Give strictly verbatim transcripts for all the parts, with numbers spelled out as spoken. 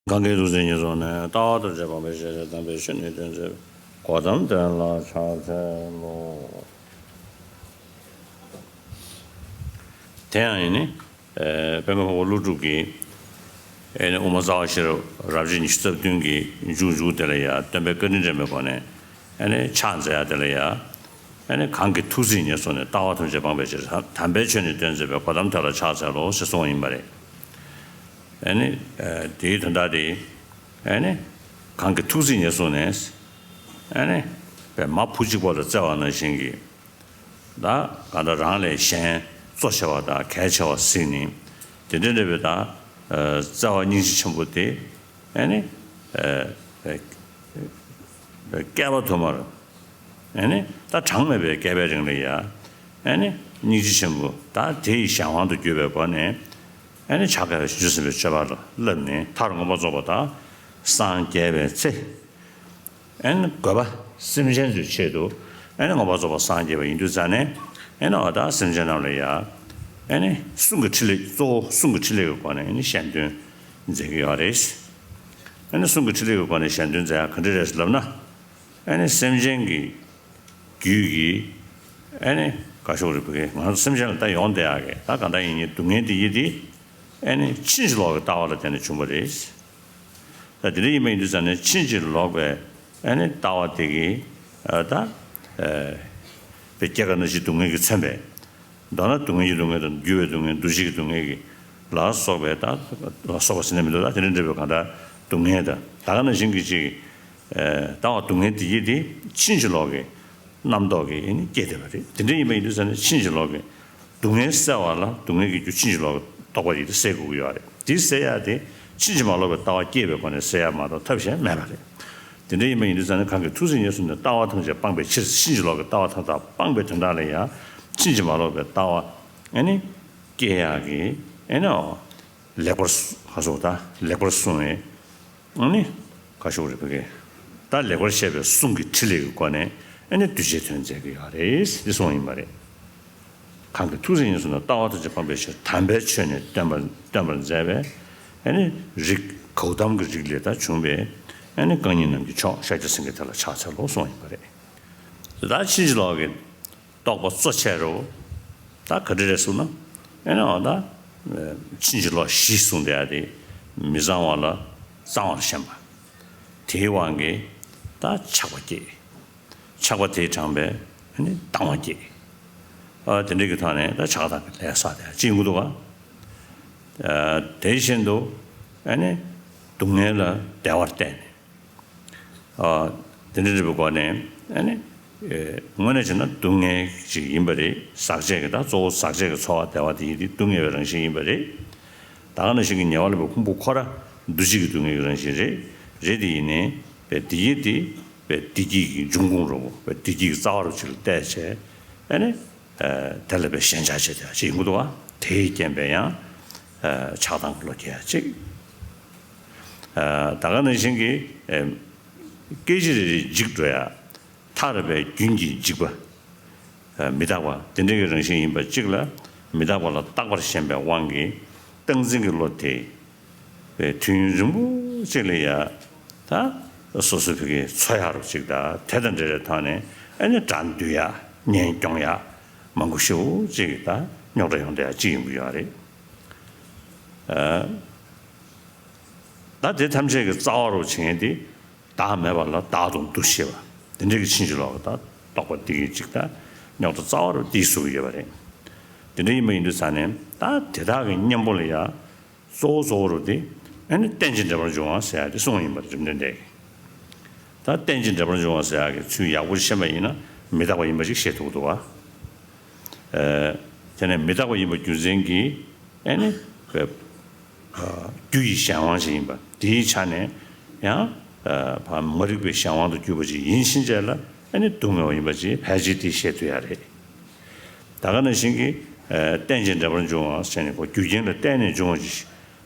གང་གིས་ཐུགས་བརྩེ་ཉེར་བཟུང་ནས། ལྟ་བ་ཐམས་ཅད་སྤང་བའི་ཕྱིར། དམ་པའི་ཆོས་ནི་སྟོན་མཛད་པའི། གོ་ཏམ་དོན་ལ་ཕྱག་འཚལ་ལོ། དེ་ཡང་ཡིན་ནི། ཨེ་དཔལ་མགོན་འཕགས་པ་ཀླུ་སྒྲུབ་ཀྱིས། ཨེ་ནི་དབུ་མ་རྩ་བ་ཤེས་རབ་རབ་བྱེད་ཉི་ཤུ་རྩ་བདུན་གྱི་མཇུག་མཇུག་དེ་ལ་ཡང་སྟོན་པའི་བཀའ་དྲིན་དྲན་པའི་སྒོ་ནས། ཨེ་ནི་ཕྱག་འཚལ་ཡ་དེ་ལ་ཡང་། ཨེ་ནི་གང་གིས་ཐུགས་བརྩེ་ཉེར་བཟུང་ནས། ལྟ་བ་ཐམས་ཅད་སྤང་བའི་ཕྱིར། དམ་པའི་ཆོས་ནི་སྟོན་མཛད་པའི། གོ་ཏམ་དོན་ལ་ཕྱག་འཚལ་ལོ་ཞེས་གསུངས་པ་ཡིན་པ་རེད། ཨེ་ནི་ཨེ་དེའི་དོན་དག་དེ། ཨེ་ནི་གང་གིས་ཐུགས་བརྩེ་ཉེར་བཟུང་ནས། ཨེ་ནི་པའི་མ་བུ་གཅིག་པོ་ལ་བརྩེ་བ་ནང་བཞིན་གྱི། ད་གང་ལྟར་རང་ལས་གཞན་གཙོ་ཆེ་བ་དང་གལ་ཆེ་བ་གཟིགས་ནས། དེ་འདྲ་འདྲ་བའི་ད་ཨ་བརྩེ་བ་སྙིང་རྗེ་ཆེན་པོ་དེ། ཨེ་ནི་ཨ་ཨ་བསྐལ་པ་དུ་མར། ཨེ་ནི་ད་གྲངས་མེད་པའི་བསྐལ་པའི་རིང་ལ་ཡ། ཨེ་ནི་སྙིང་རྗེ་ཆེན་པོ་ད་དེ་ཡི་གཞན་དབང་དུ་གྱུར་པའི་སྒོ་ནས། ཨེ་ནི་བྱ་དཀའ་བའི་བྱང་ཆུབ་སེམས་དཔའི་སྤྱོད་པ་ལ་བསླབས་ནས། མཐར་མངོན་པར་རྫོགས་པ་དང་སངས་རྒྱས་པའི་ཚེ། ཨེ་ནི་དགོས་པ་སེམས་ཅན་ཚོའི་ཆེད་དུ། ཨེ་ནི་མངོན་པར་རྫོགས་པར་སངས་རྒྱས་པ་ཡིན་དུས་ཙ་ནས། ཨེ་ནི་འོ་ད་སེམས་ཅན་རྣམས་ལ་ཡ། ཨེ་ནི་གསུང་གི་ཕྲིན་ལས། གཙོ་བོ་གསུང་གི་ཕྲིན་ལས་ཀྱི་སྒོ་ནས་ཨེ་ནི་ཞལ་འདོན་མཛད་ཀྱི་ཡོད་རེད། ཨེ་ནི་གསུང་གི་ཕྲིན་ལས་ཀྱི་སྒོ་ནས་ཞལ་འདོན་མཛད་ཡ་ག་འདྲ་རེད་ལབ་ན། ཨེ་ནི་སེམས་ཅན་གྱི་རྒྱུད་ཀྱི། ཨེ་ནི་ག་ཤོག་རེད་བུ་གེ། ང་ཚོ་སེམས་ཅན་ལ་ད་ཡོང་བསྡད་ཡག་གི་ད་ག་ད་ཡིན་ནི་སྡུག་བསྔལ་དེ་ཡི་དེ། ཨེ་ནི་ཕྱིན་ཅི་ལོག་གི་ལྟ་བ་ལ་བརྟེན་ནས་བྱུང་བ་རེད། ད་དེ་འདྲ་ཡིན་པ་ཡིན་དུས་ཙ་ནས་ཕྱིན་ཅི་ལོག་པའི་ཨེ་ནི་ལྟ་བ་དེ་གི་ཨ་ད་ཨེ་པའི་སྐྱེ་རྒ་ན་འཆིའི་སྡུག་བསྔལ་གྱིས་མཚོན་པའི། མདོར་ན་སྡུག་བསྔལ་གྱི་སྡུག་བསྔལ་དང་། འགྱུར་བའི་སྡུག་བསྔལ། འདུ་ཤེས་ཀྱི་སྡུག་བསྔལ་གྱི་ལ་སོགས་པའི་ད་ལ་སོགས་པ་ཟེར་ན་མི་འདུག་ད་དེ་འདྲ་འདྲ་བའི་གང་ལྟར་སྡུག་བསྔལ་དང་། ད་ག་ནང་བཞིན་གྱི་ཅིག་ཨེ་ལྟ་བ་སྡུག་བསྔལ་དེ་ཡི་དེ་ཕྱིན་ཅི་ལོག་གི་རྣམ་རྟོག་གིས་ཨེ་ནི་སྐྱེས་བསྡད་པ་རེད། དེ་འདྲ་ཡིན་པ་ཡིན་དུས་ཙ་ནས་ཕྱིན་ཅི་ལོག་གི་སྡུག་བསྔལ་བསལ་བ་ལ། སྡུག་བསྔལ་གྱི་རྒྱུ་ཕྱིན་ཅི་ལོག་གི་རྟོག་པ་ཡིས་དེ་སེལ་དགོས་ཀྱི་ཡོད་རེད། དེ་སེལ་ཡ་དེ་ཕྱིན་ཅི་མ་ལོག་པའི་ལྟ་བ་སྐྱེས་པའི་སྒོ་ནས་སེལ་ཡ་མ་གཏོགས་ཐབས་གཞན་མེད་པ་རེད། དེ་འདྲ་ཡིན་པ་ཡིན་དུས་ཙ་ནས་གང་གིས་ཐུགས་བརྩེ་ཉེར་བཟུང་ནས། ལྟ་བ་ཐམས་ཅད་སྤངས་པའི་ཕྱིར། ཕྱིན་ཅི་ལོག་གི་ལྟ་བ་ཐམས་ཅད་སྤངས་པའི་དོན་དག་ལ་ཡང་། ཕྱིན་ཅི་མ་ལོག་པའི་ལྟ་བ་ཨེ་ནི་སྐྱེ་ཡག་གི་ཨེ་ནི་ཨོ་ལེགས་པར་ག་སོགས་ད་ལེགས་པར་གསུངས་པའི། ཨ་ནི་ག་ཤོག་རེད་བུ་གེ། ད་ལེགས་པར་བཤད་པའི་གསུང་གི་ཕྲིན་ལས་ཀྱི་སྒོ་ནས་ཨ་ནི་གདུལ་བྱའི་དོན་མཛད་ཀྱི་ཡོད་རེད་ཟེར་གསུངས་ཡིན་པ་རེད། གང་གིས་ཐུགས་བརྩེ་ཉེར་བཟུང་ནས། ལྟ་བ་ཐམས་ཅད་སྤངས་པའི་ཕྱིར། དམ་པའི་ཆོས་ནི་སྟོན་པར་སྟོན་པར་མཛད་པའི། ཨ་ནི་རིགས་གཽ་ཏམ་གྱི་རིགས་ལས་ད་བྱུང་བའི་ཨ་ནི་རྐང་གཉིས་རྣམས་ཀྱི་མཆོག་ཤཱཀྱ་སེང་གེ་དེ་ལ་ཕྱག་འཚལ་ལོ་གསུངས་ཡིན་པ་རེད། ད་ཕྱིན་ཅི་ལོག་གི་རྟོག་པ་གཙོ་ཆེ་རུ། ད་ག་འདྲ་རེད་གསུངས་ན། ཨེ་ནི་འོ་ད་ཕྱིན་ཅི་ལོག་བཞི་གསུངས་བསྡད་ཡ་དེ་མི་གཙང་བ་ལ་གཙང་བར་ཞེན་པ། དེའི་དབང་གིས་ད་ཆགས་པ་སྐྱེ། ཆགས་པ་དེས་དྲངས་པའི་ཨེ་ནི་སྡང་བ་སྐྱེ། ཨ་དེ་འདྲ་གི་ཐོག་ནས་ད་ཆགས་སྡང་གི་ལས་བསགས་བསྡད་ཡ་ཅིག་ཡོང་གི་འདུག་ག་ཨ་དེ་བཞིན་དུ་ཨེ་ནི་སྡུག་བསྔལ་ལ་བདེ་བར་བལྟས་ནས། ཨ་དེ་འདྲ་འདྲ་བའི་སྒོ་ནས་ཨ་ནི་ཨེ་དངོས་གནས་བྱས་ན་སྡུག་བསྔལ་ཅིག་ཡིན་པ་རེད། ཟག་བཅས་ཀྱི་ད་གཙོ་བོ་ཟག་བཅས་ཀྱི་ཚོར་བ་བདེ་བ་དེ་ཡིན་དེ་སྡུག་བསྔལ་བའི་རང་བཞིན་ཡིན་པ་རེད། ད་ག་ནང་བཞིན་གྱི་ཉེ་བར་ལ་བའི་ཕུང་པོ་ཁོ་ར་འདུ་བྱེད་ཀྱི་སྡུག་བསྔལ་གྱི་རང་བཞིན་རེད། རེད་དེ་ཡིན་ནའི་བའི་དེ་ཡིན་དེ་བའི་བདེ་སྐྱིད་ཀྱི་འབྱུང་ཁུངས་རུ་བའི་བདེ་སྐྱིད་ཀྱི་རྩ་བ་རུ་ཅིག་ལ་བལྟས་བྱས་ཨ་ནི། ཨ་དེ་ལ་བའི་ཞེན་ཆགས་བྱེད་དེ་ཅིག་ཡིན་གྱི་འདུག་ག་དེས་རྐྱེན་པས་ཡང་ཨ་ཆགས་སྡང་གི་བློ་སྐྱེ་ཡ་ཅིག་ཨ་ད་ག་ནང་བཞིན་གྱི་ཨ་སྐད་ཅིག་རེ་རེ་འཇིག་འགྲོ་ཡ། མཐར་བའི་རྒྱུན་གྱི་འཇིག་པ། ཨ་མི་རྟག་པ་དེ་འདྲ་གི་རང་བཞིན་ཡིན་པ་གཅིག་ལ། མི་རྟག་པ་ལ་རྟག་པར་ཞེན་པའི་དབང་གིས་སྟངས་འཛིན་གྱི་བློ་དེ། པའི་དུས་ཡུན་རིང་པོ་ཅིག་ལ་ཡ། ད་སོ་སོའི་ཕ་གིའི་འཚོ་ཡག་རུ་ཅིག་དང་དེ་དང་འབྲེལ་བའི་ཐོག་ནས་ཨ་ནི་དགྲ་འདུལ་ཡག་གཉེན་སྐྱོང་ཡག་མང་པོ་ཞེ་པོ་ཅིག་ད་རྙོག་དྲ་ཡོང་བསྡད་ཡག་ཅིག་ཡོང་གི་ཡོད་རེད། ཨ་ད་དེ་ཐམས་ཅད་ཀྱི་རྩ་བ་རུ་བྱེད་མཁན་དེ་བདག་མེད་པ་ལ་བདག་ཏུ་འདུ་ཤེས་པ་དེ་འདྲ་གི་ཕྱིན་ཅི་ལོག་གི་ད་རྟོག་པ་འདི་གིས་ཅིག་ད་རྙོག་དྲ་རྩ་བ་རུ་འདི་བཟོ་གི་ཡོད་པ་རེད། དེ་འདྲ་ཡིན་པ་ཡིན་དུས་ཙང་ནས་ད་དེ་དག་གི་གཉེན་པོ་ལ་ཡ། གཙོ་བོ་གཙོ་བོ་རུ་དེ་ཨ་ནི་རྟེན་ཅིང་འབྲེལ་པར་འབྱུང་བ་ཟེར་ཡ་དེ་གསུངས་ཡིན་པ་རེད། རིམ་གྲོ་འདི་གིས། ད་རྟེན་ཅིང་འབྲེལ་པར་འབྱུང་བ་ཟེར་ཡ་གི་ཚུལ་ཡག་པོ་ཤེས་པ་ཡིན་ན་མི་རྟག་པ་ཡིན་པ་ཞིག་ཤེས་ཐུབ་ཀྱི་འདུག་བ། ཨ་དེ་ནས་མི་རྟག་པ་ཡིན་པ་རྒྱུ་མཚན་གྱིས་ཨ་ནི་བའི་ཨ་རྒྱུ་ཡི་གཞན་དབང་ཞིག་ཡིན་པ་དེའི་ཆ་ནས་ཡང་ཨ་མ་རིག་པའི་གཞན་དབང་དུ་གྱུར་པ་ཞིག་ཡིན་ཕྱིན་ཆད་ལ་ཨ་ནི་སྡུག་བསྔལ་བ་ཡིན་པ་ཅིག་ཕལ་ཆེར་དེ་ཤེས་ཐུབ་ཡ་རེད། ད་ག་ནང་བཞིན་གྱི་ཨ་རྟེན་ཅིང་འབྲེལ་པར་འབྱུང་བ་ཟེར་ནས་ཁོ་རྒྱུ་རྐྱེན་ལ་བརྟེན་ནས་འབྱུང་བ་ཅིག་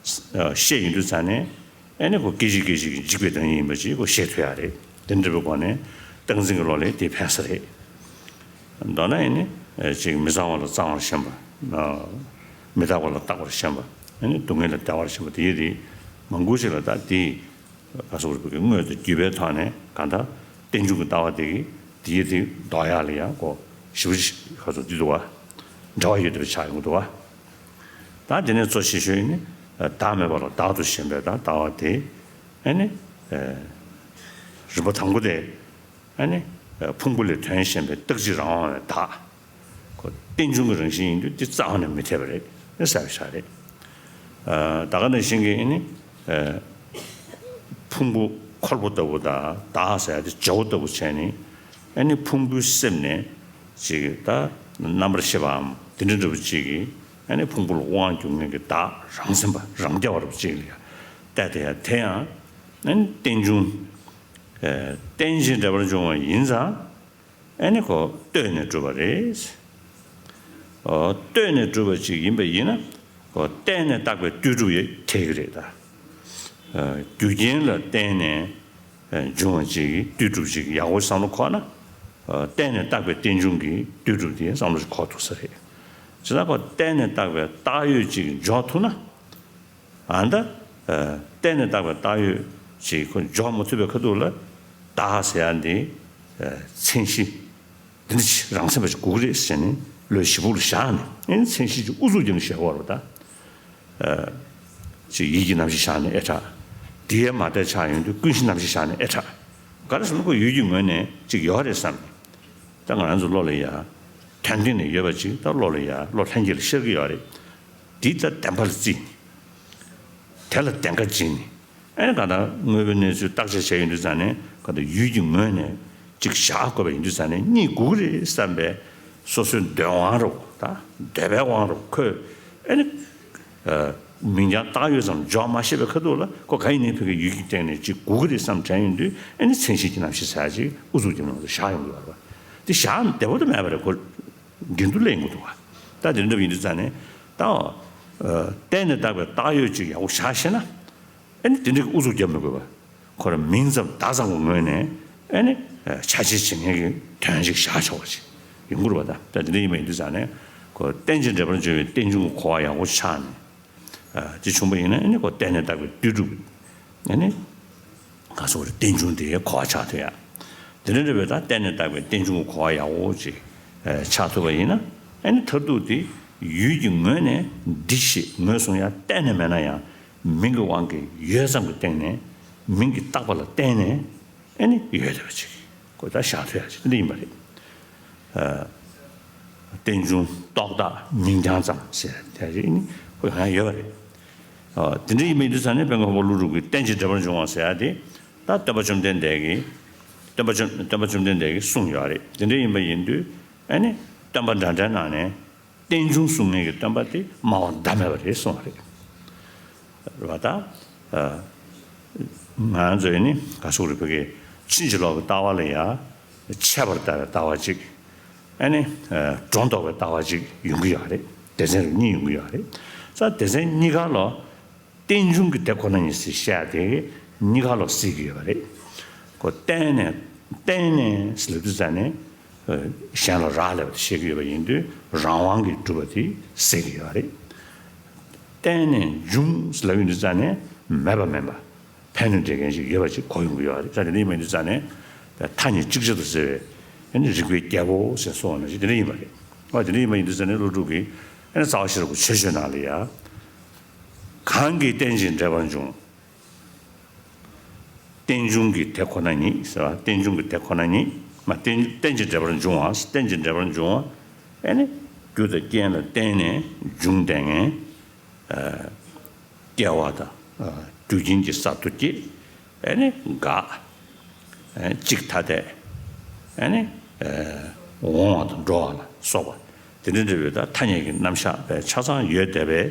ཨ་བཤད་ཡོང་དུས་ཙང་ནས་ཨ་ནི་ཁོ་སྐད་ཅིག་སྐད་ཅིག་གིས་འཇིག་པའི་བདག་ཉིད་ཡིན་པ་ཅིག་ཁོ་ཤེས་ཐུབ་ཡ་རེད། དེ་འདྲ་བའི་སྒོ་ནས་སྟངས་འཛིན་གྱི་བློ་ལས་དེ་ཕན་ས་རེད། མདོར་ན་ཨ་ནི་ཨ་ཅིག་མི་གཙང་བ་ལ་གཙང་བར་ཞེན་པ། ཨ་མི་རྟག་པ་ལ་རྟག་པར་ཞེན་པ། ཨ་ནི་སྡུག་བསྔལ་ལ་བདེ་བར་ཞེན་པ་དེ་ཡིན་དེ། མང་པོ་ཞིག་ལ་ད་དེ་ག་སོགས་རིག་པའི་དངོས་དང་བརྒྱུད་པའི་ཐོག་ནས་གང་ལྟར་རྟེན་འབྱུང་གི་ལྟ་བ་དེ་གིས་དེའི་དེ་ལྡོག་ཡག་ལ་ཡང་གོ་ཞེ་པོ་ཅིག་ག་སོགས་འདི་འདུག་བ། འབྲེལ་བ་ཡོད་བསྡད་པ་ཆགས་ཡོང་གི་འདུག་བ། ད་དེ་ནས་གཙོ་ཆེ་ཤོས་ནི་བདག་མེད་པ་ལ་བདག་ཏུ་ཞེན་པའི་ད་ལྟ་བ་དེ་ཨ་ནི་རིམ་པ་དང་པོ་དེ་ཨ་ནི་ཕུང་པོ་ལས་དོན་གཞན་པའི་རྟག་གཅིག་རང་དབང་བའི་བདག་གོ་རྟེན་འབྱུང་གི་རང་བཞིན་ཡིན་དུས་དེ་རྩ་བ་ནས་མི་འཐད་པ་རེད། ཨེ་ཟེར་བ་ཞིག་རེད། ཨ་ད་ག་ནང་བཞིན་གྱི་ཨ་ནི་ཨ་ཕུང་པོ་འཁོར་པོ་ལྟ་བུ་དང་བདག་ཟེར་ཡ་དེ་བྱ་བོ་ལྟ་བུ་བྱས་ནས་ཨ་ནི་ཕུང་པོའི་གསེབ་ནས་ཅིག་ད་རྣམ་པར་ཤེས་པའམ་དེ་འདྲ་འདྲ་བོ་ཅིག་གིས་ཨ་ནི་ཕུང་པོ་ལ་དབང་སྒྱུར་མཁན་གྱི་བདག་རང་མཚན་པ་རང་རྐྱ་བ་འདྲ་བོ་ཅིག་ལ་ཡང་བལྟས་ཏེ་ཡང་དེ་ཡང་ཨ་ནི་རྟེན་འབྱུང་ཨ་རྟེན་ཅིང་འབྲེལ་པར་འབྱུང་བ་ཡིན་ཙང་། ཨ་ནི་ཁོ་ལྟོས་ནས་གྲུབ་པ་རེད། ཨོ་ལྟོས་ནས་གྲུབ་པ་ཅིག་ཡིན་པ་ཡིན་ན་ཁོ་བརྟེན་ནས་བཏགས་པའི་ལྟོས་གྲུབ་ཡོད་ཐལ་གྱི་རེད་ད། ཨ་རྒྱུ་རྐྱེན་ལ་བརྟེན་ནས་ཨ་འབྱུང་བ་ཅིག་གི་ལྟོས་གྲུབ་ཅིག་ཡག་པོ་བསམ་བློ་འཁོར་ན། ཨ་བརྟེན་ནས་བཏགས་པའི་རྟེན་འབྱུང་གི་ལྟོས་གྲུབ་དེ་བསམ་བློ་ཞིག་འཁོར་ཐུབ་ས་རེད། བྱས་ཙང་ཁོ་བརྟེན་ནས་བཏགས་པའི་བཏགས་ཡོད་ཅིག་འཇོག་ཐུབ་ན། ཨ་ནི་ད་ཨ་བརྟེན་ནས་བཏགས་པའི་བཏགས་ཡོད་ཅིག་ཁོ་འཇོག་མ་ཐུབ་པའི་ཁ་ཐུག་ལ་བདག་ཟེར་ཡ་འདི་ཨ་མཚན་གཞི་འདི་འདྲ་ཅིག་རང་མཚན་པ་ཞིག་དགོས་ཀྱི་རེད་ཟེར་ནས་བློའི་གཞི་སྦུག་ལ་བཞག་ནས་ཨ་ནི་མཚན་གཞི་ཅིག་ཨུ་ཚུགས་རྒྱབ་ནས་བཞག་པ་རེད་ད། ཨ་ཅིག་ཡིད་ཀྱི་རྣམ་ཤེས་བཞག་ནས་ཨེ་དྲག་དེ་ཡང་མ་བལྟས་ཆགས་ཡོང་དུས་ཀུན་གཞི་རྣམ་ཤེས་བཞག་ནས་ཨེ་དྲག་ག་རེ་ཟེར་ན་ཁོ་ཡུལ་གྱི་ངོས་ནས་ཅིག་ཡོད་རེད་བསམ་ནས། ད་ང་རང་ཚོ་བློ་ལ་ཡ། དོན་སྟེང་ནས་ཡོད་པ་ཅིག་ད་བློ་ལ་ཡ་བློ་ལྷན་སྐྱེས་ལ་ཤར་གྱི་ཡོད་རེད། འདི་ད་བདེན་པ་ལ་བརྩིས་ནས། དེ་ལ་བདེན་ཁ་བྱིན་ནས། ཨེ་ནི་གང་ལྟར་དངོས་པོའི་གནས་ཚུལ་བརྟག་དཔྱད་བྱས་ཡོང་དུས་ཙང་ནས་གང་ལྟར་ཡུལ་གྱི་ངོས་ནས་ཅིག་བཞག་དགོས་པ་ཡིན་དུས་ཙང་ནས་གཉིས་དགོས་ཀྱི་རེད་བསམ་པའི་སོ་སོའི་འདོད་དབང་རོ་ད་འདོད་པའི་དབང་རོ་ཁོས་ཨེ་ནི། མིང་རྐྱང་བཏགས་ཡོད་ཙམ་འཇོག་མ་ཤེས་པའི་ཁ་ཐུག་ལ་ཁོ་ག་ཡིན་ནའི་ཕ་གི་ཡུལ་གྱི་སྟེང་ནས་ཅིག་དགོས་ཀྱི་རེད་བསམ་དྲན་ཡོང་དུས་ཨེ་ནི་མཚན་གཞི་གྱི་རྣམ་ཤེས་ཟེར་ཡ་ཅིག་ཨུ་ཚུགས་ཀྱི་ནང་དུ་བཞག་ཡོང་གི་ཡོད་རེད་བ། དེ་བཞག་བདེ་པོ་དུ་མེད་པ་རེད་ཁོ། འགལ་འདུ་སླེབས་ཡོང་གི་འདུག་བ། ད་དེ་འདྲ་ཡིན་དུས་ཙང་ནས་ད་བརྟེན་ནས་བཏགས་པའི་བཏགས་ཡོད་ཅིག་ཡག་པོ་བཞག་ཤེས་ན་ཨེ་ནི་དེ་འདྲ་གི་ཨུ་ཚུགས་རྒྱབ་མི་དགོས་པ། ཁོ་རང་མིང་ཙམ་བརྡ་ཙམ་གྱི་ངོས་ནས་ཨེ་ནི་ཆ་ཤས་བྱེད་མཁན་གྱི་དོན་ཅིག་བཞག་ཆོག་པ་ཅིག་ཡོང་གི་རེད་བ། ད་ད་དེ་འདྲ་ཡིན་པ་ཡིན་དུས་ཙང་ནས་ཁོ་རྟེན་ཅིང་འབྲེལ་པར་འབྱུང་བའི་རྟེན་འབྱུང་གི་གོ་བ་ཡག་པོ་ཆགས་ནས། ཨ་དེ་བྱུང་བ་ཡིན་ན་ཨ་ནི་ཁོ་བརྟེན་ནས་བཏགས་པའི་ལྟོས་གྲུབ། ཨ་ནི་ག་སོགས་རེད་རྟེན་འབྱུང་དེའི་གོ་བ་ཆགས་ཐུབ་ཡ། དེ་འདྲ་འདྲ་བའི་ད་བརྟེན་ནས་བཏགས་པའི་རྟེན་འབྱུང་གི་གོ་བ་ཡག་པོ་ཅིག་ཨ་ཆགས་ཐུབ་པ་ཡིན་ན་ཨ་ནི་མཐར་ཐུག་དེ་ཡུལ་གྱི་ངོས་ནས་འདི་ཞེས་ངོས་བཟུང་ཡ་གཏན་ནས་མེད་ན་ཡང་མིང་གི་དབང་གིས་ཡོད་ཙམ་གྱི་སྟེང་ནས་མིང་གིས་བཏགས་པ་ལ་བརྟེན་ནས་ཨ་ནི་ཡོད་བསྡད་པ་ཅིག་ཁོ་ད་བཞག་ཐུབ་ཡ་ཅིག་འདི་ཡིན་པ་རེད། རྟེན་འབྱུང་རྟོག་བཏགས་མིང་རྐྱང་ཙམ་ཟེར་དེ་རིགས་ནི་ཁོ་ཡང་ཡང་ཡོད་པ་རེད། དེ་འདྲ་ཡིན་པ་ཡིན་དུས་ཙང་ནས་དཔལ་མགོན་འཕགས་པ་ཀླུ་སྒྲུབ་ཀྱིས་རྟེན་ཅིང་འབྲེལ་པར་འབྱུང་བ་ཟེར་ཡ་དེ་ད་སྟོན་པ་བཅོམ་ལྡན་འདས་ཀྱིས་སྟོན་པ་བཅོམ་སྟོན་པ་བཅོམ་ལྡན་འདས་ཀྱིས་གསུངས་ཡོད་རེད། དེ་འདྲ་ཡིན་པ་ཡིན་དུས་ཨ་ནི་སྟོན་པ་འདྲ་འདྲའི་ནང་ནས་རྟེན་འབྱུང་གསུང་མཁན་གྱི་སྟོན་པ་དེ་སྨྲ་བ་ཟླ་མེད་པ་རེད་གསུངས་པ་རེད། རེད་བ་ད། ང་ཚོས་ནི་ག་སོགས་རེད་བོད་ཀྱི་ཕྱིན་ཅི་ལོག་གི་ལྟ་བ་ལ་ཡ་ཆད་པར་ལྟ་བའི་ལྟ་བ་གཅིག་ཨ་ནི་སྒྲོ་འདོགས་པའི་ལྟ་བ་གཅིག་ཡོང་གི་ཡོད་རེད། སྡེ་ཚན་རིགས་གཉིས་ཡོང་གི་ཡོད་རེད། ས་སྡེ་ཚན་གཉིས་ཀ་ལ་རྟེན་འབྱུང་གི་དེ་ཁོ་ན་ཉིད་ཟེར་བཤད་དེ་གཉིས་ཀ་ལ་སྲིད་ཀྱི་ཡོད་པ་རེད། ཁོ་བརྟེན་ནས་བརྟེན་ནས་ཟེར་ལབ་དུས་ཙ་ནས་གཞན་ལ་རག་ལས་པ་དེ་བཤད་ཀྱི་ཡོད་པ་ཡིན་དུས་རང་དབང་གིས་གྲུབ་པ་དེ་ཟེར་གྱི་ཡོད་རེད། བརྟེན་ནས་འབྱུང་ཟེར་ལབ་ཡོང་དུས་ཙ་ནས་མེད་པ་མིན་པ། ཕན་གནོད་འབྲེལ་མཁན་ཞིག་ཡོད་པ་ཅིག་གོ་ཡོང་གི་ཡོད་རེད། ས་དེ་འདྲ་ཡིན་པ་ཡིན་དུས་ཙང་ནས་ཐ་སྙད་ཅིག་ཅར་དུ་ཟེར་བའི་ཨ་ནི་རིགས་པའི་རྒྱལ་པོ་ཟེར་གསུངས་པ་ནང་བཞིན་དེ་འདྲ་ཡིན་པ་རེད། ཨ་དེ་འདྲ་ཡིན་པ་ཡིན་དུས་ཙང་ནས་ཀླུ་སྒྲུབ་ཀྱིས་ཨ་ནི་རྩ་བ་ཤེས་རབ་ཀྱི་མཆོད་བརྗོད་ནང་ལ་ཡ། གང་གིས་རྟེན་ཅིང་འབྲེལ་པར་འབྱུང་། རྟེན་འབྱུང་གི་དེ་ཁོ་ན་ཉིད་ཟེར་བ་རྟེན་འབྱུང་གི་དེ་ཁོ་ན་ཉིད་མ་རྟེན་རྟེན་ཅིང་འབྲེལ་པར་འབྱུང་བ་རྟེན་ཅིང་འབྲེལ་པར་འབྱུང་བ་ཨ་ནི་རྒྱུ་དང་རྐྱེན་ལ་བརྟེན་ནས་འབྱུང་བསྡད་མཁན། སྐྱེ་བ་དང་རྒྱུ་རྐྱེན་གྱི་གསར་དུ་སྐྱེ། ཨ་ནི་འགག་ཨ་གཅིག་ཐ་དད། ཨ་ནི་འོང་བ་དང་འགྲོ་བ་ལ་སོགས་པ་དེ་འདྲ་འདྲ་བའི་ད་ཐ་སྙད་ཀྱི་རྣམ་གཞག་པའི་ཆ་ཚང་ཡོད་བསྡད་པའི་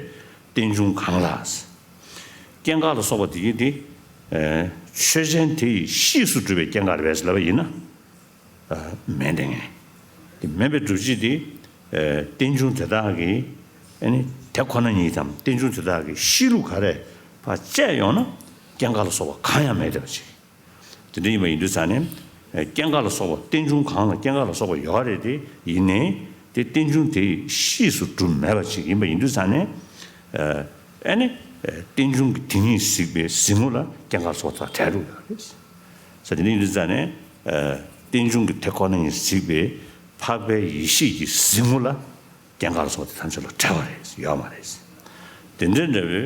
རྟེན་འབྱུང་གང་ལ། སྐྱེ་འགག་ལ་སོགས་པ་དེ་ཡིན་ཏེ། ཆོས་ཅན་དེ་ཡི་གཤིས་སུ་གྲུབ་པའི་སྐྱེ་འགག་རེད་པས་ལབ་པ་ཡིན་ན། མེད་དེ་ངེས། དེ་མེད་པའི་སྒྲུབ་བྱེད་དེ། རྟེན་འབྱུང་དེ་དག་གི་ཨ་ནི་དེ་ཁོ་ན་ཉིད་དམ་རྟེན་འབྱུང་དེ་དག་གི་གཤིས་ལུགས་ག་རེ་ཕར་བཅད་ཡོང་ན་སྐྱེ་འགག་ལ་སོགས་པ་གང་ཡང་མེད་བསྡད་པ་ཅིག་དེ་འདྲ་ཡིན་པ་ཡིན་དུས་ཙང་ནས་སྐྱེ་འགག་ལ་སོགས་པ་རྟེན་འབྱུང་གང་ལ་སྐྱེ་འགག་ལ་སོགས་པ་ཡོད་རེད་དེ་ཡིན་ནའི་དེ་རྟེན་འབྱུང་དེ་གཤིས་སུ་གྲུབ་མེད་པ་ཅིག་ཡིན་པ་ཡིན་དུས་ཙང་ནས་ཨ་ནི་ རྟེན་འབྱུང་གི་དེ་ཉིད་གཟིགས་པའི་གཟིགས་ངོ་ལ་སྐྱེ་འགག་ལ་སོགས་དང་བྲལ་འགྲོ་ཡོད་རེད། ས་དེ་ནི་ཡིན་དུས་ཙང་ནས། རྟེན་འབྱུང་གི་དེ་ཁོ་ན་ཉིད་གཟིགས་པའི་འཕགས་པའི་ཡེ་ཤེས་ཀྱི་གཟིགས་ངོ་ལ་སྐྱེ་འགག་ལ་སོགས་དེ་ཐམས་ཅད་ལ་བྲལ་བ་རེད། ཡོད་མ་རེད། དེ་འདྲའི་འདྲ་བའི་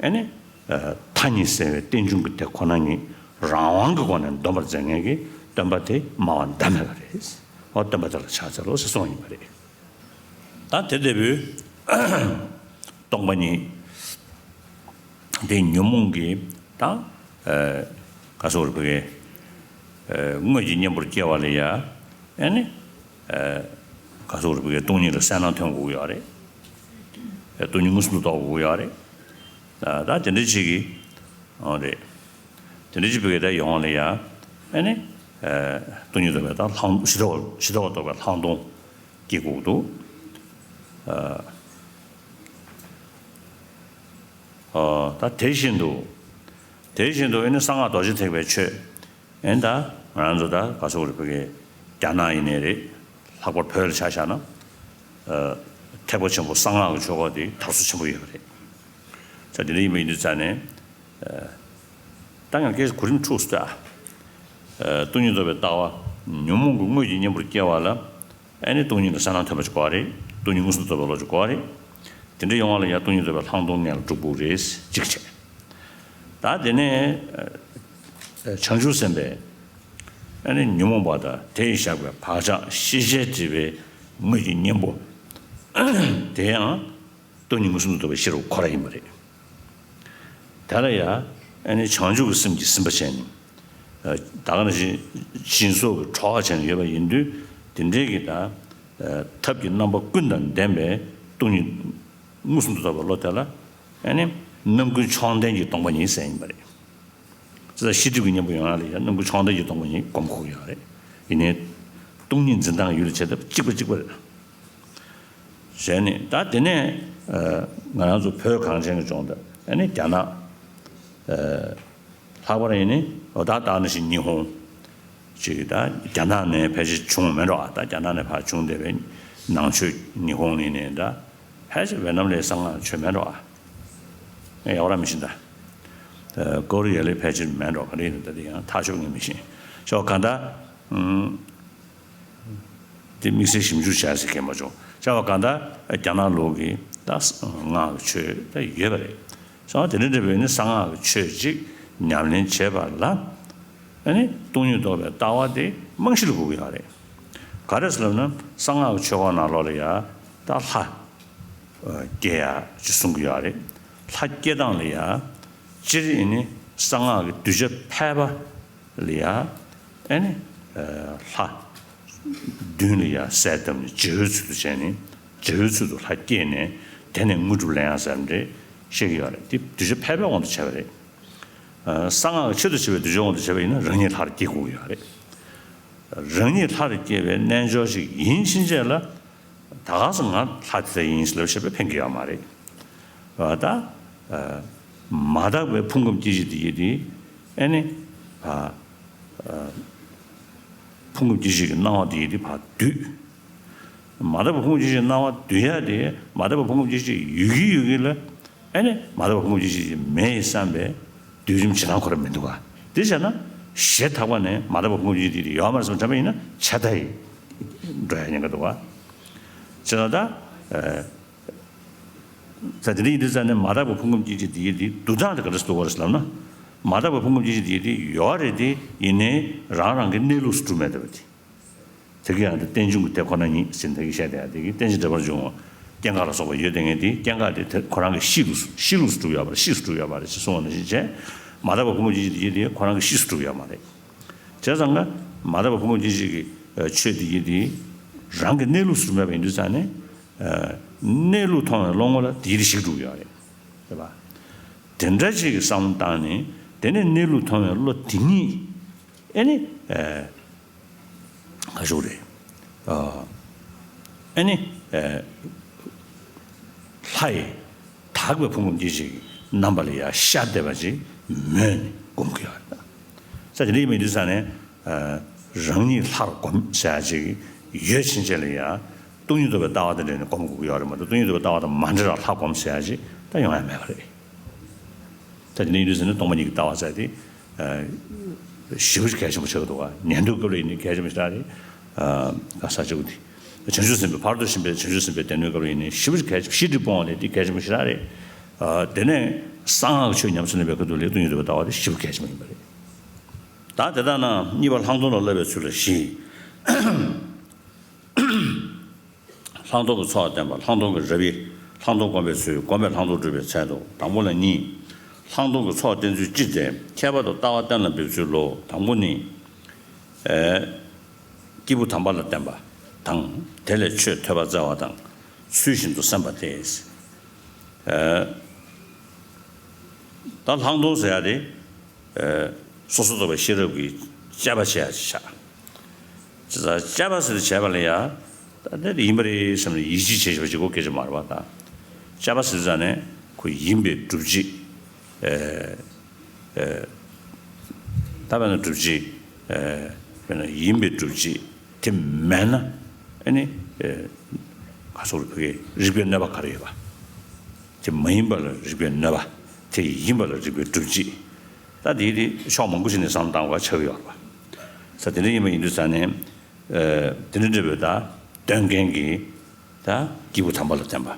ཨ་ནི། མཐའ་གཉིས་གསལ་བའི་རྟེན་འབྱུང་གི་དེ་ཁོ་ན་ཉིད་རང་དབང་གི་སྒོ་ནས་འདོམས་པར་མཛད་མཁན་གྱི་སྟོན་པ་དེ་སྨྲ་བ་ཟླ་མེད་པ་རེད། འོ་སྟོན་པ་དེ་ལ་ཕྱག་འཚལ་ལོ་ཞེས་གསུངས་ཡིན་པ་རེད། ད་དེ་ལྟ་བུའི་སྟོང་པ་ཉིད་དེ་ཉོན་མོངས་ཀྱི་དང་། ག་སོགས་རིག་པའི་དངོས་ཀྱི་གཉེན་པོར་སྐྱེ་བ་ལ་ཡ། ཨ་ནི། ག་སོགས་རིག་པའི་སྟོང་ཉིད་ལ་གསལ་སྣང་ཐོན་དགོས་ཀྱི་ཡོད་རེད། སྟོང་ཉིད་མངོན་སུམ་དུ་རྟོགས་དགོས་ཀྱི་ཡོད་རེད། ད་དེ་འདྲ་ཅིག་གི། འོ་རེད། དེ་འདྲ་ཅིག་བོད་སྐད་ད་ཡོང་ལ་ཡ། ཨ་ནི། སྟོང་ཉིད་རྟོགས་པའི་ད་ལྷག་ཕྱི་ལྟ་བ་ཕྱི་ལྟ་བ་རྟོགས་པའི་ལྷག་མཐོང་སྐྱེ་དགོས་འདུག་ད་དེ་བཞིན་དུ། དེ་བཞིན་དུ་ཨ་ནི་གསང་སྔགས་རྡོ་རྗེ་ཐེག་པའི་ཆོས། ཨེ་ད་ང་རང་ཚོ་ད་ག་སོགས་རེད། བོད་ཀྱི་རྒྱ་ནག་ཡིན་ནའི་རེད། ལྷག་པར་བོད་ལ་ཆ་བཞག་ན། ཐེག་པ་ཆེན་པོ་གསང་སྔགས་ཀྱི་ཆོས་སྐོར་དེ་དར་སོ་ཆེན་པོ་ཡོད་པ་རེད། ས་དེ་འདྲ་ཡིན་པ་ཡིན་དུས་ཙང་ནས། ད་ཡང་སྐད་ཆ་གོ་རིམ་འཁྲུགས་སོང་ད། སྟོང་ཉིད་རྟོགས་པའི་ལྟ་བ་ཉོན་མོངས་ཀྱི་དངོས་ཀྱི་གཉེན་པོར་སྐྱེ་བ་ལ། ཨ་ནི་སྟོང་ཉིད་ལ་གསལ་སྣང་ཐོན་པ་ཅིག་དགོས་པ་རེད། སྟོང་ཉིད་མངོན་སུམ་དུ་རྟོགས་པའི་བློ་ཅིག་དགོས་པ་རེད། དེ་འདྲ་ཡོང་བ་ལ་ཡང་སྟོང་ཉིད་རྟོགས་པའི་ལྷག་མཐོང་ངེས་ལ་སྒྲུབ་དགོས་རེད། གཅིག་བྱས། ད་དེ་ནས་བྱང་ཆུབ་སེམས་དཔའི་ཨ་ནི་ཉོན་མོངས་པ་དང་དེ་ཡིས་བཞག་པའི་བག་ཆགས་ཤེས་བྱའི་སྒྲིབ་པའི་དངོས་ཀྱི་གཉེན་པོ་དེ་ཡང་སྟོང་ཉིད་མངོན་སུམ་དུ་རྟོགས་པའི་ཤེས་རབ་ཁོ་རང་ཡིན་པ་རེད། དེ་ལ་ཡང་ཨ་ནི་བྱང་ཆུབ་ཀྱི་སེམས་ཀྱིས་ཟིན་པ་བྱས་ནས། ད་ག་ནང་བཞིན་སྦྱིན་སོགས་ཀྱི་གྲོགས་བྱས་ནས་ཡོད་པ་ཡིན་དུས། དེ་འདྲའི་གི་ད་ཐབས་ཀྱི་རྣམ་པ་ཀུན་དང་ལྡན་པའི་སྟོང་ཉིད་མངོན་སུམ་དུ་རྟོགས་པའི་བློ་དེ་ལ་ཨ་ནི་རྣམ་ཀུན་མཆོག་ལྡན་གྱི་སྟོང་པ་ཉིད་ཟེར་ཡིན་པ་རེད། ཙི་ད་ཤེས་སྒྲིབ་ཀྱི་གཉེན་པོ་ཡོང་ཡ་ལ་ཡང་རྣམ་ཀུན་མཆོག་ལྡན་གྱི་སྟོང་པ་ཉིད་སྒོམ་དགོས་ཀྱི་ཡོད་རེད། ཡིན་ནའི་སྟོང་ཉིད་འཛིན་སྟངས་ཡུལ་ལ་བྱེད་ཐབས་གཅིག་པ་གཅིག་པ་རེད། བྱས་ནས་ད་དེ་ནས་ང་རང་ཚོ་བོད་གངས་ཅན་གྱི་ལྗོངས་དང་ཨ་ནི་རྒྱ་ནག་ལྷག་པར་ཡིན་ནི་འོ་ད་ད་ནང་བཞིན་ཉི་ཧོང་ཅིག་ད་རྒྱ་ནག་ནས་ཕལ་ཆེར་བྱུང་མེད་འགྲོ་ཨ། ད་རྒྱ་ནག་ནས་ཕར་བྱུང་བསྡད་པའི་ནང་ཆོས་ཉི་ཧོང་ནས་ནས་ད་ཕལ་ཆེར་ཝེ་ནམ་ལའི་གསང་སྔགས་ཆོས་མེད་འགྲོ་ཨ། ངས་ཡག་པོ་ར་མི་ཤེས་ད། ཀོ་རི་ཡ་ལའི་ཕལ་ཆེར་མེད་འགྲོ་ག་རེ་ཡིན་ད་དེ་ཡང་ཐག་ཆོད་ངས་མི་ཤེས། ཤོག་གང་ལྟར། དེ་དམིགས་བསལ་ཞིབ་འཇུག་བྱ་ཟེར་མཁན་མ་བྱུང་། བྱ་བ་གང་ལྟར་རྒྱ་ནག་ལུགས་ཀྱི་ད་སྔགས་ཀྱི་ཆོས་ད་ཡོད་པ་རེད། སོང་དེ་འདྲ་འདྲ་བའི་ནི་གསང་སྔགས་ཀྱི་ཆོས་ཅིག་ཉམས་ལེན་བྱེད་པ་ལ། ཨ་ནི་སྟོང་ཉིད་རྟོགས་པའི་ལྟ་བ་དེ་རྨང་གཞི་ལ་དགོས་ཀྱི་ཡོད་རེད། ག་རེ་ཟེར་ལབ་ན་གསང་སྔགས་ཀྱི་ཆོས་སྐོར་ནང་ལོགས་ལ་ཡ་ད་ལྷ་སྐྱེ་ཡ་ཅིག་གསུང་གི་ཡོད་རེད། ལྷ་སྐྱེ་སྟངས་ལ་ཡ་སྤྱིར་ཨ་ནི་གསང་སྔགས་ཀྱི་གདུལ་བྱ་ཕལ་པ་ལ་ཡ། ཨ་ནི། ལྷ། མདུན་ལ་ཡ་གསལ་བཏབ་ནས་རྗེ་བོའི་ཚུལ་དུ་བྱས་ནས་རྗེ་བོའི་ཚུལ་དུ་ལྷ་སྐྱེས་ནས་དེ་ནས་དངོས་གྲུབ་ལེན་ཡ་ཟེར་འདྲ་བཤད་ཀྱི་ཡོད་རེད། དེ་གདུལ་བྱ་ཕལ་པའི་དབང་དུ་བྱས་པ་རེད། གསང་སྔགས་ཀྱི་ཆེད་དུ་བྱས་པའི་གདུལ་བྱའི་དབང་དུ་བྱས་པ་ཡིན་ན་རང་ཉིད་ལྷར་སྐྱེ་དགོས་ཀྱི་ཡོད་རེད། རང་ཉིད་ལྷར་སྐྱེ་བའི་རྣལ་འབྱོར་ཞིག་ཡིན་ཕྱིན་ཆད་ལ། ད་ག་སེ་ང་ལྷ་དེ་འདྲ་ཡིན་ཞེས་ལབ་བཤད་པས་ཕན་གྱི་ཡོད་མ་རེད། ད། མ་དག་པའི་ཕུང་ཁམས་སྐྱེ་མཆེད་དེ་ཡི་དེ། ཨ་ནི། ཕུང་ཁམས་སྐྱེ་མཆེད་ཀྱི་སྣང་བ་དེ་ཡི་དེ་ཕར་སྡུད། མ་དག་པའི་ཕུང་ཁམས་སྐྱེ་མཆེད་སྣང་བ་སྡུད་ཡ་དེ་མ་དག་པའི་ཕུང་ཁམས་སྐྱེ་མཆེད་ཡོད་ཀྱི་ཡོད་ཀྱི་ལ། ཨ་ནི་མ་དག་པའི་ཕུང་ཁམས་སྐྱེ་མཆེད་མེད་བསམ་པའི་སྡུད་རིམ་བྱེད་སྟངས་ཁོ་རང་མི་འདུག་ག། དེ་བྱས་ན་ཞེ་ཐག་པ་ནས་མ་དག་པའི་ཕུང་ཁམས་སྐྱེ་མཆེད་དེ་ཡོད་མ་རེད་བསམ་དྲན་པ་ཡིན་ན་ཆ་ད་ཡི་འགྲོ་ཡ་ཉེན་ཁ་འདུག་ག། བྱས་ན་ད། ད་དེ་འདྲ་ཡིན་དུས་ཙང་ནས་མ་དག་པའི་ཕུང་ཁམས་སྐྱེ་མཆེད་དེ་ཡི་དེ་བསྡུ་སྟངས་དེ་ག་འདྲ་སེ་འདུག་ག་རེད་ལབ་ན། མ་དག་པའི་ཕུང་ཁམས་སྐྱེ་མཆེད་དེ་ཡི་དེ་ཡོད་རེད་དེ་ཡིན་ནའི་རང་རང་གི་གནས་ལུགས་སུ་གྲུབ་མེད་བསྡད་པ་དེ། དེ་གི་ཡང་དེ་རྟེན་འབྱུང་གི་དེ་ཁོ་ན་ཉིད་ཟེར་དེ་གི་བཤད་དེ་ཡང་དེ་གི་རྟེན་ཅིང་འབྲེལ་པར་འབྱུང་བ་སྐྱེ་འགག་ལ་སོགས་པ་ཡོད་དེ་ངས་དེ་སྐྱེ་འགག་དེ་དེ་ཁོ་རང་གི་གཤིས་ལུགས་སུ་གཤིས་ལུགས་སུ་གྲུབ་ཡོད་པ་རེད། གཤིས་སུ་གྲུབ་ཡོད་པ་རེད་ཅེས་གསུངས་པ་ནང་བཞིན་བྱས། མ་དག་པའི་ཕུང་ཁམས་སྐྱེ་མཆེད་དེ་ཡི་དེ་ཁོ་རང་གི་གཤིས་སུ་གྲུབ་ཡོད་མ་རེད། བྱས་ཙང་ཀ་མ་དག་པའི་ཕུང་ཁམས་སྐྱེ་མཆེད་ཀྱི་ཆོས་དེ་ཡི་དེ་རང་གི་གནས་ལུགས་སུ་གྲུབ་མེད་པ་ཡིན་དུས་ཙང་ནས། གནས་ལུགས་མཐོང་བའི་བློ་ངོ་ལ་དེའི་རིགས་ཤིག་འགྲུབ་ཡོད་རེད། རེད་པ། དེ་འདྲ་ཅིག་གི་བསམ་བློ་བཏང་ནས་དེ་ནས་གནས་ལུགས་མཐོང་བའི་བློ་དེ་ཉིད་ཨེ་ནི། ག་ཞུ་རེད། ཨེ་ནི། ལྷ་ཡི་དག་པའི་ཕུང་ཁམས་སྐྱེ་མཆེད་ཀྱི་རྣམ་པ་ལ་ཡང་ཤར་བསྡད་པ་ཅིག་མོས་ནས་སྒོམ་གྱི་ཡོད་རེད། ས་དེ་འདྲ་ཡིན་པའི་དུས་ཙང་ནས། རང་ཉིད་ལྷར་སྒོམ་ཟེར་ཡ་ཅིག་ཡོད་ཕྱིན་ཆད་ལ་ཡང་སྟོང་ཉིད་རྟོགས་པའི་ལྟ་བ་དེ་འདྲ་ནས་སྒོམ་དགོས་ཀྱི་ཡོད་རེད་མ་གཏོགས་སྟོང་ཉིད་རྟོགས་པའི་ལྟ་བ་དང་མ་འབྲེལ་བར་ལྷ་སྒོམ་ཟེར་ཡ་ཅིག་ད་ཡོང་ཡ་མེད་པ་རེད། ད་དེ་ནས་ཡིན་དུས་ཟེར་ན་སྟོང་པ་ཉིད་ཀྱི་ལྟ་བ་ཟེར་དེ་ཞེ་པོ་གལ་ཆེན་པོ་ཆགས་འདུག་ག་ཉན་ཐོས་སྐབས་ལ་ཡིན་ནའི་གལ་ཆེན་པོ་ཞེ་དྲག་རེད། ག་ས་ཆེ་བོ་དེ། བྱང་ཆུབ་སེམས་དཔའི་བར་དུ་ཕྱིན་པའི་བྱང་ཆུབ་སེམས་དཔའི་སྡེ་སྣོད་སྐབས་ལ་ཡིན་ནའི་ཞེ་པོ་གལ་ཆེན་པོ་ཞེ་དྲག་སྤོང་བ་ལས་དེ་གལ་ཆེན་པོ་ཞེ་དྲག་རེད། དེ་ནས་གསང་སྔགས་ཆོས་ཉམས་སུ་ལེན་པའི་སྐབས་དུ་ལས་སྟོང་ཉིད་རྟོགས་པའི་ལྟ་བ་དེ་ཞེ་པོ་གལ་ཆེན་པོ་ཡིན་པ་རེད། ད་དེ་དག་ན་གཉིས་པ་ལྷག་མཐོང་ལ་བསླབ་པའི་ཚུལ་ལ་བཞི། ལྷག་མཐོང་གི་ཚོགས་བསྟན་པ། ལྷག་མཐོང་གི་རབ་དབྱེ། ལྷག་མཐོང་སྒོམ་པའི་ཚུལ། སྒོམ་པས་ལྷག་མཐོང་སྒྲུབ་པའི་ཚད་དུ། དང་པོ་ལ་གཉིས། ལྷག་མཐོང་གི་ཚོགས་བསྟན་ཚུལ་སྤྱི་སྟེ། ཁྱད་པར་དུ་ལྟ་བ་གཏན་ལ་འབེབས་ཚུལ་ལོ། དང་པོ་ནི། ཨེ། སྐྱེས་བུ་དམ་པ་ལ་བརྟེན་པ་དང་། དེ་ལས་ཆོས་ཐོས་པ་སྩལ་བ་དང་། ཚུལ་བཞིན་དུ་སེམས་པ་སྟེ། ཨེ། ད་ལྷག་མཐོང་ཟེར་ཡ་དེ། སོ་སོ་རྟོགས་པའི་ཤེས་རབ་ཀྱིས་དཔྱད་པ་བྱེད་ཡ་ཅིག་བྱ། དཔྱད་པ་ཟེར་བྱས་པ་ལ་ཡ། ད་དེ་ཡིན་པ་རེད་བསམ་ནས་ཡིད་ཆེས་བྱེད་ཞེས་པ་ཅིག་གོ་སྐད་ཆ་མ་རེད་པ་ད། དཔྱད་པ་ཟེར་ཙང་ནས་ཁོ་ཡིན་པའི་སྒྲུབ་བྱེད། ད་དཔེར་ན་སྒྲུབ་བྱེད། དཔེར་ན་ཡིན་པའི་སྒྲུབ་བྱེད་དེ་མེད་ན་ཨ་ནི་ག་སོགས་ལ་བོད་སྐད་རིགས་པའི་གནོད་པ་ག་རེ་ཡོད་པ། དེ་མ་ཡིན་པ་ལ་རིགས་པའི་གནོད་པ། དེ་ཡིན་པ་ལ་རིགས་པའི་སྒྲུབ་བྱེད། ད་དེའི་དེ་ཕྱོགས་མང་པོ་ཞིག་ནས་བསམ་བློ་བཏང་དགོས་ཆགས་ཀྱི་ཡོད་རེད་པ། ས་དེ་འདྲ་ཡིན་པ་ཡིན་དུས་ཙང་ནས། དེ་འདྲ་འདྲ་བོའི་ད་སྟོན་མཁན་གྱི་ད་སྐྱེས་བུ་དམ་པ་ལ་བརྟེན་པ།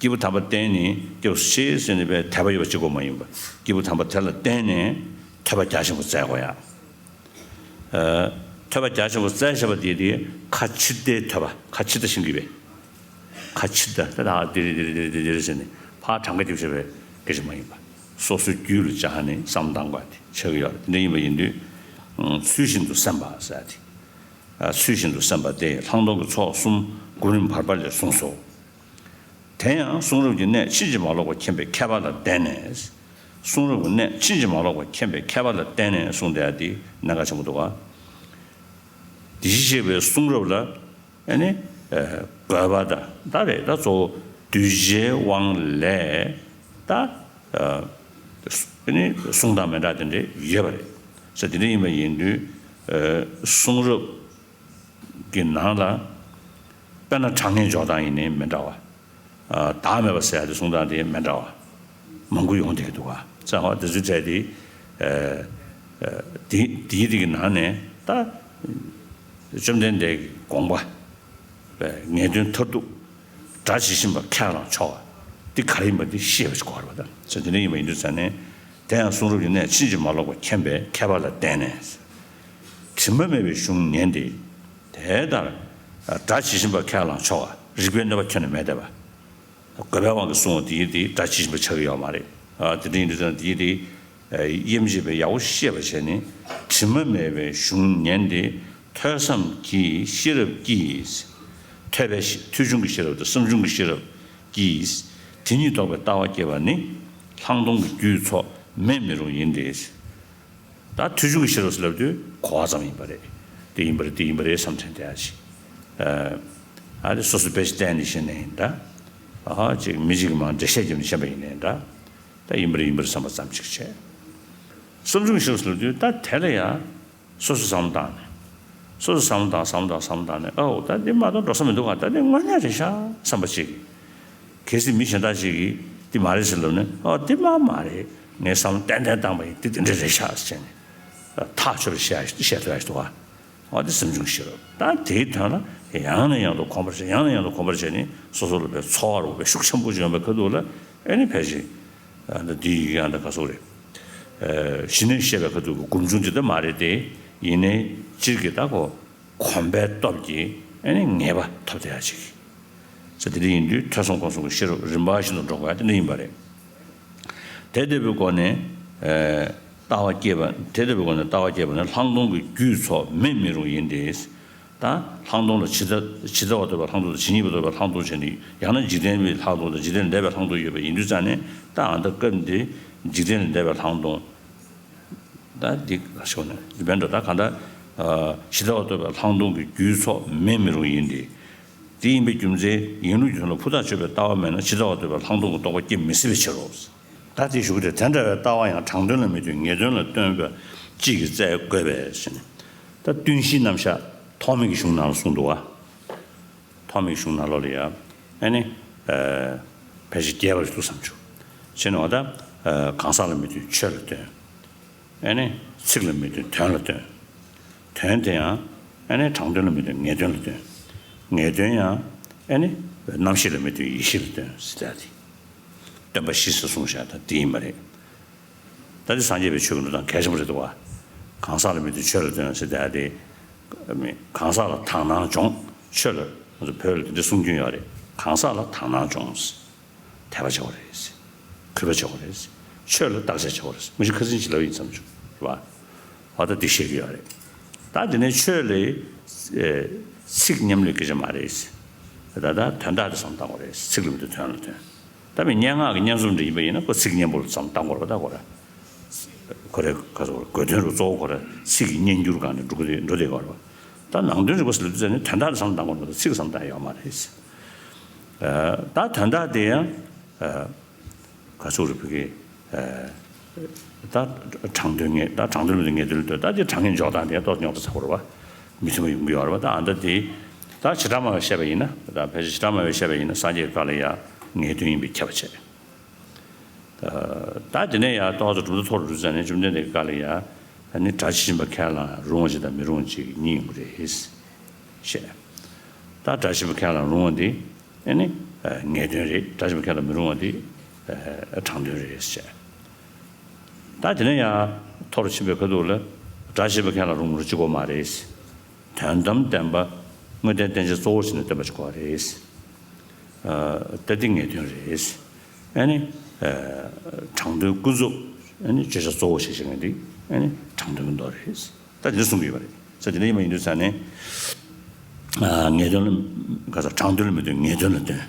སྐྱེས་བུ་དམ་པ་བརྟེན་ནས་སྐྱེས་བུ་ཤེས་ཟེར་ནས་པའི་དད་པ་ཡོད་པ་གཅིག་པོ་མ་ཡིན་པ། སྐྱེས་བུ་དམ་པ་དེ་ལ་བརྟེན་ནས་ཐོས་པ་རྒྱ་ཆེན་པོ་སྩལ་དགོས་ཡ། ཐོས་པ་རྒྱ་ཆེན་པོ་སྩལ་བཞག་པ་དེ་དེ་ཁ་ཕྱིར་བལྟའི་ཐོས་པ། ཁ་ཕྱིར་ལྟ་ཤེས་ཀྱི་པས། ཁ་ཕྱིར་ལྟ་ད་ལྟ་འདི་རེད་འདི་རེད་འདི་རེད་འདི་རེད་ཟེར་ནས་ཕར་གྲངས་ཀ་རྒྱབ་བྱས་པའི་སྐད་ཆ་མ་ཡིན་པ། སོ་སོའི་རྒྱུད་ལ་སྦྱར་ནས་བསམ་བློ་བཏང་དགོས་དེ་ཆགས་ཀྱི་ཡོད་རེད། དེ་འདྲ་ཡིན་པ་ཡིན་དུས། ཚུལ་བཞིན་དུ་སེམས་པ་ཟེར་ཡ་དེ། ཚུལ་བཞིན་དུ་སེམས་པ་སྟེ་ལྷག་མཐོང་གི་ཚོགས་གསུམ་གོ་རིམ་བར་པ་ལས་གསུངས་སོ། དེ་ཡང་གསུང་རབ་ཀྱི་གནད་ཕྱིན་ཅི་མ་ལོག་པར་མཁྱེན་པའི་མཁས་པ་ལ་བརྟེན་ནས། གསུང་རབ་ཀྱི་གནད་ཕྱིན་ཅི་མ་ལོག་པར་མཁྱེན་པའི་མཁས་པ་ལ་བརྟེན་ནས་གསུངས་བསྡད་ཡ་དེ་གནད་འགག་ཆེན་པོ་འདུག་ག་དེ་བཞིན་གཤེགས་པའི་གསུང་རབ་ལ་ཨ་ནི་དགོས་པ་དང་ད་རེད། ད་གཙོ་བོ་གདུལ་བྱའི་དབང་ལས་ད་ཨ་ནི་གསུང་སྟངས་མི་འདྲ་དེ་འདྲ་ཡོད་པ་རེད། ས་དེ་འདྲ་ཡིན་པ་ཡིན་དུས་གསུང་རབ་ཀྱི་ནང་ལ་དཔེར་ན་གྲངས་ངེས་འཇོག་སྟངས་ཡིན་ནའི་མི་འདྲ་བ། བདག་མེད་པ་ཟེར་ཡ་དེ་གསུང་སྟངས་དེ་མི་འདྲ་བ་མང་པོ་ཡོང་བསྡད་ཀྱི་འདུག་ག་ཙང་ཧོ་དེ་ཚོའི་གྲས་དེ། དེ་དེའི་རིགས་ཀྱི་ནང་ནས་ད་བཅོམ་ལྡན་འདས་ཀྱི་དགོངས་པ་ངེས་དོན་མཐར་ཐུག་སྒྲ་ཇི་བཞིན་པ་ཁས་བླངས་ཆོག་པ་འདི་ག་རེ་ཡིན་པ་འདི་ཤེས་པ་ཞིག་དགོས་རེད་པ། ད་ཚེ་འདི་འདྲ་ཡིན་པ་ཡིན་དུས་ཙང་ནས་དེ་ཡང་གསུང་རབ་ཀྱི་གནད་ཕྱིན་ཅི་མ་ལོག་པར་མཁྱེན་པའི་མཁས་པ་ལ་བརྟེན་ནས། དྲི་མ་མེད་པའི་གཞུང་ཉན་ཏེ། དེ་ལྟར་སྒྲ་ཇི་བཞིན་པ་ཁས་བླངས་ཆོག་པ་རིགས་པའི་གནོད་པ་ཁྱོན་ནས་མེད་བསྡད་པ། དགོས་པའི་དབང་གིས་གསུངས་པ་དེ་དེ་སྒྲ་ཇི་བཞིན་པ་ཆགས་ཀྱི་ཡོད་མ་རེད། དེ་འདྲ་ཡིན་དུས་ཙང་དེ་དེ་དབྱེ་མི་ཕྱེད་པའི་ཡག་པོ་ཤེས་པར་བྱས་ནས་དྲི་མ་མེད་པའི་གཞུང་ཉན་ཏེ་ཐོས་བསམ་གྱིས་ཤེས་རབ་ཀྱིས་ཐོས་པའི་ཤེས་ཐོས་བྱུང་གི་ཤེས་རབ་དང་བསམ་བྱུང་གི་ཤེས་རབ་ཀྱིས་དེ་ཉིད་རྟོགས་པའི་ལྟ་བ་སྐྱེས་པ་ནི་ལྷག་མཐོང་གི་རྒྱུའི་ཚོགས་མེད་མི་རུང་ཡིན་ཏེ། ད་ཐོས་བྱུང་གི་ཤེས་རབ་ཟེར་ལབ་དུས་གོ་བ་ཙམ་ཡིན་པ་རེད། དེ་ཡིན་པ་རེད་དེ་ཡིན་པ་རེད་བསམ་དྲན་བསྡད་ཡ་ཞིག་ཨ་དེ་སོ་སོ་དཔེ་ཆ་བལྟས་ནས་ཤེས་ནས་ཡིན་ད། ཨ་ཅིག་མི་གཅིག་གིས་མར་འགྲེལ་བཤད་བརྒྱབ་ནས་ཤེས་པ་ཡིན་ནའི་འདྲ། ད་ཡིན་པ་རེད་ཡིན་པ་རེད་བསམ་པ་ཙམ་ཅིག་བྱས། བསམ་བྱུང་གི་ཤེས་རབ་ཟེར་ལབ་དུས་ད་དེ་ལ་ཡ། སོ་སོས་བསམ་བློ་བཏང་ནས། སོ་སོས་བསམ་བློ་བཏང་བསམ་བློ་བཏང་བསམ་བློ་བཏང་ནས་ཨོ་ད་འདི་མ་གཏོགས་འགྲོ་ས་མི་འདུག་ག་ད་འདི་དངོས་གནས་རེད་ཤག་བསམ་པ་ཅིག་གལ་སྲིད་མི་གཞན་དག་ཅིག་གིས་འདི་མ་རེད་ཟེར་ལབ་ནས་ཨོ་འདི་མ་མ་རེད། ངས་བསམ་བློ་ཏན་ཏན་བཏང་པ་ཡིན། འདི་འདི་འདྲ་རེད་ཤག་ཟེར་ནས་ཐག་ཆོད་པ་བཤད་བཤད་ཐུབ་ཡ་ཞིག་འདུག་ག་ཨོ་འདི་བསམ་བྱུང་ཤེས་རབ་ད་དེའི་དོན་ལ་ཡང་ནས་ཡང་དུ་གོམས་པར་བྱས་ཡང་ནས་ཡང་དུ་གོམས་པར་བྱས་ནས་སོ་སོ་ལ་བའི་ཚོར་བ་རུ་བའི་ཤུགས་ཆེན་པོ་ཅིག་ཡོང་བའི་ཁ་ཐུག་ལ་ཨེ་ནི་ཕལ་ཆེར་ཨ་འདི་ཡི་ཡང་ད་ག་སོག་རེད། གཞི་ནས་བཤད་པའི་ཁ་ཐུག་གི་སྒོམ་བྱུང་ཅིག་ད་མ་རེད་དེ། ཡིན་ནའི་སྤྱིར་གྱི་ད་གོ་གོམས་པའི་སྟོབས་ཀྱིས་ཨེ་ནི་ངེས་པ་ཐོབ་བསྡད་ཡ་ཅིག་ས་དེ་འདྲ་ཡིན་དུས་ཐོས་བསམ་སྒོམ་གསུམ་གྱི་ཤེས་རབ་རིམ་པ་བཞིན་དུ་འགྲོ་དགོས་ཡ་དེ་འདྲ་ཡིན་པ་རེད། དེ་ལྟ་བུའི་སྒོ་ནས་ལྟ་བ་སྐྱེས་པ་དེ་ལྟ་བུའི་སྒོ་ནས་ལྟ་བ་སྐྱེས་པ་ནི་ལྷག་མཐོང་གི་རྒྱུའི་ཚོགས་མེད་མི་རུང་ཡིན་ཏེ། ད་ལྷག་མཐོང་ལ་ཇི་ལྟ་ཇི་ལྟ་བ་ལྟ་བུའི་ལྷག་མཐོང་དང་ཇི་སྙེད་པ་ལྟ་བུའི་ལྷག་མཐོང་བྱས་ནས་ཡང་ན་འཇིག་རྟེན་པའི་ལྷག་མཐོང་དང་འཇིག་རྟེན་ལས་འདས་པའི་ལྷག་མཐོང་ཡོད་པ་ཡིན་དུས་ཙང་ནས་ད་ཨ་ད་སྐབས་འདི་འཇིག་རྟེན་ལས་འདས་པའི་ལྷག་མཐོང་ད་འདི་ལ་ཤོག་ནས་འདི་བན་འགྲོ་ད་གང་ལྟར་ཇི་ལྟ་བ་ལྟ་བུའི་ལྷག་མཐོང་གི་རྒྱུའི་ཚོགས་མེད་མི་རུང་ཡིན་ཏེ། དེ་ཡིན་པའི་རྒྱུ་མཚན་ཡིན་ལུགས་ཀྱི་དོན་ལ་ཕུ་ཐག་ཆོད་པའི་ལྟ་བ་མེད་ན་ཇི་ལྟ་བ་ལྟ་བུའི་ལྷག་མཐོང་གི་རྟོགས་པ་སྐྱེ་མི་སྲིད་པའི་ཕྱིར་རོ། ད་དེ་ཞུ་གི་རེད། དེ་འདྲ་བའི་ལྟ་བ་ཡང་དྲང་དོན་ལ་མི་ལྟོས་ངེས་དོན་ལ་ལྟོས་པ་གཅིག་གིས་བཙལ་དགོས་པས་ཟེར་ནས། ད་བསྟུན་གཞིའི་རྣམ་གཞག་ཐོགས་མེད་ཀྱི་གཞུང་ནང་ལ་གསུངས་འདུག་བ། ཐོགས་མེད་གཞུང་ནང་ལོགས་ལ་ཡ། ཨ་ནི། ཕལ་ཆེར་རྒྱས་པར་འདུག་བསམ་བྱུང་། ཕྱིན་ནོ་ད། གང་ཟག་ལ་མི་ལྟོས་ཆོས་ལ་ལྟོས། ཨེ་ནི་ཚིག་ལ་མི་ལྟོས་དོན་ལ་ལྟོས། དོན་དེ་ཡང་ཨེ་ནི་དྲང་དོན་ལ་མི་ལྟོས་ངེས་དོན་ལ་ལྟོས། ངེས་དོན་ཡང་ཨེ་ནི་རྣམ་ཤེས་ལ་མི་ལྟོས་ཡེ་ཤེས་ལ་ལྟོས་ཟེར་ཡ་དེ། སྟོན་པ་བཞི་ཟེར་གསུངས་བཞག་ད་དེ་ཡིན་པ་རེད། ད་དེ་སངས་རྒྱས་པའི་ཆོས་ཀྱི་འགྲོ་སྟངས་གལ་ཆེན་པོ་རེད་འདུག་བ། གང་ཟག་ལ་མི་ལྟོས་ཆོས་ལ་ལྟོས་ཟེར་ཡ་དེ། གང་ཟག་ལ་དག་སྣང་སྦྱོངས། ཆོས་ལ་ང་ཚོ་བོད་ལ་དེ་འདྲ་གསུང་རྒྱུན་ཡོད་རེད། གང་ཟག་ལ་དག་སྣང་སྦྱོངས། དད་པ་བྱེད་དགོས་རེད། གུས་པ་བྱེད་དགོས་རེད། ཆོས་ལ་བརྟག་དཔྱད་བྱེད་དགོས་རེད། མི་ཞིག་ཁ་སང་ཅིག་ལབ་ཡིན་བསམ་བྱུང་རེད་བ། འོ་ད་འདི་བཤད་ཀྱི་ཡོད་རེད། ད་དེ་ནས་ཆོས་ལ་ཚིག་མཉམ་ལས་སྐད་ཆ་མ་རེད། ད་ལྟ་དོན་དག་དེ་བསམ་བཏང་དགོས་རེད། ཚིག་ལ་མི་ལྟོས་དོན་ལ་ལྟོས། ད་མི་སྙན་ངག་གི་སྙན་རྩོམ་འདྲ་ཡིན་པ་ཡིན་ན་ཁོ་ཚིག་སྙན་པོ་ལ་བསམ་བཏང་དགོས་རེད་པ། ད་ཁོ་ར་ཁོ་རའི་ག་ཚོད་དགོས་དོན་རུ་གཙོ་བོ་ཁོ་ར་ཚིག་གི་སྙན་འགྱུར་སྒང་ནས་འགྲོ་གི་འགྲོ་བསྡད་ཡོད་རེད་པ། ད་ནང་དོན་རིག་པ་ཟེར་ལབ་དུས་ཙམ་ནས་དོན་དག་དེ་བསམ་བཏང་དགོས་རེད་པ། ཚིག་བསམ་བཏང་ཡོད་མ་རེད། ད་དོན་དག་དེ་ཡང་ག་ཚོད་རེད་བོད་ཀྱི། ད་དྲང་དོན་ངེས། ད་དྲང་དོན་ལ་ངེས་དོན་ལ་ལྟོས། ད་དེ་དྲང་ངེས་འཇོག་སྟངས་དེ་ཏོག་ཙམ་རྙོག་དྲ་ཚ་པོ་རེད་པ། མི་མཐུན་པ་ཡོང་གི་ཡོད་རེད་པ། ད་ཨ་ད་དེ་ད་བྱེ་བྲག་སྨྲ་བས་བཤད་པ་ཡིན་ན། ད་ཕལ་ཆེར་བྱེ་བྲག་སྨྲ་བས་བཤད་པ་ཡིན་ན་སངས་རྒྱས་ཀྱི་བཀའ་ལ་ཡང་ངེས་དོན་ཡིན་པས་ཁྱབ་པ་བྱས། ད་དེ་ནས་ཡང་ཏོག་ཙམ་གྲུབ་མཐའ་མཐོ་རུ་འགྲོ་ཙང་ནས་བཅོམ་ལྡན་འདས་ཀྱི་བཀའ་ལ་ཡང་ཨ་ནི་སྒྲ་ཇི་བཞིན་པ་ཁས་བླངས་རུང་བ་ཅིག་དང་མི་རུང་བ་ཅིག་གཉིས་ཡོང་གི་རེད་བཤད། ད་སྒྲ་ཇི་བཞིན་པ་ཁས་བླངས་རུང་བ་འདི་ཨ་ནི་ངེས་དོན་རེད། སྒྲ་ཇི་བཞིན་པ་ཁས་བླངས་མི་རུང་བ་འདི་དྲང་དོན་རེད་བཤད། ད་དེ་ནས་ཡང་མཐོ་རུ་ཕྱིན་པའི་ཁ་ཐུག་ལ་སྒྲ་ཇི་བཞིན་པ་ཁས་བླངས་རུང་བ་ཅིག་དགོས་མ་རེད། དོན་དམ་བདེན་པ་དངོས་བསྟན་བསྟན་བྱ་གཙོ་བོར་བྱས་ནས་སྟོན་པ་ཅིག་དགོས་རེད། ཨ་ད་འདི་ངེས་དོན་རེད། ཨ་ནི་ཨ་དྲང་དོན་ཀུན་རྫོབ། ཨ་ནི་བརྗོད་བྱ་གཙོ་བོ་ཞེས་བྱ་ངེས་འདི་ཨ་ནི་དྲང་དོན་གྱི་མདོ་རེད། ད་འདི་གསུང་གི་ཡོད་པ་རེད། ས་དེ་འདྲ་ཡིན་པ་ཡིན་དུས་ཙང་ནས་ཨ་ངེས་དོན་ལ་ག་ས་དྲང་དོན་ལ་མི་ལྟོས་ངེས་དོན་ལ་ལྟོས།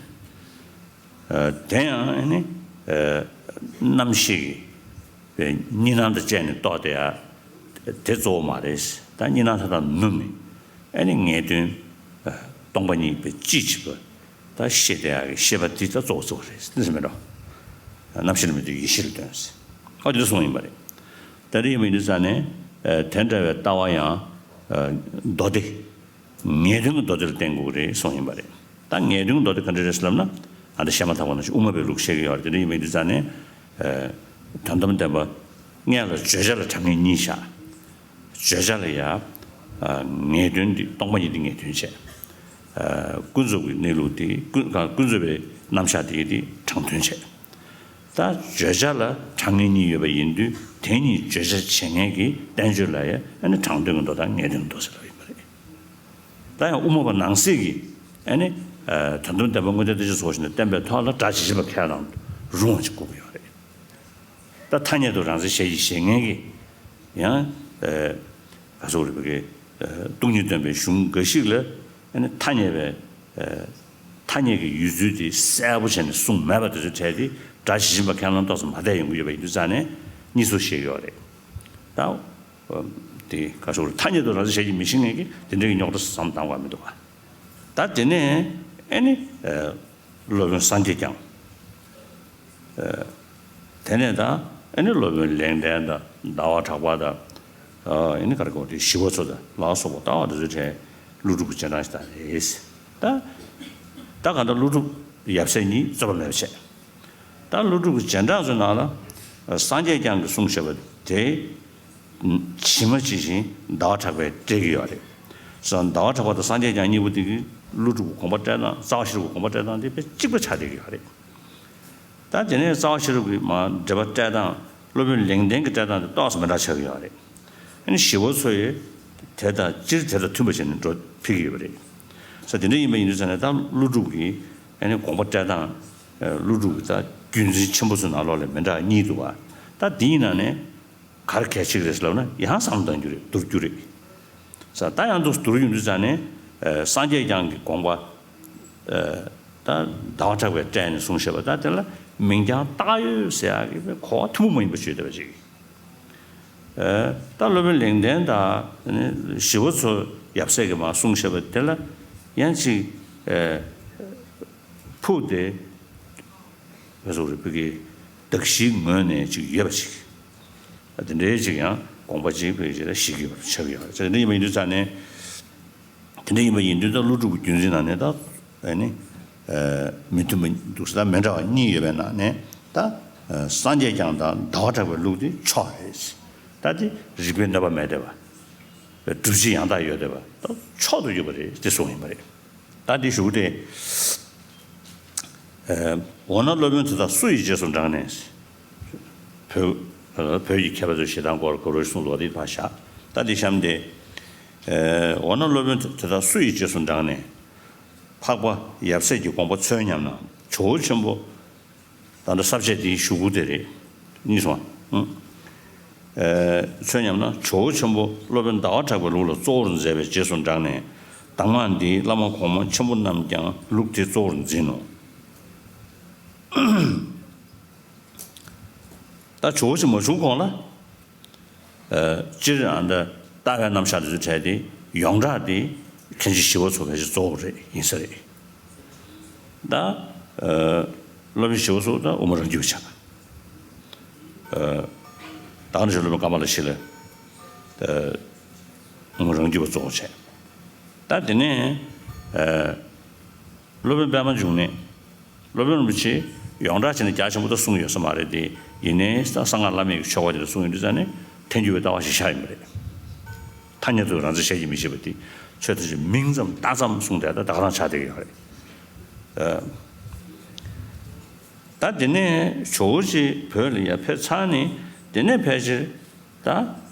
ཨ་དེ་ཡང་ཨ་ནི་ཨ་རྣམ་ཤེས་ཀྱི་པའི་གཉིས་སྣང་དང་བཅས་ནས་རྟོགས་དེ་ཡ། དེ་གཙོ་བོ་མ་རེད། ད་གཉིས་སྣང་མཐའ་དག་ནུབ་ནས་ཨ་ནི་ངེས་དོན་སྟོང་པ་ཉིད་པའི་དཔྱིས་ཕྱིན་པ་ད་ཤེས་དེ་ཡ་གི་ཤེས་པ་འདི་ད་གཙོ་བོ་གཙོ་བོ་རེད་དེ་ཟེར་མེད་འགྲོ། རྣམ་ཤེས་ལ་མི་ལྟོས་ཡེ་ཤེས་ལ་ལྟོས་ཟེར། ཨོ་དེ་གསུངས་ཡིན་པ་རེད། ད་རེས་ཡིན་པ་ཡིན་དུས་ཙང་ནས་དེ་འདྲ་བའི་ལྟ་བ་ཡང་མདོ་སྡེ། ངེས་དོན་གྱི་མདོ་སྡེ་ལ་བརྟེན་དགོས་ཀྱི་རེད་གསུངས་ཡིན་པ་རེད། ད་ངེས་དོན་གྱི་མདོ་སྡེ་ག་འདྲ་རེད་ཟེར་ལབ་ན། ཨ་འདི་བཤད་མ་ཐག་པ་ནང་བཞིན་དབུ་མ་པའི་ལུགས་བཤད་ཀྱི་ཡོད་རེད། དེ་འདྲ་ཡིན་པ་ཡིན་དུས་ཙང་ནས། དོན་དམ་བདེན་པ་སྔོན་ལ་བརྗོད་བྱ་ལ་དྲང་ངེས་གཉིས་བཞག་བརྗོད་བྱ་ལ་ཡ། ངེས་དོན་འདི་སྟོང་པ་ཉིད་འདི་ངེས་དོན་བྱས། ཀུན་རྫོབ་ཀྱི་གནས་ལུགས་འདི་ཀུན་ཀུན་རྫོབ་པའི་རྣམ་གཞག་འདི་འདི་དྲང་དོན་བྱས། ད་བརྗོད་བྱ་ལ་དྲང་ངེས་གཉིས་ཡོད་པ་ཡིན་དུས་དེ་གཉིས་བརྗོད་བྱ་བྱེད་མཁན་གྱི་བསྟན་བཅོས་ལ་ཡང་ཨ་ནི་དྲང་དོན་གྱི་མདོ་དང་ངེས་དོན་གྱི་མདོ་ཟེར་བ་ཡིན་པ་རེད། ད་ཡང་དབུ་མ་པ་ནང་གསེས་ཀྱི་ཨ་ནི་དོན་དམ་བདེན་པ་དངོས་བསྟན་བསྟན་བཅོས་ཚོགས་ཞིག་ནས་བསྟན་པའི་ཐོག་ལ་སྒྲ་ཇི་བཞིན་པ་ཁས་བླངས་རུང་བ་ཅིག་དགོས་ཀྱི་ཡོད་རེད། ད་ཐ་སྙད་དུ་རང་མཚན་གཞལ་གྱི་བཞེད་མཁན་གྱི་ཡང་ག་ཚོད་རེད་པ་གི་སྟོང་ཉིད་སྟོན་པའི་གཞུང་འགའ་ཞིག་ལ་ཨ་ནི་ཐ་སྙད་པའི་ཐ་སྙད་ཀྱི་ཡུལ་ཚུལ་དེ་གསལ་པོ་བྱས་ནས་གསུངས་མེད་པ་དེ་ཚོའི་གྲས་དེ་སྒྲ་ཇི་བཞིན་པ་ཁས་བླངས་ཏོག་ཙམ་མ་བསྡད་ཡོང་གི་ཡོད་པ་ཡིན་དུས་ཙང་ནས་གཉིས་སུ་བཤད་ཀྱི་ཡོད་རེད། ད་དེ་ག་ཚོད་རེད། ཐ་སྙད་དུ་རང་མཚན་གཞལ་གྱི་མི་བཞེད་མཁན་གྱི་དེ་འདྲ་གི་རྙོག་དྲ་བསམ་བཏང་བ་མི་འདུག་ག་ད་དེ་ནས་ཨ་ནི། སློབ་དཔོན་སངས་རྒྱས་བསྐྱངས། དེ་ནས་ད་ཨ་ནི་སློབ་དཔོན་ལེགས་ལྡན་དང་ཟླ་བ་གྲགས་པ་དང་། ཨ་ནི་ག་རེ་གོ་དེ་ཞི་བ་འཚོ་དང་ལ་སོགས་པ་ལྟ་བ་འདི་ཚོའི་གྲས་ཀླུ་སྒྲུབ་ཀྱི་རྗེས་འབྲང་ཞིག་དང་རེད། ད་ད་ག་ད་ཀླུ་སྒྲུབ་ཡབ་སྲས་གཉིས་རྩོད་པ་མེད་པ་བྱས། ད་ཀླུ་སྒྲུབ་ཀྱི་རྗེས་འབྲང་ཚོའི་ནང་ལ་སངས་རྒྱས་བསྐྱངས་ཀྱིས་གསུངས་བཞག་པ་དེ། ཇི་མ་ཇི་བཞིན་ཟླ་བ་གྲགས་པས་བཀྲལ་གྱི་ཡོད་རེད། ཟླ་བ་གྲགས་པ་དང་སངས་རྒྱས་བསྐྱངས་གཉིས་པོ་དེ་གིས་ཀླུ་སྒྲུབ་ཀྱི་དགོངས་པ་བཀྲལ་སྟངས་རྩ་བ་ཤེས་རབ་ཀྱི་དགོངས་པ་བཀྲལ་སྟངས་དེ་དཔེ་གཅིག་པ་ཆགས་བསྡད་ཀྱི་ཡོད་རེད། ད་དེ་ནས་རྩ་བ་ཤེས་རབ་ཀྱི་མ་འགྲེལ་པ་བཀྲལ་སྟངས་སློབ་དཔོན་ལེགས་ལྡན་གྱི་བཀྲལ་སྟངས་དེ་ཏོག་ཙམ་མི་འདྲ་ཆགས་ཀྱི་ཡོད་རེད། ཨ་ནི་ཞི་བ་འཚོ་ཡིས་དེ་དང་སྤྱིར་དེ་དང་མཐུན་པ་བྱས་ནས་འགྲོ་ཕེབས་ཀྱི་ཡོད་པ་རེད། ས་དེ་འདྲ་ཡིན་པ་ཡིན་དུས་ཙང་ནས་ད་ཀླུ་སྒྲུབ་ཀྱི་ཨ་ནི་དགོངས་པ་བཀྲལ་སྟངས་ཀླུ་སྒྲུབ་ཀྱི་ད་རྒྱུད་འཛིན་ཆེན་པོ་ཚོའི་ནང་ལོགས་ལ་མི་འདྲ་བ་གཉིས་འདུག་བ། ད་དེའི་ནང་ནས། ག་རེ་གལ་ཆེ་གི་རེད་ཟེར་ལབ་ན་ཡང་བསམ་བློ་གཏོང་རྒྱུ་རེད། བསྡུར་རྒྱུ་རེད། ས་ད་ཡང་འདུག་བསྡུར་ཡོང་དུས་ཙང་ནས་ཨ་སངས་རྒྱས་བསྐྱངས་ཀྱི་དགོངས་པ་ཨ་ད་ཟླ་བ་གྲགས་པས་བཀྲལ་ནས་གསུངས་བཞག་པ་ད་དེ་ལ་མིང་རྐྱང་བཏགས་ཡོད་ཟེར་ཡག་གི་དཔེ་གོ་བ་ཐུན་མོང་མ་ཡིན་པ་ཞིག་ཡོད་བསྡད་པ་ཅིག་ཨ་ད་སློབ་དཔོན་ལེགས་ལྡན་དང་ཞི་བ་འཚོ་ཡབ་སྲས་ཀྱིས་མར་གསུངས་བཞག་པ་དེ་ལ་ཡང་ཅིག་ཨ་ཕུགས་དེ། ང་ཚོ་རེ་ཕ་གི་གདགས་གཞིའི་ངོས་ནས་ཅིག་ཡོད་པ་ཅིག་ཨ་དེ་འདྲའི་ཅིག་ཡང་དགོངས་པ་ཅིག་ཕ་གི་ཅིག་ལ་བཞེས་ཀྱི་ཡོད་པ་ཆགས་ཀྱི་ཡོད་རེད། དེ་འདྲ་ཡིན་པ་ཡིན་དུས་ཙང་ནས། དེ་འདྲ་ཡིན་པ་ཡིན་དུས་ད་ཀླུ་སྒྲུབ་ཀྱི་རྒྱུད་འཛིན་ནང་ནས་ད་ཨ་ནི་ཨ་མི་མཐུན་པ་འདུག་ས་ད་མི་འདྲ་བ་གཉིས་ཡོད་པའི་ནང་ནས་ད་ སངས་རྒྱས་བསྐྱངས་དང་ཟླ་བ་གྲགས་པའི་ལུགས་དེ་མཆོག་རེད། ད་དེ་རིགས་པའི་གནོད་པ་མེད་བསྡད་པ། སྒྲུབ་བྱེད་ཡང་དག་ཡོད་བསྡད་པ་ད་མཆོག་ཏུ་གྱུར་པ་རེད་དེ་གསུངས་ཡིན་པ་རེད། ད་འདི་ཞུ་སྟེ། འོ་ན་སློབ་དཔོན་དེ་དག་སུ་ཡི་རྗེས་སུ་འབྲངས་ནས། བོད། བོད་ཀྱི་མཁས་པ་ཚོས་ཞེ་སྡང་སྐོར་གོ་རོ་གསུངས་འདུག་དེ་ཕར་བཞག་ད་འདི་གཤམ་དེ། འོ་ན་སློབ་དཔོན་དེ་དག་སུ་ཡི་རྗེས་སུ་འབྲངས་ནས། འཕགས་པ་ཡབ་སྲས་ཀྱི་དགོངས་པ་འཚོལ་སྙམ་ན་ཇོ་བོ་ཆེན་པོ། ད་ལྟ་ས་བཅད་འདིའི་ཞུ་སྐུལ་དེ་རེད། གཉིས་སོང་ཨ། ཨེ། མཚོན་སྙམ་ན་ཇོ་བོ་ཆེན་པོ་སློབ་དཔོན་ཟླ་བ་གྲགས་པའི་ལུགས་ལ་གཙོ་བོར་མཛད་པའི་རྗེས་སུ་འབྲངས་ནས་གདམས་ངག་འདིའི་བླ་མ་གོང་མ་ཆེན་པོ་རྣམས་ཀྱང་ལུགས་དེ་གཙོ་བོར་འཛིན་ནོ། ད་ཇོ་བོ་ཆེན་མ་བྱུང་གོང་ལ། སྤྱིར་ཨ་འདྲ་ལྟ་བའི་རྣམ་གཞག་འདི་ཚོ་བྲལ་ཏེ་ཡོངས་གྲགས་དེ་མཁན་ཆེན་ཞི་བ་འཚོ་ཕལ་ཆེར་གཙོ་བོ་རེད་ཡིན་ས་རེད། ད་སློབ་དཔོན་ཞི་བ་འཚོ་ད་དབུ་མ་རང་རྒྱུད་པ་ཆགས། ད་ག་ནང་བཞིན་སློབ་དཔོན་ཀ་མ་ལ་ཤཱི་ལ་དབུ་མ་རང་རྒྱུད་པ་གཙོ་བོ་བྱས། ད་དེ་ནས། སློབ་དཔོན་པདྨ་འབྱུང་གནས། སློབ་དཔོན་རིན་པོ་ཆེ་ཡོངས་གྲགས་བྱས་ན་རྒྱ་ཆེན་པོ་ད་གསུངས་ཡོད་ས་མ་རེད་དེ། ཡིན་ནའི་གསང་སྔགས་བླ་མེད་ཀྱི་ཆོ་ག་དེ་ལ་གསུངས་ཡོད་དུས་ཙང་ནས་ཐལ་འགྱུར་བའི་ལྟ་བ་ཞིག་ཤར་ཡོང་གི་རེད། ཐ་སྙད་དུ་རང་མཚན་བཤད་ཀྱི་མི་ཤེས་པ་དེ་ཚོས་ད་ཅི་མིང་ཙམ་རྟགས་ཙམ་གསུངས་ཏེ་ད་ད་ག་རང་ཆགས་བསྡད་ཀྱི་ཡོད་རེད། ད་དེ་ནས་ཇོ་བོ་རྗེ་བོད་ལ་ཡར་ཕེབས་ཚར་ནས་དེ་ནས་ཕལ་ཆེར་ད་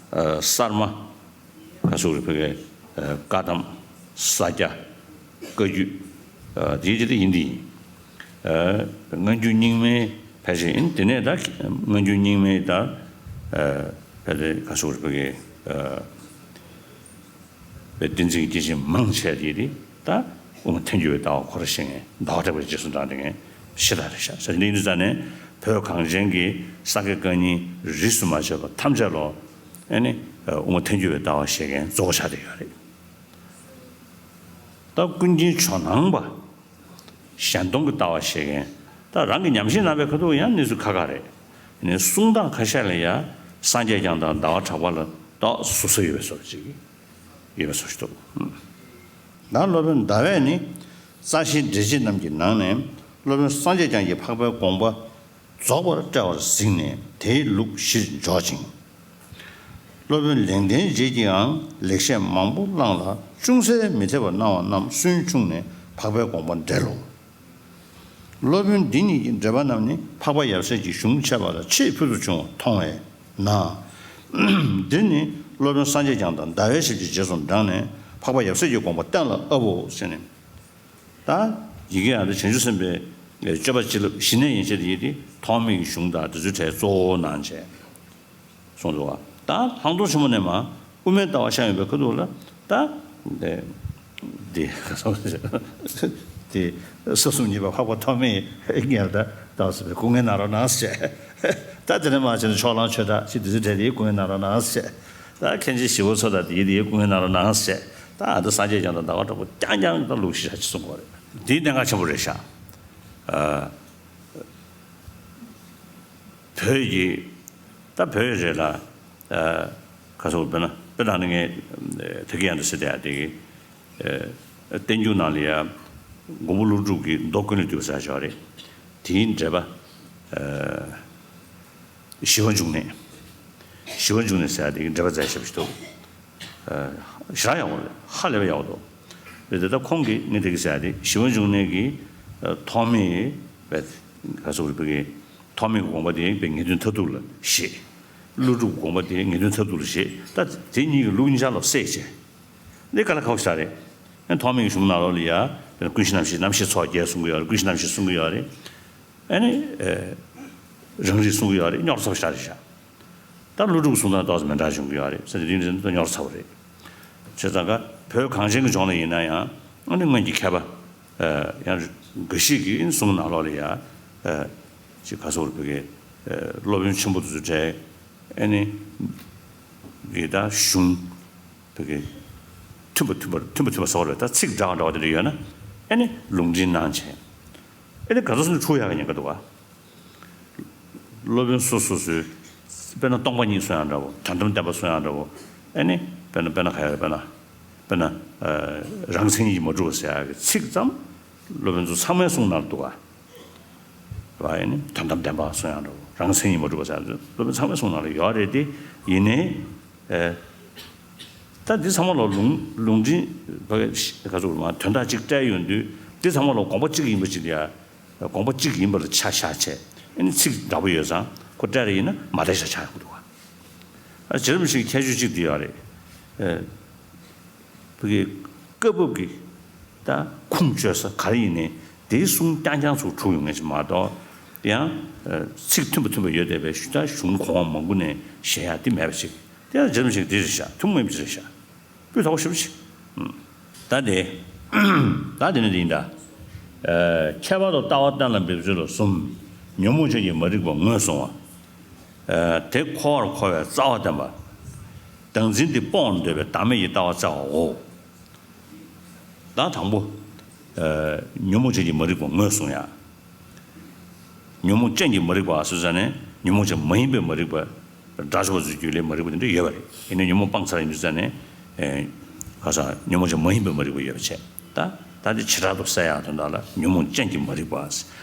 གསར་མ། ག་ཟེར་དགོས་རེད། བོད་སྐད་བཀའ་གདམས་ས་སྐྱ་བཀའ་བརྒྱུད། དེའི་རྗེས་དེ་ཡིན་དེ་ཡིན། སྔ་འགྱུར་རྙིང་མའི་ཕལ་ཆེར་ཡིན། དེ་ནས་ད་སྔ་འགྱུར་རྙིང་མའི་ད་ཕལ་ཆེར་ག་ཟེར་དགོས་རེད། བོད་བསྟན་འཛིན་གྱི་སྐྱེས་ཆེན་མང་ཆེ་དེ་དེ་ད་དབུ་མ་ཐལ་འགྱུར་བའི་ལྟ་བ་ཁོ་ར་ཤེས་མཁན་ཟླ་བ་གྲགས་པའི་རྗེས་སུ་འབྲངས་དེ་མཁན་ཤ་སྟག་རེད་ཤག་ཟེར་ནས་ཡིན་དུས་ཙང་ནས་བོད་གངས་ཅན་གྱི་ས་དགེ་བཀའ་རྙིང་རིས་སུ་མ་ཆད་པ་ཐམས་ཅད་ལོ། ཨ་ནི་དབུ་མ་ཐལ་འགྱུར་བའི་ལྟ་བ་བཤད་མཁན་གཙོ་བོ་ཆགས་བསྡད་ཡོད་རེད། ད་ཀུན་མཁྱེན་ཇོ་ནང་པ། གཞན་སྟོང་གི་ལྟ་བ་བཤད་མཁན། ད་རང་གི་ཉམས་ཞིབ་གནང་བའི་ཁ་ཐུག་ཡང་གནས་ཚུལ་ཁ་ཁ་རེད། ནས་གསུང་སྟངས་ཁ་ཤས་ལ་ཡང་སངས་རྒྱས་བསྐྱངས་དང་ཟླ་བ་གྲགས་པ་ལ་ཏོག་ཟུར་ཟ་ཡོད་པའི་བཟོ་ཅིག་ཡོད་པའི་བཟོ་ཞིག་འདུག་ད་སློབ་དཔོན་ཟླ་བས་ནི་རྩ་ཤེའི་འགྲེལ་བྱེད་རྣམས་ཀྱི་ནང་ནས་སློབ་དཔོན་སངས་རྒྱས་བསྐྱངས་ཀྱིས་འཕགས་པའི་དགོངས་པ། རྫོགས་པར་བཀྲལ་བར་གཟིགས་ནས་དེའི་ལུགས་གཞིར་འཇོག་ཅིང་། སློབ་དཔོན་ལེགས་ལྡན་འབྱེད་ཀྱིའང་ལེགས་བཤད་མང་པོ་བླངས་ལ་ཅུང་ཟད་མི་འཐད་པར་སྣང་བ་རྣམས་སུན་ཕྱུང་ནས་འཕགས་པའི་དགོངས་པ་འགྲེལ་ལོ། སློབ་དཔོན་འདི་ཉིད་ཀྱི་འགྲེལ་པ་རྣམས་ནི་འཕགས་པ་ཡབ་སྲས་ཀྱི་གཞུང་འཆད་པ་ལ་ཆེས་ཕུལ་དུ་བྱུང་བར་མཐོང་བས་ན། འདིར་ནི་སློབ་དཔོན་སངས་རྒྱས་བསྐྱངས་དང་ཟླ་བའི་ཞབས་ཀྱི་རྗེས་སུ་འབྲངས་ནས་འཕགས་པ་ཡབ་སྲས་ཀྱི་དགོངས་པ་གཏན་ལ་དབབ་བོ་ཟེར་ནས། ད་ཡི་གེ་ཡང་དེ་བྱང་ཆུབ་སེམས་དཔའི་སྤྱོད་པ་སྤྱི་བསླབ་ཞི་གནས་ཡན་ཆད་དེ་ཡི་དེ་ཐོགས་མེད་ཀྱི་གཞུང་དང་དེ་ཚོའི་གྲས་གཙོ་བོ་གནང་བྱས་གསུངས་འདུག་བ། ད་ལྷག་མཐོང་ཆེན་པོ་ནས་མ་དབུ་མའི་ལྟ་བ་ཤར་ཡོང་བའི་ཁ་ཐུག་ལ་ད་དེ་དེ་དེ་ས་གསུམ་གཉིས་པ་འཕགས་པ་ཐོགས་མེད་ངེར་ད་ད་ཟེར་བའི་སྐུ་ངལ་གནང་རོགས་གནང་ཟེར། ད་དེ་ནས་མ་བྱས་ན་ཕྱོགས་གླང་ཆོས་གྲགས་ཅི་དེ་ཚོའི་གྲས་དེ་སྐུ་ངལ་གནང་རོགས་གནང་ཟེར། ད་མཁན་ཆེན་ཞི་བ་འཚོ་དང་དེ་ཡི་དེ་ཡི་སྐུ་ངལ་གནང་རོགས་གནང་ཟེར། ད་ཨ་ད་སངས་རྒྱས་བསྐྱངས་དང་ཟླ་བ་གྲགས་པ་རྐྱང་རྐྱང་ད་ལུགས་ཤིག་ཤ་ཅི་གསུང་གི་རེད། འདིའི་གནད་འགག་ཆེན་པོ་རེད་ཤག་བོད་ཀྱི་ད་བོད་རེད་ལ། ག་ཚོད་དཔེར་ན་དཔེར་ན་ངས་ད་གི་ཡང་འདི་ཟེར་དེ་ཡ་དེ་གི་བསྟན་འགྱུར་ནང་ལ་ཡ་མགོན་པོ་ཀླུ་སྒྲུབ་ཀྱི་མདོ་ཀུན་ལས་བཏུས་པ་ཟེར་ཡ་ཅིག་ཡོད་རེད། དེའི་འགྲེལ་པ། ཞི་བ་འབྱུང་གནས། ཞི་བ་འབྱུང་གནས་ཟེར་ཡ་དེ་གི་འགྲེལ་པ་མཛད་ཞབས་ཞུ་འདུག་ཞེ་དྲག་ཡག་པོ་རེད། ཧ་ལས་པ་ཡག་པོ་འདུག་རེད་དེ་ད་ཁོང་གིས་ངས་དེ་གི་ཟེར་ཡ་དེ་ཞི་བ་འབྱུང་གནས་ཀྱི་ཐོགས་མེད་པའི་ག་ཚོད་རེད་པའི་གི་ཐོགས་མེད་ཀྱི་དགོངས་པ་དེ་པའི་ངེས་དོན་མཐར་ཐུག་ལ་བཞེད། ཀླུ་སྒྲུབ་དགོངས་པ་དེ་ངེས་དོན་མཐར་ཐུག་ལ་བཞེད། ད་དེ་གཉིས་ཀྱི་ལུགས་གཉིས་ཆ་ལ་བསྲེས་བྱས། འདི་དཀའ་ལས་ཁག་པོ་ཞིག་རེད། ཐོགས་མེད་ཀྱི་གཞུང་ནང་ལོགས་ལ་ཡ། ཀུན་གཞི་རྣམ་ཤེས་རྣམ་ཤེས་ཚོགས་བརྒྱད་གསུང་གི་ཡོད་རེད། ཀུན་གཞི་རྣམ་ཤེས་གསུང་གི་ཡོད་རེད། ཨ་ནི། རང་རིག་གསུང་གི་ཡོད་རེད། རྙོག་ཚ་པོ་ཞིག་རེད་ཤག་ད་ཀླུ་སྒྲུབ་གསུང་སྟངས་ཏོག་ཙམ་མི་འདྲ་བྱུང་གི་ཡོད་རེད་ཟེར་ཏེ་དེ་ནི་རྙོག་ཚ་པོ་རེད། བྱས་ཙང་ཀ་བོད་གངས་ཅན་གྱི་ལྗོངས་ལ་ཡིན་ན་ཡང་ཨ་ནི་སྔོན་གྱི་མཁས་པ། ཡང་འགའ་ཞིག་གིས་གསུང་ནང་ལོགས་ལ་ཡ། ཅིག་ག་ཟེར་བོད་ཀྱི་སློབ་དཔོན་ཆེན་པོ་དེ་ཚོ་གྲས་ཨ་ནི་གི་ད་གཞུང་བོད་ཀྱི་མཐུན་པ་མཐུན་པ་མཐུན་པ་མཐུན་པ་ཟེར་བ་རེད། ད་ཚིག་འདྲ་བ་འདྲ་བ་དེ་འདྲ་ཡོད་ན་ཨ་ནི་ལུང་འདྲེན་གནང་བྱས། ཨ་ནི་ག་ཚོད་སོང་ནས་འཁྲུག་ཡག་གི་ཉེན་ཁ་འདུག་ག་སློབ་དཔོན་སོ་སོ་སོའི། དཔེར་ན་སྟོང་པ་ཉིད་གསུང་ཡག་འདྲ་བོ། དོན་དམ་བདེན་པ་གསུང་ཡག་འདྲ་བོ། ཨ་ནི་དཔེར་ན་དཔེར་ན་ག་ཡ་རེད། དཔེར་ན་དཔེར་ན་རང་མཚན་ཉིད་ཀྱིས་མ་གྲུབ་པ་ཟེར་ཡག་གི་ཚིག་ཙམ་སློབ་དཔོན་ཚོ་ཚང་མའི་གསུང་ནང་འདུག་ག་བ་ཨ་ནི་དོན་དམ་བདེན་པ་གསུང་ཡག་འདྲ་བོ། རང་མཚན་ཉིད་མ་གྲུབ་པ་ཟེར་སློབ་དཔོན་ཚང་མའི་གསུང་ནང་ལ་ཡོད་རེད་དེ། ཡིན་ནའི་ཨེ། ད་འདི་ཚང་མ་ལ་ལུང་ལུང་འདྲེན་བ་ག་ཚོད་མ་དོན་དག་ཅིག་སྤྲད་ཡོང་དུས་འདི་ཚང་མ་ལ་དགོངས་པ་གཅིག་ཡིན་པ་ཅིག་ཡ། དགོངས་པ་གཅིག་ཡིན་པ་ལ་ཆ་བཞག་བྱས་ཨ་ནི་ཚིག་འདྲ་པོ་ཡོད་ཙང་ཁོ་སྤྲད་རེ་ཡིན་ན་མ་བསྡད་བཞག་ཆགས་ཡོང་གི་འདུག་ག་ཨ་རྗེ་རིན་པོ་ཆེའི་ཁྱད་ཆོས་གཅིག་འདི་ཡོད་རེད། ཨེ། བོད་ཀྱི་སྐབས་བབ་ཀྱི་ད་ཁུངས་བཅོལ་ས་ག་རེ་ཡིན་ནའི་དེའི་གསུང་རྐྱང་རྐྱང་ཚུར་འཁྲུག་ཡོང་མཁན་ཞིག་མ་གཏོགས། དེ་ཡང་ཚིག་མཐུན་པ་མཐུན་པ་ཡོད་བསྡད་པའི་ཞུ་དག་གཞུང་གོང་འོག་མང་པོ་ནས་བཤད་ཡག་དེ་མེད་པ་ཞིག་དེ་ཡང་རྗེ་རིན་པོ་ཆེས་འདི་རེད་བཞག་ཐུན་མོང་མ་ཡིན་པ་ཅིག་རེད་བཞག་སྤུས་དག་པོ་ཞེ་པོ་ཅིག་ད་དེ་ད་དེ་ནི་དེ་ཡིན་ད། ཁྱད་པར་དུ་ལྟ་བ་གཏན་ལ་འབེབས་ཚུལ་ལ་གསུམ། ཉོན་མོངས་ཅན་གྱི་མ་རིག་པ་ངོས་བཟུང་བ། དེ་འཁོར་བར་འཁོར་བའི་རྩ་བ་བསྟན་པ། བདག་འཛིན་དེ་སྤོང་འདོད་པའི་བདག་མེད་ཀྱི་ལྟ་བ་བཙལ་བའོ། ད་དང་པོ། ཉོན་མོངས་ཅན་གྱི་མ་རིག་པ་ངོས་བཟུང་ཡ། ཉོན་མོངས་ཅན་གྱི་མ་རིག་པ་ཟེར་ཙང་ནས་ཉོན་མོངས་ཅན་མ་ཡིན་པའི་མ་རིག་པ། དགྲ་བཅོམ་པ་ཚོའི་རྒྱུད་ལས་མ་རིག་པ་དེ་འདྲ་ཡོད་པ་རེད། ཡིན་ནའི་ཉོན་མོངས་སྤངས་ཚར་ཡིན་དུས་ཙང་ནས། ག་ས་ཉོན་མོངས་ཅན་མ་ཡིན་པའི་མ་རིག་པ་ཡོད་པ་བྱས། ད་ད་དེ་བྱེ་བྲག་ཏུ་གསལ་ཡག་དོན་དག་ལ་ཉོན་མོངས་ཅན་གྱི་མ་རིག་པ།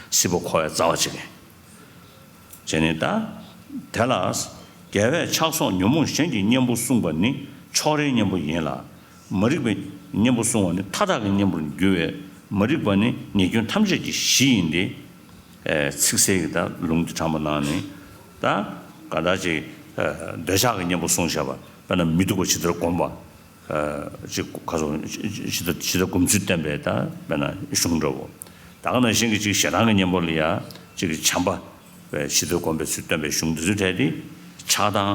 སྲིད་པ་འཁོར་བའི་རྩ་བ་བྱེད་མཁན། བྱས་ནས་ད། དེ་ལ། རྒྱལ་བས་ཆགས་སོགས་ཉོན་མོངས་གཞན་གྱི་གཉེན་པོ་གསུངས་པ་ནི་ཕྱོགས་རེའི་གཉེན་པོ་ཡིན་ལ། མ་རིག་པའི་གཉེན་པོ་གསུངས་པ་ནི་མཐའ་དག་གི་གཉེན་པོར་འགྱུར་བས་མ་རིག་པ་ནི་ཉེས་སྐྱོན་ཐམས་ཅད་ཀྱི་གཞི་ཡིན་ཏེ། ཚིག་གསལ་གྱི་ད་ལུང་དེ་དྲངས་པ་ནང་ནས། ད། ག་ད་ཅིག་འདོད་ཆགས་ཀྱི་གཉེན་པོ་གསུངས་བཞག་པ་དཔེར་ན་མི་སྡུག་པ་ཇི་ལྟར་བསྒོམ་པ། ཅིག་ག་སོ་ཇི་ལྟར་ཇི་ལྟར་སྒོམ་ཚུལ་བསྟན་པའི་ད་དཔེར་ན་གཞུང་འདྲ་བོ། ད་ག་ནང་བཞིན་གྱི་ཅིག་ཞེ་སྡང་གི་གཉེན་པོ་ལ་ཡ་ཅིག་བྱམས་པ་ཇི་ལྟར་བསྒོམ་པའི་ཚུལ་བསྟན་པའི་གཞུང་འདི་ཚོའི་གྲས་དེ་ཆགས་སྡང་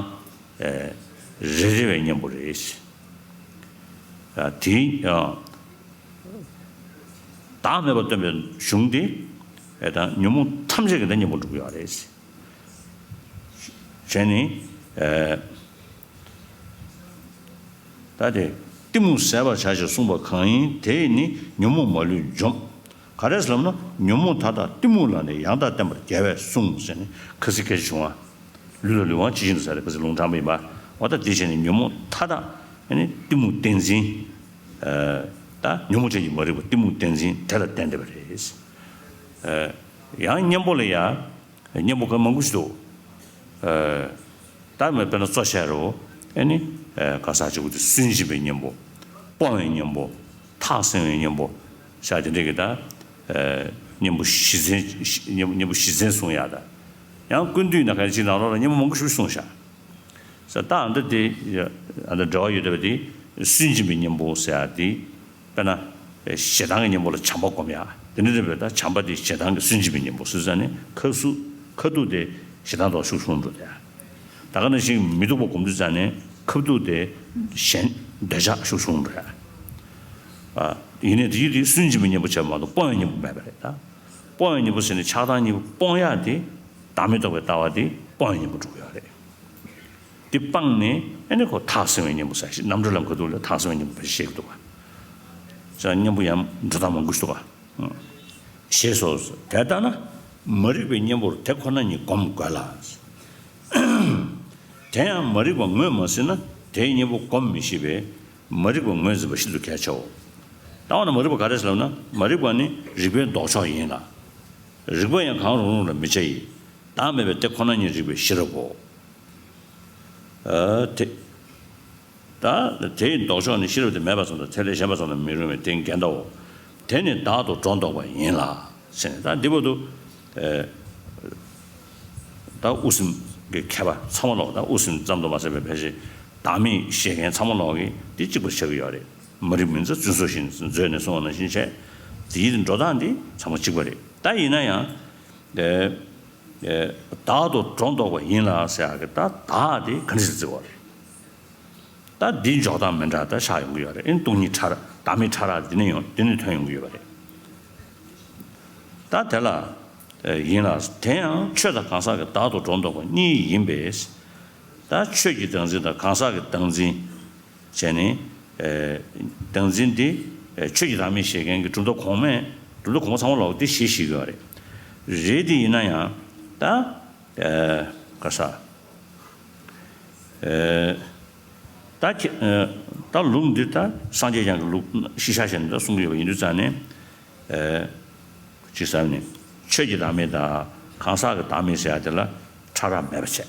རེ་རེ་བའི་གཉེན་པོ་རེད། དེ་བདག་མེད་པ་སྟོན་པའི་གཞུང་དེ་ད་ཉོན་མོངས་ཐམས་ཅད་ཀྱི་ད་གཉེན་པོ་འགྲུབ་ཀྱི་ཡོད་རེད། བྱས་ནས། ད་དེ་གཏི་མུག་ཟད་པར་བྱ་ཞེས་གསུངས་པ་གང་ཡིན་དེས་ནི་ཉོན་མོངས་མ་ལུས་འཇོམས། ག་རེ་ཟེར་ལབ་ན་ཉོན་མོངས་མཐའ་དག་གཏི་མུག་ལ་ནི་ཡང་དག་བརྟེན་པར་རྒྱལ་བས་གསུངས་ཟེར་ནས་ཁ་ཚིག་སྐད་ཆ་བྱུང་བ། ལུས་ལ་ལུས་དབང་ཇི་བཞིན་དུ་ཟེར་ཏེ་ཁ་ཚིག་ལུང་དྲངས་པ་ཡིན་པ། འོ་ད་དེ་བྱས་ནས་ཉོན་མོངས་མཐའ་དག་ནི་གཏི་མུག་བདེན་འཛིན། ད་ཉོན་མོངས་ཅན་གྱི་མ་རིག་པ་གཏི་མུག་བདེན་འཛིན་དེ་ལ་བརྟེན་བསྡད་པ་རེད། ཡང་གཉེན་པོ་ལ་ཡ། གཉེན་པོ་ག་མང་པོ་ཞིག་འདུག་ད་མི་དཔེར་ན་གཙོ་ཆེ་རུ་ཨེ་ནི་ག་ས་གཅིག་པུ་དེ་སུན་འབྱིན་པའི་གཉེན་པོ། སྤོང་བའི་གཉེན་པོ། ཐག་བསྲིང་བའི་གཉེན་པོ། ཤ་དེ་འདྲས་ཀྱི་ད་གཉེན་པོ་བཞི་ཚན་གཉེན་པོ་བཞི་ཚན་གསུང་ཡག་ད་ཡང་ཀུན་བཏུས་ན་ག་ཅིག་ནང་ལོགས་ལ་གཉེན་པོ་མང་པོ་ཞིག་གསུངས་ཤག་ས་ད་ཨ་འདི་དེ་ཨ་འདི་འབྲེལ་བ་ཡོད་བསྡད་པ་དེ་སུན་འབྱིན་པའི་གཉེན་པོ་ཟེར་ཡག་དེ། དཔེར་ན། ཞེ་སྡང་གི་གཉེན་པོ་ལ་བྱམས་པ་སྒོམ་ཡ། དེ་འདྲ་རེད་པས། ད་བྱམས་པ་དེ་ཞེ་སྡང་གི་སུན་འབྱིན་པའི་གཉེན་པོ་སུ་ཟེར་ནས་ཁ་སུ་ཁ་ཐུག་དེ་ཞེ་སྡང་དང་ཤུགས་ཆུང་འགྲོ་དེ། ད་ག་ནང་བཞིན་མི་སྡུག་པ་སྒོམ་དུས་ཙང་ནས་ཁ་ཐུག་དེ་གཞན་འདོད་ཆགས་ཤུགས་ཆུང་འགྲོ་ཡ། ཡིན་ནའི་དེ་ཡིད་དེ་སུན་འབྱིན་པའི་གཉེན་པོ་བྱས་མ་གཏོགས་སྤོང་བའི་གཉེན་པོ་མེད་པ་རེད་ད། སྤོང་བའི་གཉེན་པོ་ཟེར་ནས་ཆགས་སྡང་གཉིས་པོ་སྤོང་ཡ་དེ་བདག་མེད་རྟོགས་པའི་ལྟ་བ་དེ་སྤོང་བའི་གཉེན་པོ་འགྲོ་གི་ཡོད་རེད། དེ་སྤངས་ནས་ཨེ་ནི་ཁོ་ཐག་བསྲིང་བའི་གཉེན་པོ་ཟེར་ཞིག་རྣམ་གྲོལ་ལམ་ཁ་ཐུག་ལ་ཐག་བསྲིང་བའི་གཉེན་པོ་ཞེས་འདུག་ག་ས་གཉེན་པོ་ཡང་འགྲོ་སྟངས་མང་པོ་ཞིག་འདུག་ག་ཞེས་སོ། དེ་ལྟ་ན་མ་རིག་པའི་གཉེན་པོར་དེ་ཁོ་ན་ཉིད་སྒོམ་དགོས་ལ། དེ་ཡང་མ་རིག་པ་ངོས་མ་ཟིན་ན་དེའི་གཉེན་པོ་སྒོམ་མི་ཤེས་པས་མ་རིག་པ་ངོས་འཛིན་པ་ཤིན་ཏུ་གལ་ཆེའོ། ད་འོ་ན་མ་རིག་པ་ག་རེ་ཟེར་ལབ་ན་མ་རིག་པ་ནི་རིག་པའི་ལྡོག་ཕྱོགས་ཡིན་ལ། རིག་པ་ཡང་གང་རུང་རུང་ལ་མི་བྱ་ཡི། བདག་མེད་པའི་དེ་ཁོ་ན་ཉིད་རིག་པའི་ཤེས་རབ་བོ། ཨ་དེ། ད་དེའི་ལྡོག་ཕྱོགས་ནི་ཤེས་རབ་དེ་མེད་པ་ཙམ་དང་དེ་ལས་གཞན་པ་ཙམ་དུ་མི་རུང་བས་དེ་འགལ་ཟླའོ། དེ་ནི་བདག་ཏུ་སྒྲོ་འདོགས་པ་ཡིན་ལ། ཟེར་ནས་ད་འདི་བར་དུ། ཨེ། ད་དབུ་སེམས་ཀྱི་མཁས་པ་ཚང་མ་ལོག་ད་དབུ་སེམས་ཙམ་དུ་མ་ཟད་པའི་ཕལ་ཆེར་བདག་མེད་བཤད་མཁན་ཚང་མ་ལོག་གིས་འདི་གཅིག་པར་ཆགས་ཀྱི་ཡོད་རེད། མ་རིག་མུན་པ་བཙུན་སོགས་བཞིན་མཛོད་ནས་གསུངས་པ་ནང་བཞིན་བྱས། དེའི་འགྲོ་སྟངས་འདི་ཚང་མ་གཅིག་པ་རེད། ད་ཡིན་ན་ཡང་། ཨེ། ཨེ། བདག་ཏུ་སྒྲོ་འདོགས་པ་ཡིན་ལ་ཟེར་ཡག་གི་ད་བདག་དེ་ག་འདྲ་ཞིག་བརྩི་བ་རེད། ད་འདི་འཇོག་སྟངས་མི་འདྲ་ད་ཆགས་ཡོང་གི་ཡོད་རེད། ཨེ་སྟོང་ཉིད་ཕྲ་རགས་བདག་མེད་ཕྲ་རགས་འདི་ནས་ཡོང་འདི་ནས་ཐོན་ཡོང་གི་ཡོད་པ་རེད། ད་དེ་ལ་ཡིན་ལ་དེ་ཡང་ཆོས་དང་གང་ཟག་གི་བདག་ཏུ་སྒྲོ་འདོགས་པ་གཉིས་ཡིན་པས། ད་ཆོས་ཀྱི་བདག་འཛིན་དང་གང་ཟག་གི་བདག་འཛིན་བྱས་ནས། བདག་འཛིན་འདི་ཆོས་ཀྱི་བདག་མེད་བཞེད་མཁན་གྱི་གྲུབ་མཐའ་གོང་མས་གྲུབ་མཐའ་གོང་མ་ཚང་མ་ལོག་འདི་ཞེས་བཤད་ཀྱི་ཡོད་རེད། རེད་དེ་ཡིན་ན་ཡང་ད། ཨེ། ག་ས། ཨེ། ད་ཁྱེད། ཨེ། ད་ལུགས་འདི་ད་སངས་རྒྱས་བསྐྱངས་ཀྱི་ལུགས་ཤེས་བྱ་ཞེས་འདི་གསུང་གི་ཡོད་པ་ཡིན་དུས་ཙང་ནས། ཨེ། ཅིག་ཟེར་ནས་ཆོས་ཀྱི་བདག་མེད་དང་གང་ཟག་གི་བདག་མེད་ཟེར་ཡ་དེ་ལ་ཕྲ་ ཕྲ་རགས་མེད་པ་བྱས།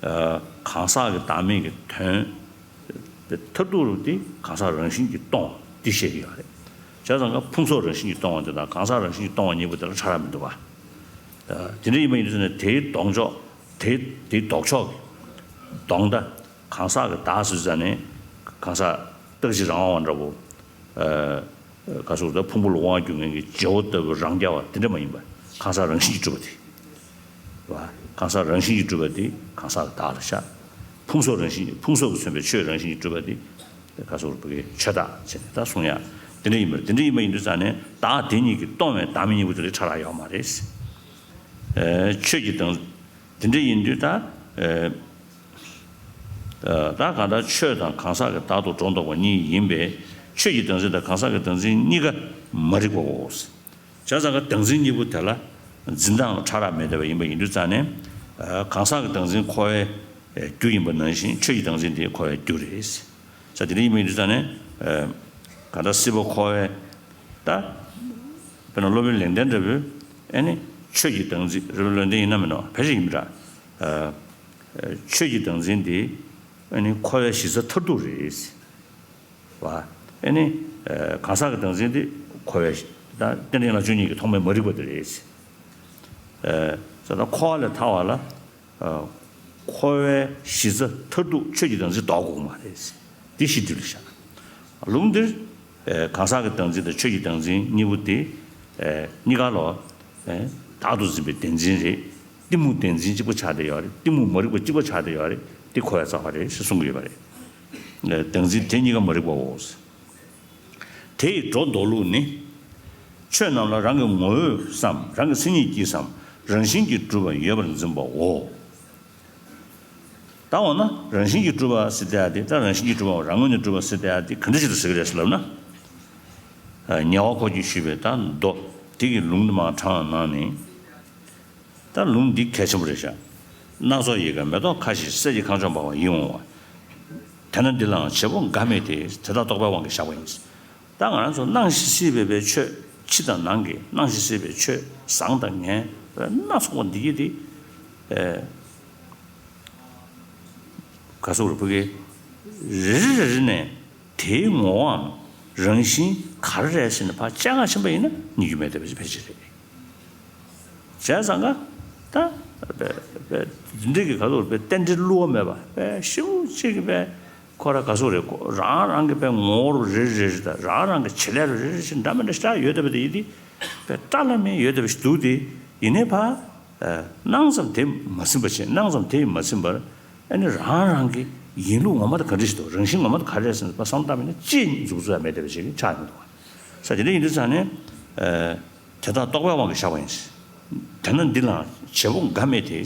ཨ། གང་ཟག་གི་བདག་མེད་ཀྱི་དོན་མཐར་ཐུག་དེ་གང་ཟག་རང་བཞིན་གྱིས་སྟོང་བ་འདི་བཤད་ཀྱི་ཡོད་རེད། བྱས་ཙང་ཀ་ཕུང་སོགས་རང་བཞིན་གྱིས་སྟོང་བ་དེ་དང་གང་ཟག་རང་བཞིན་གྱིས་སྟོང་བ་གཉིས་པོ་དེ་ལ་ཕྲ་རགས་མི་འདུག་པ། ཨ། དེ་འདྲ་ཡིན་པ་ཡིན་དུས་ཙང་ནས་དེའི་ལྡོག་ཕྱོགས་དེ་དེའི་ལྡོག་ཕྱོགས་ཀྱི་ལྡོག་ཟླ་གང་ཟག་གི་བདག་ཟེར་ཙང་ནས་གང་ཟག་རྟག་གཅིག་རང་དབང་བ་འདྲ་པོ། ཨ། ག་ཟེར་དགོས་རེད། ཕུང་པོ་ལ་དབང་བསྒྱུར་མཁན་གྱི་བརྗེ་བོ་ལྟ་བུའི་རང་རྐྱ་བ་དེ་འདྲ་མ་ཡིན་པ། གང་ཟག་རང་བཞིན་གྱིས་གྲུབ་པ་དེ། རེད་པ། གང་ཟག་རང་བཞིན་གྱིས་གྲུབ་པ་དེ་གང་ཟག་གི་བདག་ལ་བཞག་ཕུང་སོགས་རང་བཞིན་ཕུང་སོགས་ཀྱིས་མཚོན་པའི་ཆོས་རང་བཞིན་གྱིས་གྲུབ་པ་དེ་ག་ཟེར་དགོས་རེད། ཆོས་བདག་བྱས་ནས་ད་གསུང་ཡ་དེ་འདྲ་ཡིན་པ་རེད། དེ་འདྲ་ཡིན་པ་ཡིན་དུས་ཙང་ནས་བདག་དེ་གཉིས་ཀྱིས་སྟོང་བའི་བདག་མེད་གཉིས་པོ་དེ་ལ་ཕྲ་རགས་ཡོད་མ་རེད། ཨ། ཆོས་ཀྱི་བདག་འཛིན་དེ་འདྲ་ཡིན་དུས་ད། ཨ། ད་གང་ལྟར་ཆོས་དང་གང་ཟག་གི་བདག་ཏུ་སྒྲོ་འདོགས་པ་གཉིས་ཡིན་པས་ཆོས་ཀྱི་བདག་འཛིན་དང་གང་ཟག་གི་བདག་འཛིན་གཉིས་ཀ་མ་རིག་པའོ། བྱས་ཙང་ཀ་བདག་འཛིན་གཉིས་པོ་དེ་ལ་འཛིན་སྟངས་ལ་ཕྲ་རགས་མེད་བསྡད་པ་ཡིན་པ་ཡིན་དུས་ཙང་ནས། ཨ། གང་ཟག་གི་བདག་འཛིན་འཁོར་བའི་རྒྱུ་ཡིན་པ་ནང་བཞིན་ཆོས་ཀྱི་བདག་འཛིན་དེ་འཁོར་བའི་རྒྱུ་རེད། ས་དེ་འདྲ་ཡིན་པ་ཡིན་དུས་ཙང་ནས། ཨ། གང་ལྟར་སྲིད་པ་འཁོར་བའི་ད་དཔེར་ན་སློབ་དཔོན་ལེགས་ལྡན་འདྲ་པོས་ཨ་ནི་ཆོས་ཀྱི་བདག་འཛིན། རེད་པ། ལེགས་ལྡན་ཡིན་ན་མིན་ནོ་ཕལ་ཆེར་ཡིན་པ་འདྲ། ཨ། ཆོས་ཀྱི་བདག་འཛིན་དེ་ཨ་ནི་འཁོར་བའི་གཞི་རྩ་མཐར་ཐུག་རེད། བ། ཨ་ནི། ཨ། གང་ཟག་གི་བདག་འཛིན་དེ་འཁོར་བའི་གཞི། ད་རྟེན་འབྲེལ་ལྔ་བཅུ་གཉིས་ཀྱི་ཐོག་མའི་མ་རིག་པ་དེ་རེད། ཨ། ད་ལྟ་འཁོར་བ་ལས་ཐར་བ་ལ། ཨ། འཁོར་བའི་གཞི་རྩ་མཐར་ཐུག་ཆོས་ཀྱི་བདག་འཛིན་ལྡོག་དགོས་མ་རེད། འདི་ཤེས་རྒྱུ་ལ་བཞག་ལུང་འདིར། ཨ། གང་ཟག་གི་བདག་འཛིན་དང་ཆོས་ཀྱི་བདག་འཛིན་གཉིས་པོ་དེ། ཨ། གཉིས་ཀ་ལོ། ཨ། བདག་ཏུ་འཛིན་པའི་བདེན་འཛིན་རེད། གཏི་མུག་བདེན་འཛིན་གཅིག་པ་ཆགས་བསྡད་ཡོད་རེད། གཏི་མུག་མ་རིག་པ་གཅིག་པ་ཆགས་བསྡད་ཡོད་རེད། འདི་འཁོར་བའི་རྩ་བ་རེད་ཞེས་གསུང་གི་ཡོད་པ་རེད། བདག་འཛིན་དེ་གཉིས་ཀ་མ་རིག་པའོ། དེ་ཡི་སྒྲོ་འདོགས་ལུགས་ནི། ཆོས་རྣམས་ལ་རང་གི་ངོ་བོས་སམ། རང་གི་མཚན་ཉིད་ཀྱིས་སམ། རང་བཞིན་གྱིས་གྲུབ་པ་ཡོད་པར་འཛིན་པའོ། ད་འོ་ན་རང་བཞིན་གྱིས་གྲུབ་པ་ཟེར་བསྡད་ཡ་དེ། ད་རང་བཞིན་གྱིས་གྲུབ་པ་རང་ངོས་ནས་གྲུབ་པ་ཟེར་བསྡད་ཡ་དེ་ག་འདྲ་ཞིག་ལ་ཟེར་གི་རེད་ཟེར་ལབ་ན། ཨ། ཉེ་བར་འཁོར་གྱིས་ཞུས་པའི་ད་མདོ་དེ་གི་ལུང་དུ་མ་དྲངས་གནང་ནས། ད་ལུང་འདི་གལ་ཆེན་པོ་རེད་ཤག་སྣ་ཚོགས་ཡལ་ག་མེ་ཏོག་ཁ་ཞིག་སད་ཀྱིས་ཁང་ཕྱོགས་འབར་བ་ཡིད་འོང་བ། དེ་ན་འདི་ལའང་བྱེད་པོ་འགའ་མེད་དེ། དེ་དག་རྟོག་པའི་དབང་གིས་བཞག་པ་ཡིན། ད་ང་རང་ཚོ་སྣང་ཞིང་སྲིད་པའི་པའི་ཆོས། ཕྱི་དང་ནང་གི་སྣང་ཞིང་སྲིད་པའི་ཆོས་བཟང་དང་ངན་སྣ་ཚོགས་པ་འདི་གྱིས་དེ། ཨེ། ག་ཟེར་དགོས་རེད། ཕ་གི་རེ་རེ་རེ་རེ་ནས། དེའི་ངོ་བོའམ་རང་བཞིན་ག་རེ་རེད་ཟེར་ནས་ཕར་དཔྱད་བསྒང་ཕྱིན་པ་ཡིན་ན་རྙེད་རྒྱུ་མེད་བསྡད་པ་ཞིག་ཕལ་ཆེར་རེད། བྱས་ཙང་ཀ་ད་དཔེ་དཔེ་འདི་འདྲ་གི་ག་ཟེར་དགོས་རེད། དཔེ་རྟེན་འབྲེལ་བསླུ་བ་མེད་པ། དཔེ་ཞེ་པོ་ཅིག་གི་དཔེ་ཁོ་ར་ག་ཟེར་དགོས་རེད། ཁོ་རང་རང་གི་དཔེ་ངོ་བོ་རེ་རེ་རེ་དང་རང་རང་གི་བྱེད་ལས་རེ་རེ་ཞིག་འདྲ་མི་འདྲ་ཞིག་ཡོད་བསྡད་པ་དེ་ཡིན་དེ། དཔེ་བཀྲ་ལ་མེད་ཡོད་བསྡད་པ་ཞིག་འདུག་སྟེ། ཡིན་ནའི་ཕར་སྣང་ཙམ་དེ་མ་ཟིན་པ་བྱས། སྣང་ཙམ་དེ་མ་ཟིན་པར། ཨ་ནི་རང་རང་གི་ཡིན་ལུགས་ངོ་མ་དེ་ག་འདྲ་ཞིག་འདུག་རང་བཞིན་ངོ་མ་དེ་ག་རེ་རེད་ཟེར་ནས་ཕར་བསམ་བློ་བཏང་བ་ཡིན་ན་ཅི་ཡང་མཇུག་རྫོགས་ཡ་མེད་བསྡད་པ་ཞིག་ཆགས་ཡོང་འདུག་བ། ས་དེ་འདྲ་ཡིན་དུས་ཙང་ནས། ཨ། དེ་དག་རྟོག་པའི་དབང་གིས་བཞག་པ་ཡིན། དེ་ན་འདི་ལའང་བྱེད་པོ་འགའ་མེད་དེ།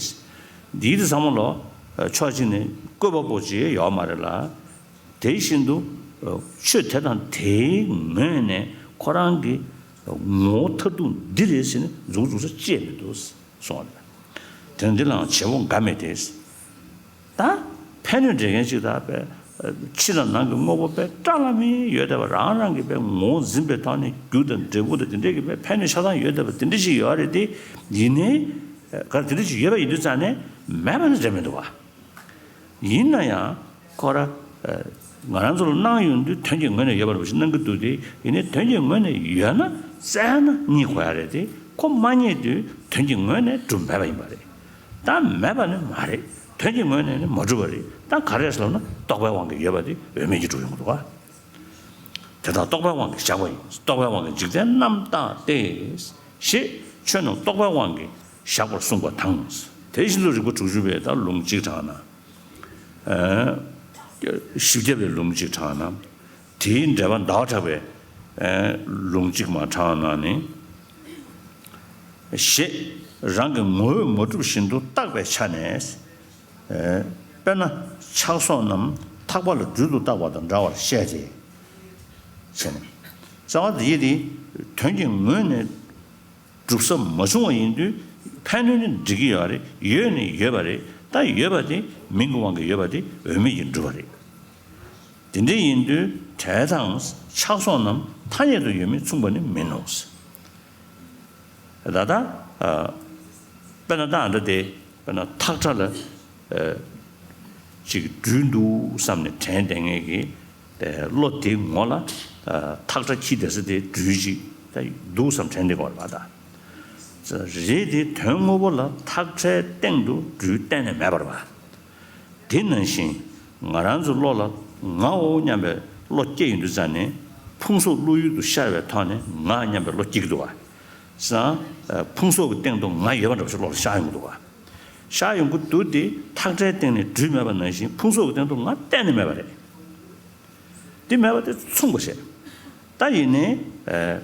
འདིའི་དེ་ཚང་མ་ལོ། ཕྱོགས་གཅིག་ནས་བཀོད་པ་པོ་ཅིག་ཡོད་མ་རེད་ལ། དེ་བཞིན་དུ་ཆོས་དེ་དང་དེའི་ངོས་ནས་ཁོ་རང་གི་ངོ་བོ་མཐར་ཐུག་འདི་རེད་ཟེར་ནས་མཇུག་མཇུག་ས་ཅི་ཡང་མི་འདུག་གསུངས་པ་རེད། དེ་ན་འདི་ལའང་བྱེད་པོ་འགའ་མེད་དེ། ད་ཕན་གནོད་འབྲེལ་མཁན་ཅིག་ད་དཔེ་ཕྱི་དང་ནང་གི་དངོས་པོ་དཔེ་བཀྲ་ལ་མེད་ཡོད་བསྡད་པ། རང་རང་གི་དཔེ་ངོ་བོ་འཛིན་པའི་ཐོག་ནས་རྒྱུ་དང་འབྲས་བུ་དང་དེ་འདྲས་ཀྱི་དཔེ་ཕན་གནོད་ཆ་ཚང་ཡོད་བསྡད་པ་དེ་འདྲ་ཞིག་ཡོད་རེད་དེ། ཡིན་ནའི་ག་དེ་འདྲ་ཞིག་ཡོད་པ་ཡིན་དུས་ཙང་ནས་མེད་པ་ནི་རེད་མི་འདུག་བ། ཡིན་ན་ཡང་ཁོ་ར། ཨ། ང་རང་ཚོ་ལ་སྣང་ཡོང་དུས་དོན་གྱི་ངོས་ནས་ཡོད་པ་རེད་པ་ཞིག་སྣང་གི་འདུག་སྟེ། ཡིན་ནའི་དོན་གྱི་ངོས་ནས་ཡོད་ན་བཙལ་ན་རྙེད་དགོས་ཡ་རེད་དེ། ཁོ་མ་རྙེད་དུས་དོན་གྱི་ངོས་ནས་གྲུབ་མེད་པ་ཡིན་པ་རེད། ད་མེད་པ་ནི་མ་རེད། དོན་གྱི་ངོས་ནས་ནི་མ་གྲུབ་པ་རེད། ད་ག་རེ་རེད་ཟེར་ལབ་ན་རྟོག་པའི་དབང་གིས་ཡོད་པ་དེ་འོས་མེད་ཀྱིས་གྲུབ་ཡོང་གི་འདུག་ག་དེ་དག་རྟོག་པའི་དབང་གིས་བཞག་པ་ཡིན། རྟོག་པའི་དབང་གིས་འཇིག་རྟེན་རྣམ་བརྟགས་ཏེ། ཞེས་ཆོས་རྣམས་རྟོག་པའི་དབང་གིས་བཞག་པར་གསུངས་པ་དང་། དེ་བཞིན་དུ་རིགས་པ་དྲུག་ཅུ་པའི་ད་ལུང་གཅིག་དྲངས་ན། ཨ། བཞི་བརྒྱ་པའི་ལུང་གཅིག་དྲངས་ན། དེའི་འགྲེལ་པ་ཟླ་བ་གྲགས་པའི། ཨ། ལུང་གཅིག་མ་དྲངས་ན་ནི། ཞེས་རང་གི་ངོ་བོས་མ་གྲུབ་བཞིན་དུ་བརྟགས་པའི་ཆ་ནས། ཨ། དཔེར་ན་ཆགས་སོགས་རྣམས་ཐག་པ་ལ་སྦྲུལ་དུ་བཏགས་པ་དང་འདྲ་བར་བཤད་དེ། ཟེར་ནས། རྩ་བ་འདི་ཡིས་དེ་དོན་གྱི་ངོས་ནས་གྲུབ་ས་མ་བྱུང་བ་ཡིན་དུས་ཕན་གནོད་ནི་འགྲིག་གི་ཡོད་རེད། ཡོད་ནི་ཡོད་པ་རེད། ད་ཡོད་པ་དེ་མིང་གི་དབང་གིས་ཡོད་པ་དེ་འོས་མེད་ཀྱིས་འགྲུབ་པ་རེད། དེ་འདྲ་ཡིན་དུས་བྲལ་དང་ཆགས་སོགས་རྣམས་ཐ་སྙད་དུ་ཡོད་མིན་མཚུངས་པ་ནི་མིན་ནོ། ད་ལྟ། ཨ། དཔེར་ན་ད་ཨ་འདྲ་དེ། དཔེར་ན་ཐག་ཁྲ་ལ་ཨ་ཅིག་སྦྲུལ་འདུག་བསམ་ནས་དྲན་བསྡད་མཁན་གྱི་ཨ་བློ་དེ་ངོ་ལ་ཨ་ཐག་ཁྲ་འཁྱིལ་བསྡད་ས་དེ་སྦྲུལ་ཅིག་ད་འདུག་བསམ་དྲན་བསྡད་དགོས་རེད་པ། ད་རེད་དེ། དོན་དངོས་པོ་ལ་ཐག་ཁྲའི་སྟེང་དུ་སྦྲུལ་གཏན་ནས་མེད་པ་རེད་པ། དེ་ནང་བཞིན་ང་རང་ཚོའི་བློ་ལ་ངའོ་སྙམ་པའི་བློ་སྐྱེ་ཡོང་དུས་ཙ་ནས་ཕུང་སོགས་བློ་ཡུལ་དུ་ཤར་བའི་ཐོག་ནས་ང་སྙམ་པའི་བློ་སྐྱེ་གི་འདུག་བ། སང་ཕུང་སོགས་ཀྱི་སྟེང་དུ་ང་ཡོད་པ་འདྲ་པོ་ཞིག་བློ་ལ་ཤར་ཡོང་གི་འདུག་བ། ཤར་ཡོང་གི་འདུག་སྟེ། ཐག་ཁྲའི་སྟེང་ནས་སྦྲུལ་མེད་པ་ནང་བཞིན་ཕུང་སོགས་ཀྱི་སྟེང་དུ་ང་གཏན་ནས་མེད་པ་རེད། དེ་མེད་པ་དེ་མཚུངས་པ་བྱས། ད་ཡིན་ནའི་ཨ་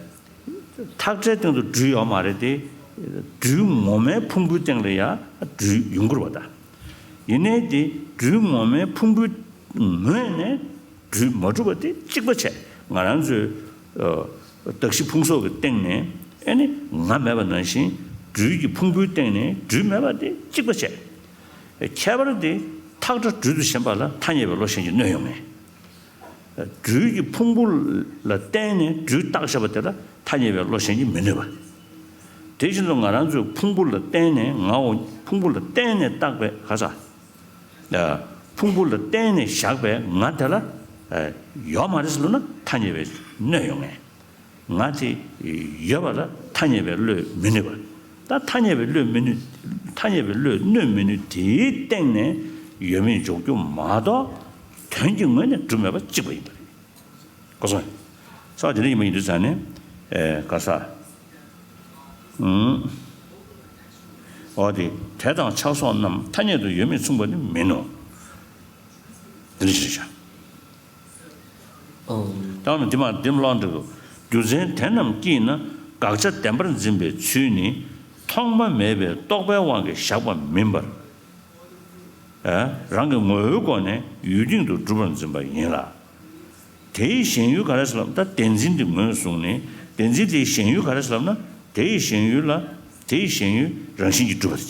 ཐག་ཁྲའི་སྟེང་དུ་སྦྲུལ་ཡོད་མ་རེད་དེ། སྦྲུལ་ངོ་མའི་ཕུང་པོའི་སྟེང་ལ་ཡང་སྦྲུལ་ཡོང་གི་རེད་པ། ད་ཡིན་ནའི་དེ་སྦྲུལ་ངོ་མའི་ཕུང་པོའི་ངོས་ནས་སྦྲུལ་མ་གྲུབ་པ་དེ་གཅིག་པ་བྱས། ང་རང་ཚོའི་ཨ་གདགས་གཞི་ཕུང་སོགས་ཀྱི་སྟེང་ནས་ཨ་ནི་ང་མེད་པ་ནང་བཞིན་སྦྲུལ་གྱི་ཕུང་པོའི་སྟེང་ནས་སྦྲུལ་མེད་པ་དེ་གཅིག་པ་བྱས། ཁྱད་པར་དེ་ཐག་ཁྲ་སྦྲུལ་དུ་ཞེན་པ་ལ་ཐ་སྙད་པའི་བློ་གཞན་གྱིས་གནོད་ཡོང་ངེས། སྦྲུལ་གྱི་ཕུང་པོ་ལ་བརྟེན་ནས་སྦྲུལ་བཏགས་བཞག་པ་དེ་ལ་ཐ་སྙད་པའི་བློ་གཞན་གྱིས་མི་གནོད་པ། དེ་བཞིན་དུ་ང་རང་ཚོའི་ཕུང་པོ་ལ་བརྟེན་ནས་ངའོ། ཕུང་པོ་ལ་བརྟེན་ནས་བཏགས་པའི་ག་ས། ཕུང་པོ་ལ་བརྟེན་ནས་བཞག་པའི་ང་དེ་ལ་ཡོད་མ་རེད་ཟེར་ལབ་ན་ཐ་སྙད་པས་གནོད་ཡོང་ངེས། ང་དེ་ཡོད་པ་ལ་ཐ་སྙད་པའི་བློས་མི་གནོད་པ། ད་ཐ་སྙད་པའི་བློས་མི་གནོད། ཐ་སྙད་པའི་བློས་གནོད་མི་གནོད་དེའི་སྟེང་ནས་ཡོད་མེད་འཇོག་རྒྱུ་མ་གཏོགས། དོན་གྱི་ངོས་ནས་གྲུབ་མེད་པ་གཅིག་པ་ཡིན་པ་རེད། གོ་སོང་། ས་དེ་འདྲ་ཡིན་པ་ཡིན་དུས་ཙང་ནས་ཨེ་ག་ས། ཨུམ། འོ་དེ་དེ་དང་ཆགས་སོགས་རྣམས་ཐ་སྙད་དུ་ཡོད་མེད་མཚུངས་པ་ནི་མིན་ནོ། དེ་འདྲ་ཞིག་རེད་ཤག་ཨོ། ད་ནི་དེ་མ་དེ་མ་ལོག་འགྲིག་གོ། རྒྱུ་མཚན་དེ་རྣམས་ཀྱིས་ན་དགག་བྱ་བདེན་པར་འཛིན་པའི་ཚུལ་ནི། ཐོག་མ་མེད་པའི་རྟོག་པའི་དབང་གིས་བཞག་པ་མིན་པར། ཨ། རང་གི་ངོ་བོའི་སྒོ་ནས་ཡུལ་སྟེང་དུ་གྲུབ་པར་འཛིན་པ་ཡིན་ལ། དེའི་ཞེན་ཡུལ་ག་རེ་ཟེར་ལབ་ན། ད་བདེན་འཛིན་དེ་ངོས་བཟུང་ནས། བདེན་འཛིན་དེའི་ཞེན་ཡུལ་ག་རེ་ཟེར་ལབ་ན། དེའི་ཞེན་ཡུལ་ལ། དེའི་ཞེན་ཡུལ་རང་བཞིན་གྱིས་གྲུབ་པ་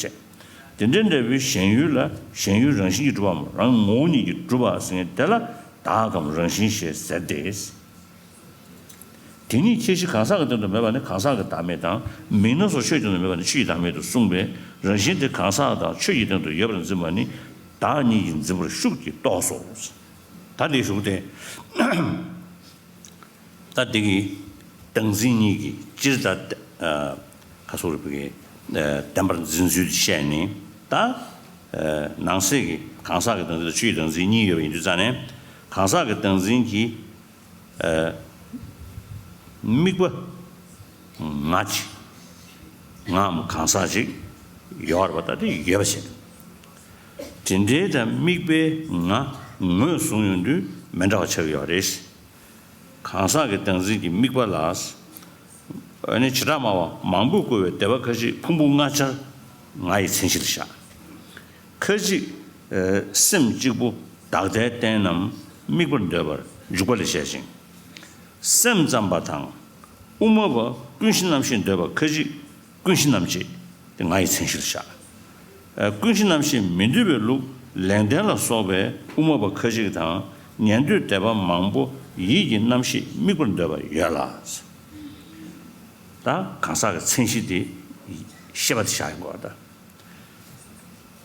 དེ་བྱས། དེ་འདྲའི་འདྲ་བའི་ཞེན་ཡུལ་ལ་ཞེན་ཡུལ་རང་བཞིན་གྱིས་གྲུབ་པའམ་རང་ངོ་བོ་ཉིད་ཀྱིས་གྲུབ་པ་ཟེར་མཁན་དེ་ལ་བདག་གམ་རང་བཞིན་ཞེས་ཟེར་ཏེ། དེ་ཉིད་ཁྱད་གཞི་གང་ཟག་གི་སྟེང་དུ་མེད་པ་ནི་གང་ཟག་གི་བདག་མེད་དང་། མིང་སྣ་ཚོགས་ཆོས་ཀྱི་སྟེང་དུ་མེད་པ་ནི་ཆོས་ཀྱི་བདག་མེད་དུ་གསུངས་པས། རང་བཞིན་དེ་གང་ཟག་དང་ཆོས་ཀྱི་སྟེང་དུ་ཡོད་པར་འཛིན་པ་ནི་བདག་ཉིད་ཀྱིས་འཛིན་པར་ཤུགས་ཀྱིས་རྟོགས་སོ། ད་འདིའི་གཞུག་དེ། ད་འདི་གི་བདག་འཛིན་གཉིས་ཀྱི་སྤྱིར་ད་ཨ་ག་སོགས་རིགས་པའི་ཨ་བདེན་པར་འཛིན་ཚུལ་དེ་བཤད་ནས། ད་ཨ་ནང་གསེས་ཀྱི་གང་ཟག་གི་བདག་འཛིན་དང་ཆོས་ཀྱི་བདག་འཛིན་གཉིས་ཡོད་པ་ཡིན་དུས་ཙང་ནས། གང་ཟག་གི་བདག་འཛིན་གྱི་ཨ་དམིགས་པ་ང་ཅིག་ངའམ་གང་ཟག་ཅིག་ཡོད་རེད་པ། ད་དེ་ཡོད་པ་བྱས། དེ་འདྲའི་ད་དམིགས་པའི་ང་ངོས་བཟུང་ཡོང་དུས་མི་འདྲ་བ་ཆགས་ཀྱི་ཡོད་རེད། གང་ཟག་གི་བདག་འཛིན་གྱི་དམིགས་པ་ལ། ཨ་ནི་བྱེ་བྲག་སྨྲ་བ་མང་པོས་བཀོད་པའི་སྡེ་པ་ཁ་ཅིག་ཕུང་པོ་ལྔ་ཆར་ང་ཡི་མཚན་གཞི་ལ་བཞག་ཁ་ཅིག་ཨ་སེམས་གཅིག་པུ་བདག་ལྟའི་རྟེན་ནམ་དམིགས་པར་འདོད་པར་འཇུག་པ་ལ་བཞེད་ཅིང་། སེམས་ཙམ་པ་དང་དབུ་མ་པ་ཀུན་གཞི་རྣམ་ཤེས་འདོད་པ་ཁ་ཅིག་ཀུན་གཞི་རྣམ་བཅད་དེ་ང་ཡི་མཚན་གཞི་ལ་བཞག་ཨ་ཀུན་གཞི་རྣམ་ཤེས་མི་འདོད་པའི་ལུགས་ལེགས་ལྡན་ལ་སོགས་པའི་དབུ་མ་པ་ཁ་ཅིག་དང་ཉན་ཐོས་སྡེ་པ་མང་པོ་ཡིད་ཀྱི་རྣམ་ཤེས་དམིགས་པར་འདོད་པ་ཡོད་ལ། ད་གང་ཟག་གི་མཚན་གཞི་དེ་ཤེས་པ་དེ་བཞག་ཡོང་དགོས་པ་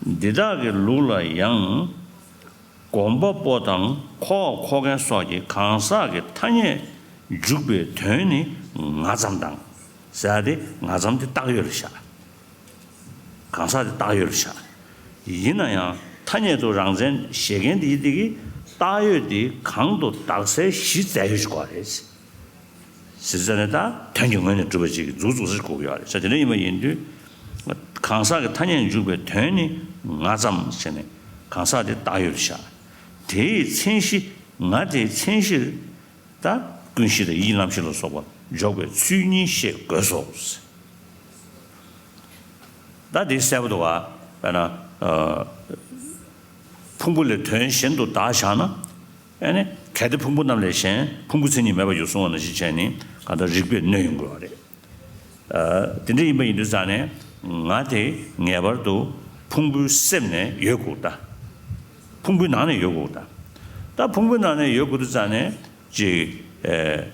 ད། འདི་དག་གི་ལུགས་ལ་ཡང་། སྒོམ་པ་པོ་དང་འཁོར་བ་འཁོར་མཁན་སོགས་ཀྱི་གང་ཟག་གི་ཐ་སྙད་འཇུག་པའི་དོན་ནི་ང་ཙམ་དང་། ཟེར་ཡ་དེ་ང་ཙམ་དེ་བཏགས་ཡོད་ལ་བཞག་གང་ཟག་དེ་བཏགས་ཡོད་ལ་བཞག་ཡིན་ན་ཡང་ཐ་སྙད་དུ་རང་མཚན་བཞེད་མཁན་དེ་དེ་གིས་བཏགས་ཡོད་དེ་གང་དུ་བཏགས་ཚད་གཞི་བཙལ་ཡོད་ཅིག་དགོས་རེད། ཟེར་ཙང་ནས་ད་དོན་གྱི་ངོས་ནས་གྲུབ་པ་ཅིག་གི་མཛུབ་བཙུགས་སུ་དགོས་ཀྱི་ཡོད་རེད། ཟེར་དེ་འདྲ་ཡིན་པ་ཡིན་དུས། གང་ཟག་གི་ཐ་སྙད་འཇུག་པའི་དོན་ནི་ང་ཙམ་ཟེར་ནས་གང་ཟག་དེ་བཏགས་ཡོད་ལ་བཞག་དེའི་མཚན་གཞི་ང་དེའི་མཚན་གཞིར་ད་ཀུན་གཞི་དང་ཡིད་རྣམ་ཤེས་ལ་སོགས་པ་འཇོག་པའི་ཚུལ་གཉིས་ཤེས་དགོས་སོ། ད་དེ་གསལ་པོ་འདུག་བ། དཔེར་ན། ཨ། ཕུང་པོ་ལས་དོན་གཞན་དུ་བདག་བཞག་ན། ཨ་ནི་གལ་ཏེ་ཕུང་པོ་རྣམས་ལས་གཞན་ཕུང་པོའི་མཚན་ཉིད་མེད་པར་གྱུར་གསུངས་པ་ནང་བཞིན་བྱས་ནས་གང་ལྟར་རིགས་པས་གནོད་ཡོང་དགོས་པ་རེད། ཨ། དེ་འདྲ་ཡིན་པ་ཡིན་དུས་ཙང་ནས་ང་དེ་ངེས་པར་དུ་ཕུང་པོའི་སེམས་ནས་ཡོད་དགོས་ད། ཕུང་པོའི་ནང་ནས་ཡོད་དགོས་ད། ད་ཕུང་པོའི་ནང་ནས་ཡོད་དགོས་དུས་ཙང་ནས་ཅིག་ཨེ།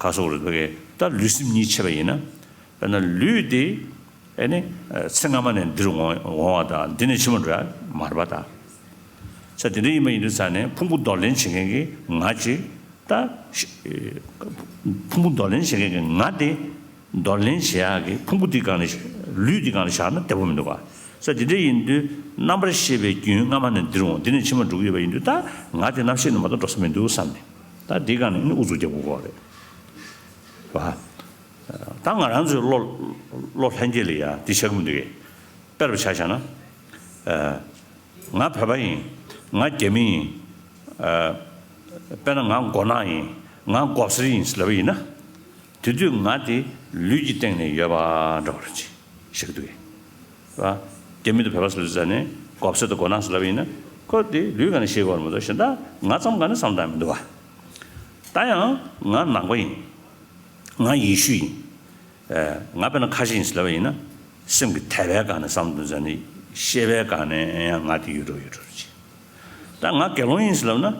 ག་སོགས་རེད་བ་གས། ད་ལུས་སེམས་གཉིས་ཕྱེ་བ་ཡིན་ན། དཔེར་ན་ལུས་དེ། ཨེ་ནི་ཚེ་སྔ་མ་ནས་འདིར་འོང་འོང་བ་དང་འདི་ནས་ཕྱི་མ་འགྲོ་ཡ་མ་རེད་པ་ད། ས་དེ་འདྲ་ཡིན་པ་ཡིན་དུས་ཙང་ནས་ཕུང་པོ་འདོར་ལེན་བྱེད་མཁན་གྱི་ང་ཅིག་ད། ཕུང་པོ་འདོར་ལེན་བྱེད་མཁན་གྱི་ང་དེ་འདོར་ལེན་བྱེད་ཡག་གི་ཕུང་པོ་དེའི་སྒང་ནས་ལུས་དེའི་སྒང་ནས་བཞག་ན་བདེ་པོ་མི་འདུག་ག། ས་དེ་འདྲ་ཡིན་དུས་རྣམ་པར་ཤེས་པའི་རྒྱུན་སྔ་མ་ནས་འདིར་འོང་འདི་ནས་ཕྱི་མ་འགྲོ་གི་ཡོད་པ་ཡིན་དུས་ད་ང་དེ་རྣམ་ཤེས་ནས་མ་གཏོགས་འགྲོ་ས་མི་འདུག་བསམ་ནས་ད་དེའི་སྒང་ནས་ཨུ་ཚུགས་རྒྱག་དགོས་ཀྱི་རེད་བ། ད་ང་རང་ཚོའི་བློ་བློ་ལྷན་སྐྱེས་ལ་ཡ་འདི་ཆགས་ཀྱི་མི་འདུག་གས། དཔེར་བཞག་བྱས་ན། ཨ། ང་བོད་པ་ཡིན། ང་རྒྱ་མི་ཡིན། ཨ། དཔེར་ན་ང་མགོ་ནག་ཡིན། ང་མགོ་སེར་ཡིན་ཟེར་ལབ་པ་ཡིན་ན། དེ་དུས་ང་དེ་ལུས་ཀྱི་སྟེང་ནས་ཡོད་པ་འདྲ་བ་རེད་ཅེས་བཤད་ཀྱི་འདུག་གས། རེད་བ། རྒྱ་མི་དང་བོད་པ་ཟེར་ལབ་ཙང་ནས་མགོ་སེར་དང་མགོ་ནག་ཟེར་ལབ་པ་ཡིན་ན་ཁོ་དེ་ལུས་སྒང་ནས་ཤེས་དགོས་རེད་མ་གཏོགས་གཞན་དག་ང་ཙམ་སྒང་ནས་བསམ་བཏང་མི་འདུག་བ། ད་ཡང་ང་ནང་པ་ཡིན། ང་ཡེ་ཤུ་ཡིན། ཨ། ང་དཔེར་ན་ཁ་ཆེ་ཡིན་ཟེར་ལབ་པ་ཡིན་ན། སེམས་ཀྱི་དད་པའི་སྒང་ནས་བསམ་བློ་འདོན་ཙང་ནི་ཤེས་པའི་སྒང་ནས་ཡང་ང་དེ་ཡོད་འགྲོ་ཡོད་འགྲོ་རེད། ད་ང་དགེ་སློང་ཡིན་ཟེར་ལབ་ན། ཨ།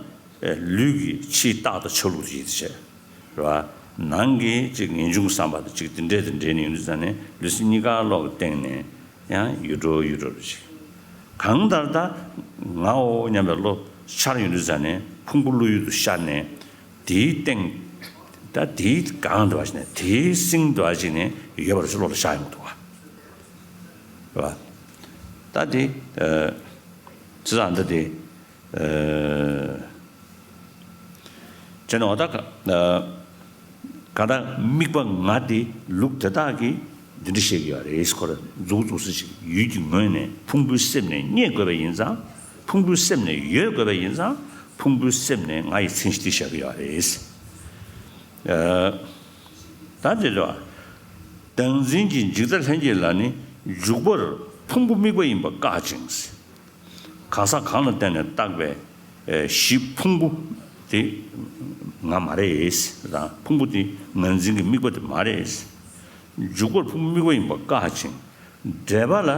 ལུས་ཀྱི་ཕྱིའི་རྟགས་དང་ཆ་ལུགས་དེ་ཡིད་དུ་བྱས། རེད་བ། ནང་གི་ཅིག་ངེས་འབྱུང་བསམ་པ་དང་ཅིག་དེ་འདྲས་དེ་འདྲས་ནི་ཡོད་ཙང་ནས་ལུས་སེམས་གཉིས་ཀ་བློ་གི་སྟེང་ནས་ཡང་ཡོད་འགྲོ་ཡོད་འགྲོ་རེད། གང་ལྟར་ད་ངའོ་སྙམ་པའི་བློ་འཆར་ཡོང་དུས་ཙང་ནས་ཕུང་པོ་བློ་ཡུལ་དུ་ཤར་ནས། དེའི་སྟེང་། ད་དེའི་སྒང་དུ་བ་ཞིག་ནས་དེའི་སྟེང་དུ་བ་ཞིག་ནས་ཡོད་པར་བློ་ལ་ཤར་ཡོང་གི་འདུག་བ། རེད་བ། ད་དེ། ཨ། ཅི་ཙང་ད་དེ། ཨ། བྱས་ན་འོ་ད་ག། ཨ། གང་ལྟར་དམིགས་པ་ང་དེ་ལུགས་དེ་དག་གིས་འདི་འདྲ་བཤད་ཀྱི་ཡོད་རེད། ཁོ་ར་མཛུབ་འཛུགས་སུ་ཞིག་ཡུལ་གྱི་ངོས་ནས་ཕུང་པོའི་སེམས་ནས་རྙེད་དགོས་པ་ཡིན་ཙང་། ཕུང་པོའི་སེམས་ནས་ཡོད་དགོས་པ་ཡིན་ཙང་ཕུང་པོའི་སེམས་ནས་ང་ཡི་མཚན་གཞི་དེ་བཞག་གི་ཡོད་རེད། ཨ། ད་འདི་རེད་བ། བདག་འཛིན་གྱི་འཇིག་ལྟ་ལྷན་སྐྱེས་ལ་ནི་འཇུག་པར་ཕུང་པོ་དམིགས་པ་ཡིན་པ་བཀག་ཅིང་། གང་ཟག་གང་ལ་བརྟེན་ནས་བཏགས་པའི་གཞི་ཕུང་པོ་དེ་ང་མ་རེད་དང་། ཕུང་པོ་དེ་ངར་འཛིན་གྱི་དམིགས་པ་དེ་མ་རེད། འཇུག་པར་ཕུང་པོ་དམིགས་པ་ཡིན་པ་བཀག་ཅིང་། འབྲེལ་པ་ལ་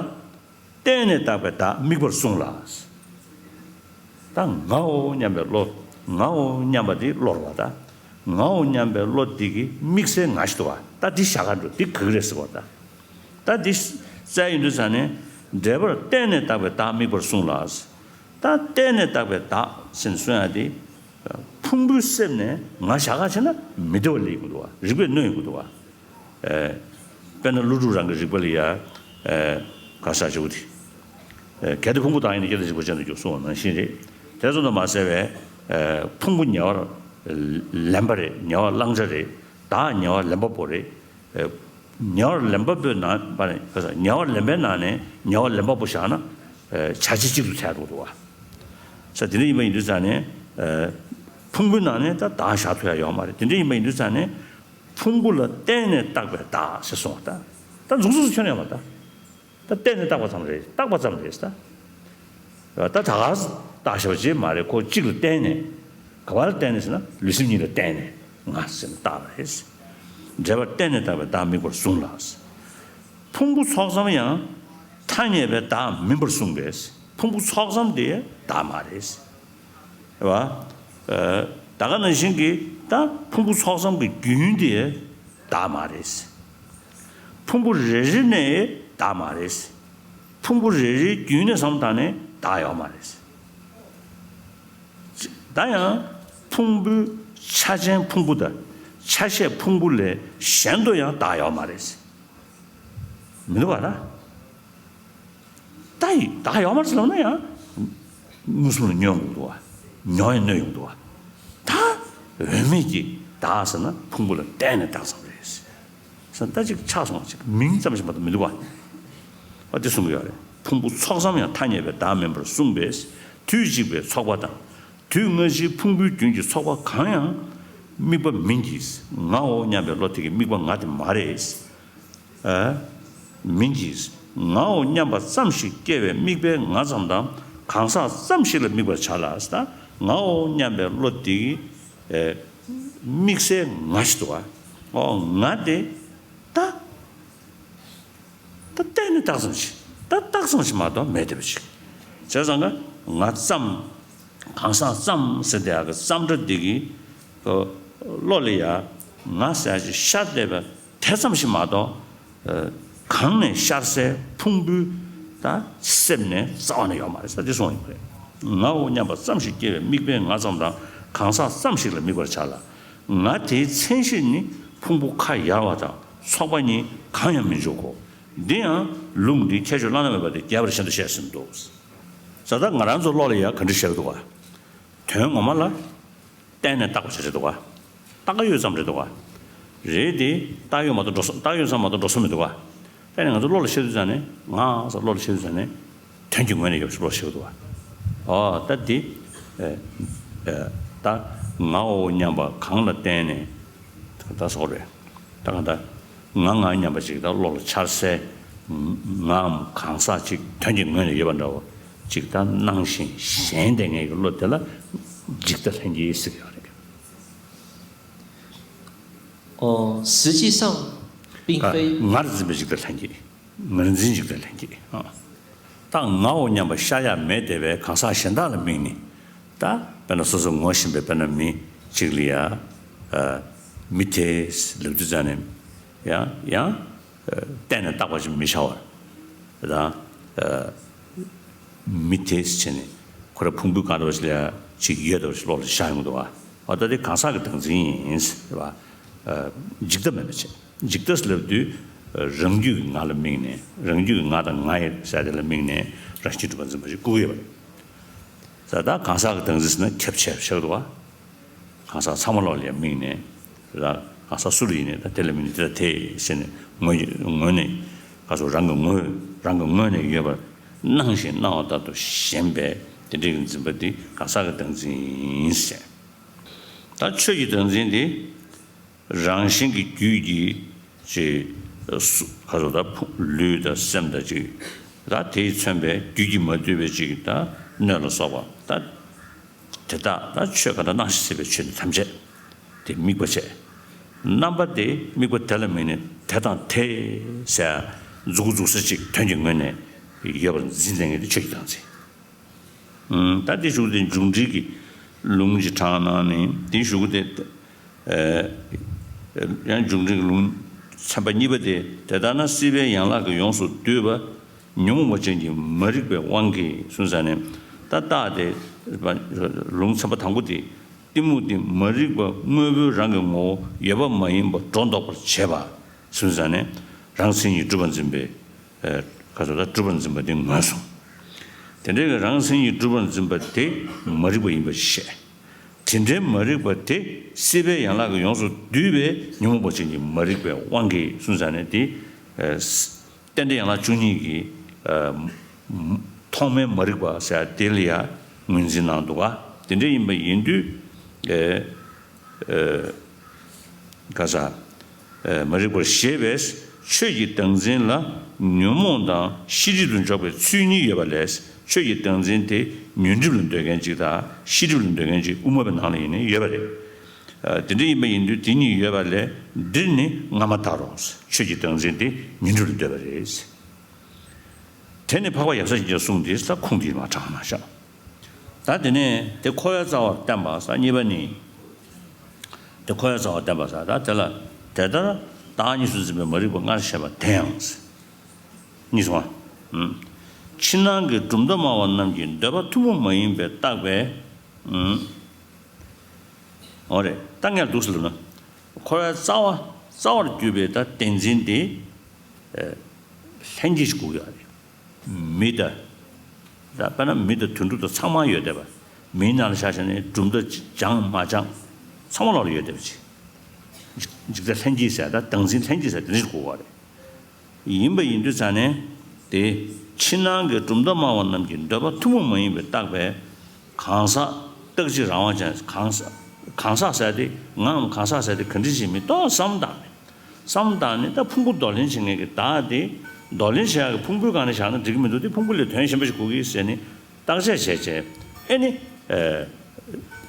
བརྟེན་ནས་བཏགས་པའི་བདག་དམིགས་པར་གསུངས་ལ། ད་ངའོ་སྙམ་པའི་བློ། ངའོ་སྙམ་པ་དེ་བློ་རེད་བ་ད། ངའོ་སྙམ་པའི་བློ་དེ་གི་དམིགས་བསལ་ང་ཞིག་འདུག་བ། ད་འདི་བཞག་ག་འགྲོ་འདི་ག་གི་རེད་ཟེར་བ་ད། ད་འདི་བཙལ་ཡོང་དུས་ཙང་ནས་འབྲེལ་པར་བརྟེན་ནས་བཏགས་པའི་བདག་དམིགས་པར་གསུངས་ལ། ད་བརྟེན་ནས་བཏགས་པའི་བདག་ཟེར་ནས་གསུང་ཡ་དེ། ཕུང་པོའི་སེམས་ནས་ང་བཞག་ག་བྱས་ན་མི་བདེ་བ་སླེབས་ཡོང་གི་འདུག་བ། རིགས་པས་གནོད་ཡོང་གི་འདུག་བ། ཨེ། དཔེར་ན་ཀླུ་སྒྲུབ་རང་གི་རིགས་པ་ལ་ཡ། ཨེ། ག་ས་ཆེ་བོ་དེ། ཨེ། གལ་ཏེ་ཕུང་པོ་བདག་ཡིན་ན་སྐྱེ་མཐའ་གཅིག་པ་ཅན་དུ་འགྱུར་གསུངས་པ་ནང་བཞིན་རེད། དེ་ཙམ་དུ་མ་ཟད་པའི། ཨེ། ཕུང་པོ་ཉེ་བར་ལེན་པ་རེད། ཉེ་བར་བླང་བྱ་རེད། བདག་ཉེ་བར་ལེན་པ་པོ་རེད། ཨེ། ཉེ་བར་ལེན་པ་པོའི་ནང་པ་ནས་ག་ས་ཉེ་བར་ལེན་པའི་ནང་ནས་ཉེ་བར་ལེན་པ་པོ་བཞག་ན། ཨེ། བྱ་བྱེད་གཅིག་ཏུ་ཚད་འགྲོ་འདུག་བ། ས་དེ་འདྲ་ཡིན་པ་ཡིན་དུས་ཙང་ནས། ཨེ། ཕུང་པོའི་ནང་ནས་ད་བདག་བཞག་ཐུབ་ཡ་ཡོད་མ་རེད། དེ་འདྲ་ཡིན་པ་ཡིན་དུས་ཙང་ནས། ཕུང་པོ་ལ་བརྟེན་ནས་བཏགས་པའི་བདག་ཟེར་སོང་བ་ད། ད་མཛུབ་གུ་ཁྱོན་ནས་ཡོད་མ་ད། ད་བརྟེན་ནས་བཏགས་པ་ཙམ་རེད། བཏགས་པ་ཙམ་རེད་ད། ད་ད་ག་བཏགས་བཞག་པ་ཅིག་མ་རེད། ཁོ་གཅིག་ལ་བརྟེན་ནས། ག་བ་ལ་བརྟེན་ནས་ཟེར་ན་ལུས་སེམས་གཉིས་ལ་བརྟེན་ནས་ང་ཟེར་ནས་བཏགས་པ་རེད། འབྲེལ་པར་བརྟེན་ནས་བཏགས་པའི་བདག་དམིགས་པར་གསུངས་ལ། ཕུང་པོ་ཚོགས་ཙམ་ཡང་ཐ་སྙད་པའི་བདག་མིན་པར་གསུངས་པས། ཕུང་པོ་ཚོགས་ཙམ་དེ་བདག་མ་རེད། རེད་བ། ད་ག་ནང་བཞིན་གྱི་ད་ཕུང་པོ་ཚོགས་ཙམ་གྱི་རྒྱུན་དེ་བདག་མ་རེད། ཕུང་པོ་རེ་རེ་ནས་བདག་མ་རེད། ཕུང་པོ་རེ་རེའི་རྒྱུན་ནས་བསམ་བཏང་ནས་བདག་ཡོད་མ་རེད། ད་ཡང་ཕུང་པོའི་ཆ་ཅན་ཕུང་པོ་དང་ཆ་ཤས་ཕུང་པོ་ལས་གཞན་དུ་ཡང་བདག་ཡོད་མ་རེད། མི་འདུག་བ་ད། ད་ཡི་བདག་ཡོད་མ་རེད་ཟེར་ལབ་ན་ཡང་མངོན་སུམ་ལ་ཉོན་དགོས་འདུག་བ། ཉོན་ཡང་གནོད་ཡོང་འདུག་བ། ད་འོས་མེད་ཀྱི་བདག་ཟེར་ན་ཕུང་པོ་ལ་བརྟེན་ནས་བདག་ཙམ་རེད། ཟེར་ན་ད་ཅིག་ཆགས་སོང་བ་ཅིག་མིང་ཙམ་ཞིག་མ་གཏོགས་མི་འདུག་བ། ཨ་དེ་གསུང་གི་ཡོད་རེད། ཕུང་པོ་ཚོགས་ཙམ་ཡང་ཐ་སྙད་པའི་བདག་མིན་པར་གསུངས་པས། དུས་གཅིག་པའི་ཚོགས་པ་དང་། དུས་སྔ་ཕྱིའི་ཕུང་པོའི་རྒྱུན་གྱི་ཚོགས་པ་གང་ཡང་དམིགས་པ་མིན་གྱི། ངའོ་སྙམ་པའི་བློ་དེ་གི་དམིགས་པ་ང་དེ་མ་རེད། ཨ། མིན་གྱི། ངའོ་སྙམ་པ་ཙམ་ཞིག་སྐྱེ་བའི་དམིགས་པའི་ང་ཙམ་དང་གང་ཟག་ཙམ་ཞིག་ལ་དམིགས་པར་བྱ་ལ། ད་ངའོ་སྙམ་པའི་བློ་དེ་གི། ཨེ། དམིགས་བསལ་ང་ཞིག་འདུག་བ། ཨོ་ང་དེ་ད། ད་བརྟེན་ནས་བཏགས་ཙམ་ཞིག་ད་བཏགས་ཙམ་ཞིག་མ་གཏོགས་མེད་བསྡད་པ་ཞིག་བྱས་ཙང་ཀ་ང་ཙམ། གང་ཟག་ཙམ་ཟེར་དེ་ཡག་གི་ཙམ་སྒྲ་འདི་གི་བློ་ལ་ཡ་ང་ཟེར་ཡ་ཅིག་ཤར་བསྡད་པ་དེ་ཙམ་ཞིག་མ་གཏོགས། ཨ། གང་ནས་ཤར་སའི་ཕུང་པོའི་ད་གསེབ་ནས་རྩ་བ་ནས་ཡོད་མ་རེད་ཟེར་འདི་གསུངས་ཡོད་པ་རེད། ངའོ་སྙམ་པ་ཙམ་ཞིག་སྐྱེ་བའི་དམིགས་པའི་ང་ཙམ་དང་གང་ཟག་ཙམ་ཞིག་ལ་དམིགས་པར་བྱ་ལ། ང་དེའི་མཚན་གཞི་ནི་ཕུང་པོ་ཁ་ཡར་བ་དང་ཚོགས་པ་གཉིས་གང་ཡང་མི་འཇུག་གོ། འདི་ཡང་ལུང་འདི་ཁྱད་ཆོས་བླ་ན་མེད་པ་དེ་རྒྱས་པར་ཤིན་ཏུ་བཤད་ཟིན་འདུག་ཟེར། ད་ང་རང་ཚོ་བློ་ལ་ཡ་ག་འདྲ་བཤད་ཀྱི་འདུག་ག་དོན་ངོ་མ་ལ་གཏན་ནས་བཏགས་པ་ཞིག་རེད་འདུག་ག་བཏགས་ཡོད་ཙམ་རེད་འདུག་ག་རེད་དེ། བཏགས་ཡོད་མ་གཏོགས་འགྲོ་ས་བཏགས་ཡོད་ཙམ་མ་གཏོགས་འགྲོ་ས་མི་འདུག་ག་གཏན་ནས་ང་ཚོ་བློ་ལ་བཤད་དུས་ཙང་ནས་ང་ཟེར་བློ་ལ་བཤད་དུས་ཙང་ནས་དོན་གྱི་ངོས་ནས་ཡོད་པ་ཞིག་བློ་ལ་བཤད་ཀྱི་འདུག་ག་ཨོ་ད་དེ་ཨེ་ཨེ་ད་ངའོ་སྙམ་པ་གང་ལ་བརྟེན་ནས་ད་སོགས་རེད། ད་གང་ལྟར་ང་ང་སྙམ་པ་ཅིག་ད་བློ་ལ་འཆར་སའི་ངའམ་གང་ཟག་ཅིག་དོན་གྱི་ངོས་ནས་ཡོད་པ་འདྲ་བོ་ཅིག་ད་སྣང་ཞིང་ཞེན་བསྡད་མཁན་གྱི་བློ་དེ་ལ་འཇིག་ལྟ་ལྷན་སྐྱེས་ཟེར་གྱི་ཡོད་རེད། 哦，实际上并 ད་非 ངར་འཛིན་པའི་འཇིག་ལྟ་ལྷན་སྐྱེས། ངར་འཛིན་འཇིག་ལྟ་ལྷན་སྐྱེས། ཨ། ད་ངའོ་སྙམ་པ་ཤར་ཡ་མེད་བསྡད་པའི་གང་ཟག་གཞན་དག་ལ་དམིགས་ནས། ད་དཔེར་ན་སོ་སོ་ངོ་ཤེས་པའི་དཔེར་ན་མི་གཅིག་ལ་ཡ། ཨ། མི་དེ་ལབ་དུས་ཙང་ནས་ཡང་ཡང་ཨ་གཏན་ནས་བཏགས་པ་ཞིག་མི་བྱ་བར། ད་ཨ་མི་དེ་བྱས་ནས་ཁོ་ར་ཕུང་པོའི་གང་འདྲ་བ་ཞིག་ལ་ཡ་ཅིག་ཡོད་འདྲ་བ་ཞིག་བློ་ལ་ཤར་ཡོང་གི་འདུག་བ། ཨ་ད་དེ་གང་ཟག་གི་བདག་འཛིན་ཡིན་ཟེར་བ། ཨ་འཇིག་ལྟ་མེད་པ་བྱས། འཇིག་ལྟ་ཟེར་ལབ་དུས་རང་རྒྱུད་ཀྱི་ང་ལ་དམིགས་ནས་རང་རྒྱུད་ཀྱི་ང་དང་ང་ཡི་ཟེར་དེ་ལ་དམིགས་ནས་རང་བཞིན་གྲུབ་པ་འཛིན་པ་ཞིག་བཀུག་ཡོད་པ་རེད། ད་ལྟ་གང་ཟག་གི་བདག་འཛིན་ཟེར་ན་ཁྱབ་ཆེ་བ་ཆགས་འདུག་བ། གང་ཟག་ཚང་མ་ལོག་ལ་ཡང་དམིགས་ནས་ར་གང་ཟག་སུ་ལ་ཡིན་ནས་ད་དེ་ལ་དམིགས་ནས་དེ་ལ་དེ་ཟེར་ནས་ངོས་ངོས་ནས་ག་ཚོད་རང་གི་ངོས་རང་གི་ངོས་ནས་ཡོད་པར་སྣང་ཞིང་སྣང་བ་ལྟར་དུ་ཞེན་པས་དེ་འདྲའི་འཛིན་པ་འདི་གང་ཟག་གི་བདག་འཛིན་ཡིན་ཟེར། ད་ཆོས་ཀྱི་བདག་འཛིན་འདི། རང་བཞིན་གྱི་རྒྱུད་ཀྱི་ཅེས་སུ་ཁ་སོ་ད་ཕུ་ལུས་དང་སེམས་དང་ཅིག་ད་དེས་མཚོན་པའི་རྒྱུད་ཀྱིས་མ་བསྡུས་པའི་ཅིག་ད་སྣོད་ལ་སོགས་པ་ད་དེ་དག་ད་ཆོས་ག་ད་སྣང་ཞིང་སྲིད་པའི་ཆོས་ནི་ཐམས་ཅད་དེ་དམིགས་པ་བྱས། རྣམ་པ་དེ་དམིགས་པ་དེ་ལ་དམིགས་ནས་དེ་དང་དེ་ཟེར་མཛུག་གུ་འཛུགས་ས་ཅིག་དོན་གྱི་ངོས་ནས་ཡོད་པར་འཛིན་ལྡན་གྱི་དེ་ཆོས་ཀྱི་བདག་འཛིན། ད་དེ་ཞུ་དེ་འཇུག་འགྲིལ་གྱི་ལུང་གི་གྲངས་ནང་ནས་དེ་ཞུ་དེ། ཡང་འཇུག་འགྲིལ་གྱི་ལུང་ཚན་པ་གཉིས་པ་དེ་དེ་ལྟར་ན་སྲིད་པའི་ཡན་ལག་གིས་ཡོངས་སུ་བསྡུས་པ་ཉོན་མོངས་པ་ཅན་གྱི་མ་རིག་པའི་དབང་གིས་གསུངས་ས་ནས་ད་རྟགས་དེ་ལུང་ཚན་པ་དང་པོ་དེ་གཏི་མུག་དེ་མ་རིག་པ་དངོས་པོའི་རང་གི་ངོ་བོ་ཡོད་པ་མ་ཡིན་པ་སྒྲོ་འདོགས་པར་བྱེད་པ་གསུངས་ས་ནས་རང་མཚན་ཉིད་གྲུབ་པར་འཛིན་པའི། ཁ་ཚོ་ད་གྲུབ་པར་འཛིན་པ་དེ་ངོས་བཟུང་། དེ་འདྲའི་རང་མཚན་ཉིད་གྲུབ་པར་འཛིན་པ་དེ་མ་རིག་པ་ཡིན་པར་བཤད། དེ་འདྲའི་མ་རིག་པ་དེ་སྲིད་པའི་ཡན་ལག་གིས་ཡོངས་སུ་བསྡུས་པའི་ཉོན་མོངས་པ་ཅན་གྱི་མ་རིག་པའི་དབང་གིས་གསུངས་ས་ནས་དེ། རྟེན་འབྲེལ་ཡན་ལག་བཅུ་གཉིས་ཀྱི་ཐོག་མའི་མ་རིག་པ་ཟེར་དེ་ལ་ཡང་ངོས་འཛིན་གནང་འདུག་ག་དེ་འདྲ་ཡིན་པ་ཡིན་དུས། ག་ས། མ་རིག་པར་བཞེད་པས་ཆོས་ཀྱི་བདག་འཛིན་ལ་ཉོན་མོངས་དང་ཤེས་སྒྲིབ་ཏུ་འཇོག་པའི་ཚུལ་གཉིས་ཡོད་པ་ལས་ཆོས་ཀྱི་བདག་འཛིན་དེ་ཉོན་སྒྲིབ་ལ་འདོད་མཁན་གཅིག་དང་ཤེས་སྒྲིབ་ལ་འདོད་མཁན་གཅིག་དབུ་མ་པའི་ནང་ལ་ཡིན་ནའི་ཡོད་པ་རེད། དེ་འདྲ་ཡིན་པ་ཡིན་དུས་དེ་གཉིས་ཡོད་པ་ལས་འདིར་ནི་སྔ་མ་ལྟར་རོ། ཆོས་ཀྱི་བདག་འཛིན་དེ་ཉོན་སྒྲིབ་ལ་འདོད་པ་རེད། དེ་ནི་འཕགས་པ་ཡབ་སྲས་ཀྱི་གསུང་འདི་ས་ཁུངས་འདིར་མ་དྲངས་ན་བཞག་ད་དེ་ནས་དེ་འཁོར་བའི་རྩ་བར་བསྟན་པ་ས་གཉིས་པ་ནི། དེ་འཁོར་བའི་རྩ་བར་བསྟན་པ་ས་ད་དེ་ལ་དེ་ལྟར་བདག་གཉིས་སུ་འཛིན་པའི་མ་རིག་པ་སྔར་བཤད་པ་དེ་ཡང་། གཉིས་སོང་ང་། ཕྱི་ནང་གི་གྲུབ་མཐའ་སྨྲ་བ་རྣམས་ཀྱི་འདོད་པ་ཐུན་མོང་མ་ཡིན་པས་བཏགས་པའི། འོ་རེད་ད་ངས་འདུག་ཟེར་ལབ་ན། འཁོར་བའི་རྩ་བ་རྩ་བར་གྱུར་པའི་ད་བདེན་འཛིན་དེ། ལྷན་སྐྱེས་ཤིག་དགོས་ཀྱི་ཡོད་རེད། མི་དང་། ད་དཔེར་ན་མི་དང་དུད་འགྲོ་དང་ཚང་མ་ཡོད་བསྡད་པ། མིའི་ནང་ལ་ཆ་བཞག་ནས་གྲུབ་མཐའ་སྦྱངས་མ་སྦྱངས་ཚང་མ་ལོག་ལ་ཡོད་བསྡད་པ་ཅིག་འཇིག་ལྟ་ལྷན་སྐྱེས་ཟེར་ད་བདག་འཛིན་ལྷན་སྐྱེས་ཟེར་དེ་འདྲ་ཞིག་དགོས་པ་རེད། ཡིན་པ་ཡིན་དུས་ཙང་ནས་དེ་ཕྱི་ནང་གི་གྲུབ་མཐའ་སྨྲ་བ་རྣམས་ཀྱི་འདོད་པ་ཐུན་མོང་མ་ཡིན་པའི་བཏགས་པའི་གང་ཟག་རྟག་གཅིག་རང་དབང་ཅན་གང་ཟག་གང་ཟག་ཟེར་དེ་ངའམ་གང་ཟག་ཟེར་དེ་ག་འདྲ་ཞིག་མི་ཏོག་བསམ་བཏང་ནས། བསམ་བཏང་ནས་ད་ཕུང་པོ་གདོར་ལེན་བྱེད་མཁན་གྱི་བདག་དེ་གདོར་ལེན་བྱེད་ཡག་གི་ཕུང་པོའི་སྒང་ནས་བཞག་ན་འགྲིག་གི་མི་འདུག་དེ་ཕུང་པོ་ལས་དོན་གཞན་པ་ཞིག་དགོས་ཀྱི་ཟེར་ནས་བརྟག་དཔྱད་བྱས་བྱས་ཨེ་ནི།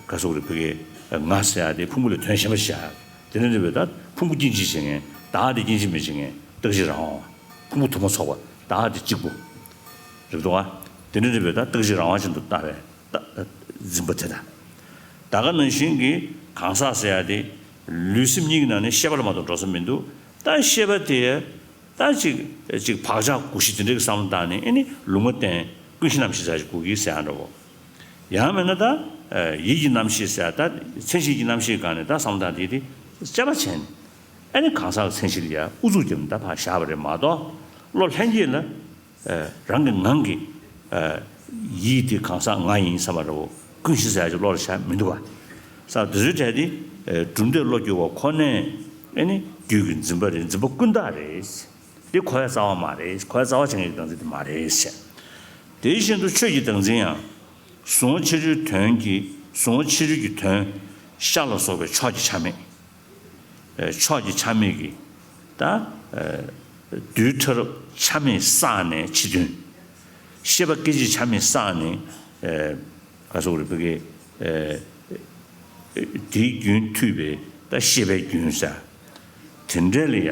ག་སོག་རེ་ཕ་གི་ང་ཟེར་ཡག་དེ་ཕུང་པོ་ལས་དོན་གཞན་པ་བྱེད་ཡག་དེ་འདྲ་འདྲ་བའི་ད་ཕུང་པོ་སྐྱེ་འཇིག་བྱེད་མཁན་བདག་དེ་སྐྱེ་འཇིག་མི་བྱེད་མཁན་རྟག་གཅིག་རང་དབང་བ་ཕུང་པོ་དུ་མ་ཚོགས་པ་བདག་དེ་གཅིག་པུ་རེད་འདུག་ག་དེ་འདྲ་འདྲ་བའི་ད་རྟག་གཅིག་རང་དབང་ཅན་དུ་ལྟ་བའི་ད་འཛིན་པ་དེ་དང་། ད་ག་ནང་བཞིན་གྱི་གང་ཟག་ཟེར་ཡག་དེ་ལུས་སེམས་གཉིས་ཀྱི་ནང་ནས་ཤེས་པ་ལ་མ་གཏོགས་འགྲོ་ས་མི་འདུག་ད་ཤེས་པ་དེ་ ད་ཅིག་ཅིག་བག་ཆགས་གུ་ཤི་དེ་འདྲའི་བསམ་བློ་བཏང་ནས་ཨེ་ནི་ལུང་མ་བསྟན་ཀུན་གཞི་རྣམ་ཤེས་ཟེར་ཞིག་གུ་གི་ཟེར་ཡང་འདྲ་བོ། ཡང་མིན་ན་ད་ཡིད་ཀྱི་རྣམ་ཤེས་ཟེར་ད་མཚན་གཞི་གི་རྣམ་ཤེས་སྒང་ནས་ད་བསམ་བློ་བཏང་དེ་དེ་དཔྱད་པ་བྱས་ནས་ཨེ་ནི་གང་ཟག་གི་མཚན་གཞི་ལ་ཡ་ཨུ་ཚུགས་བརྒྱབ་ནས་ད་ཕར་བཞག་པ་རེད་མ་གཏོགས་བློ་ལྷན་སྐྱེས་ལ། རང་གི་ངང་གིས་ཡིད་དེ་གང་ཟག་ང་ཡིན་བསམ་པ་འདྲ་བོ་ཀུན་གཞི་ཟེར་ཡ་ཅིག་བློ་ལ་ཤར་མི་འདུག་བ། ས་དེ་ཚོའི་གྲས་དེ་གྲུབ་མཐས་བློ་བསྒྱུར་བ་ཁོ་ནས་ཨེ་ནི་རྒྱུད་ཀྱི་འཛིན་པ་རེད། འཛིན་པ་ཀུན་བརྟགས་རེད། འདི་འཁོར་བའི་རྩ་བ་མ་རེད། འཁོར་བའི་རྩ་བ་ཅན་གྱི་བདག་འཛིན་དེ་མ་རེད་ཟེར། དེ་བཞིན་དུ་ཆོས་ཀྱི་བདག་འཛིན་ཡང་གཟུང་བ་ཕྱི་རོལ་དོན་གྱི་གཟུང་བ་ཕྱི་རོལ་གྱི་དོན་ཤར་ལ་སོགས་པའི་ཕྱོགས་ཀྱི་ཆ་མེད། ཕྱོགས་ཀྱི་ཆ་མེད་ཀྱི་ད་རྡུལ་ཕྲ་རབ་ཆ་མེད་བསགས་ནས་ཕྱི་དོན། ཤེས་པ་སྐད་ཅིག་ཆ་མེད་བསགས་ནས་ག་སོགས་རེད་བོད་སྐད་དེའི་རྒྱུན་མཐུད་པའི་ད་ཤེས་པའི་རྒྱུན་ཟེར། དེ་འདྲ་ལ་ཡ་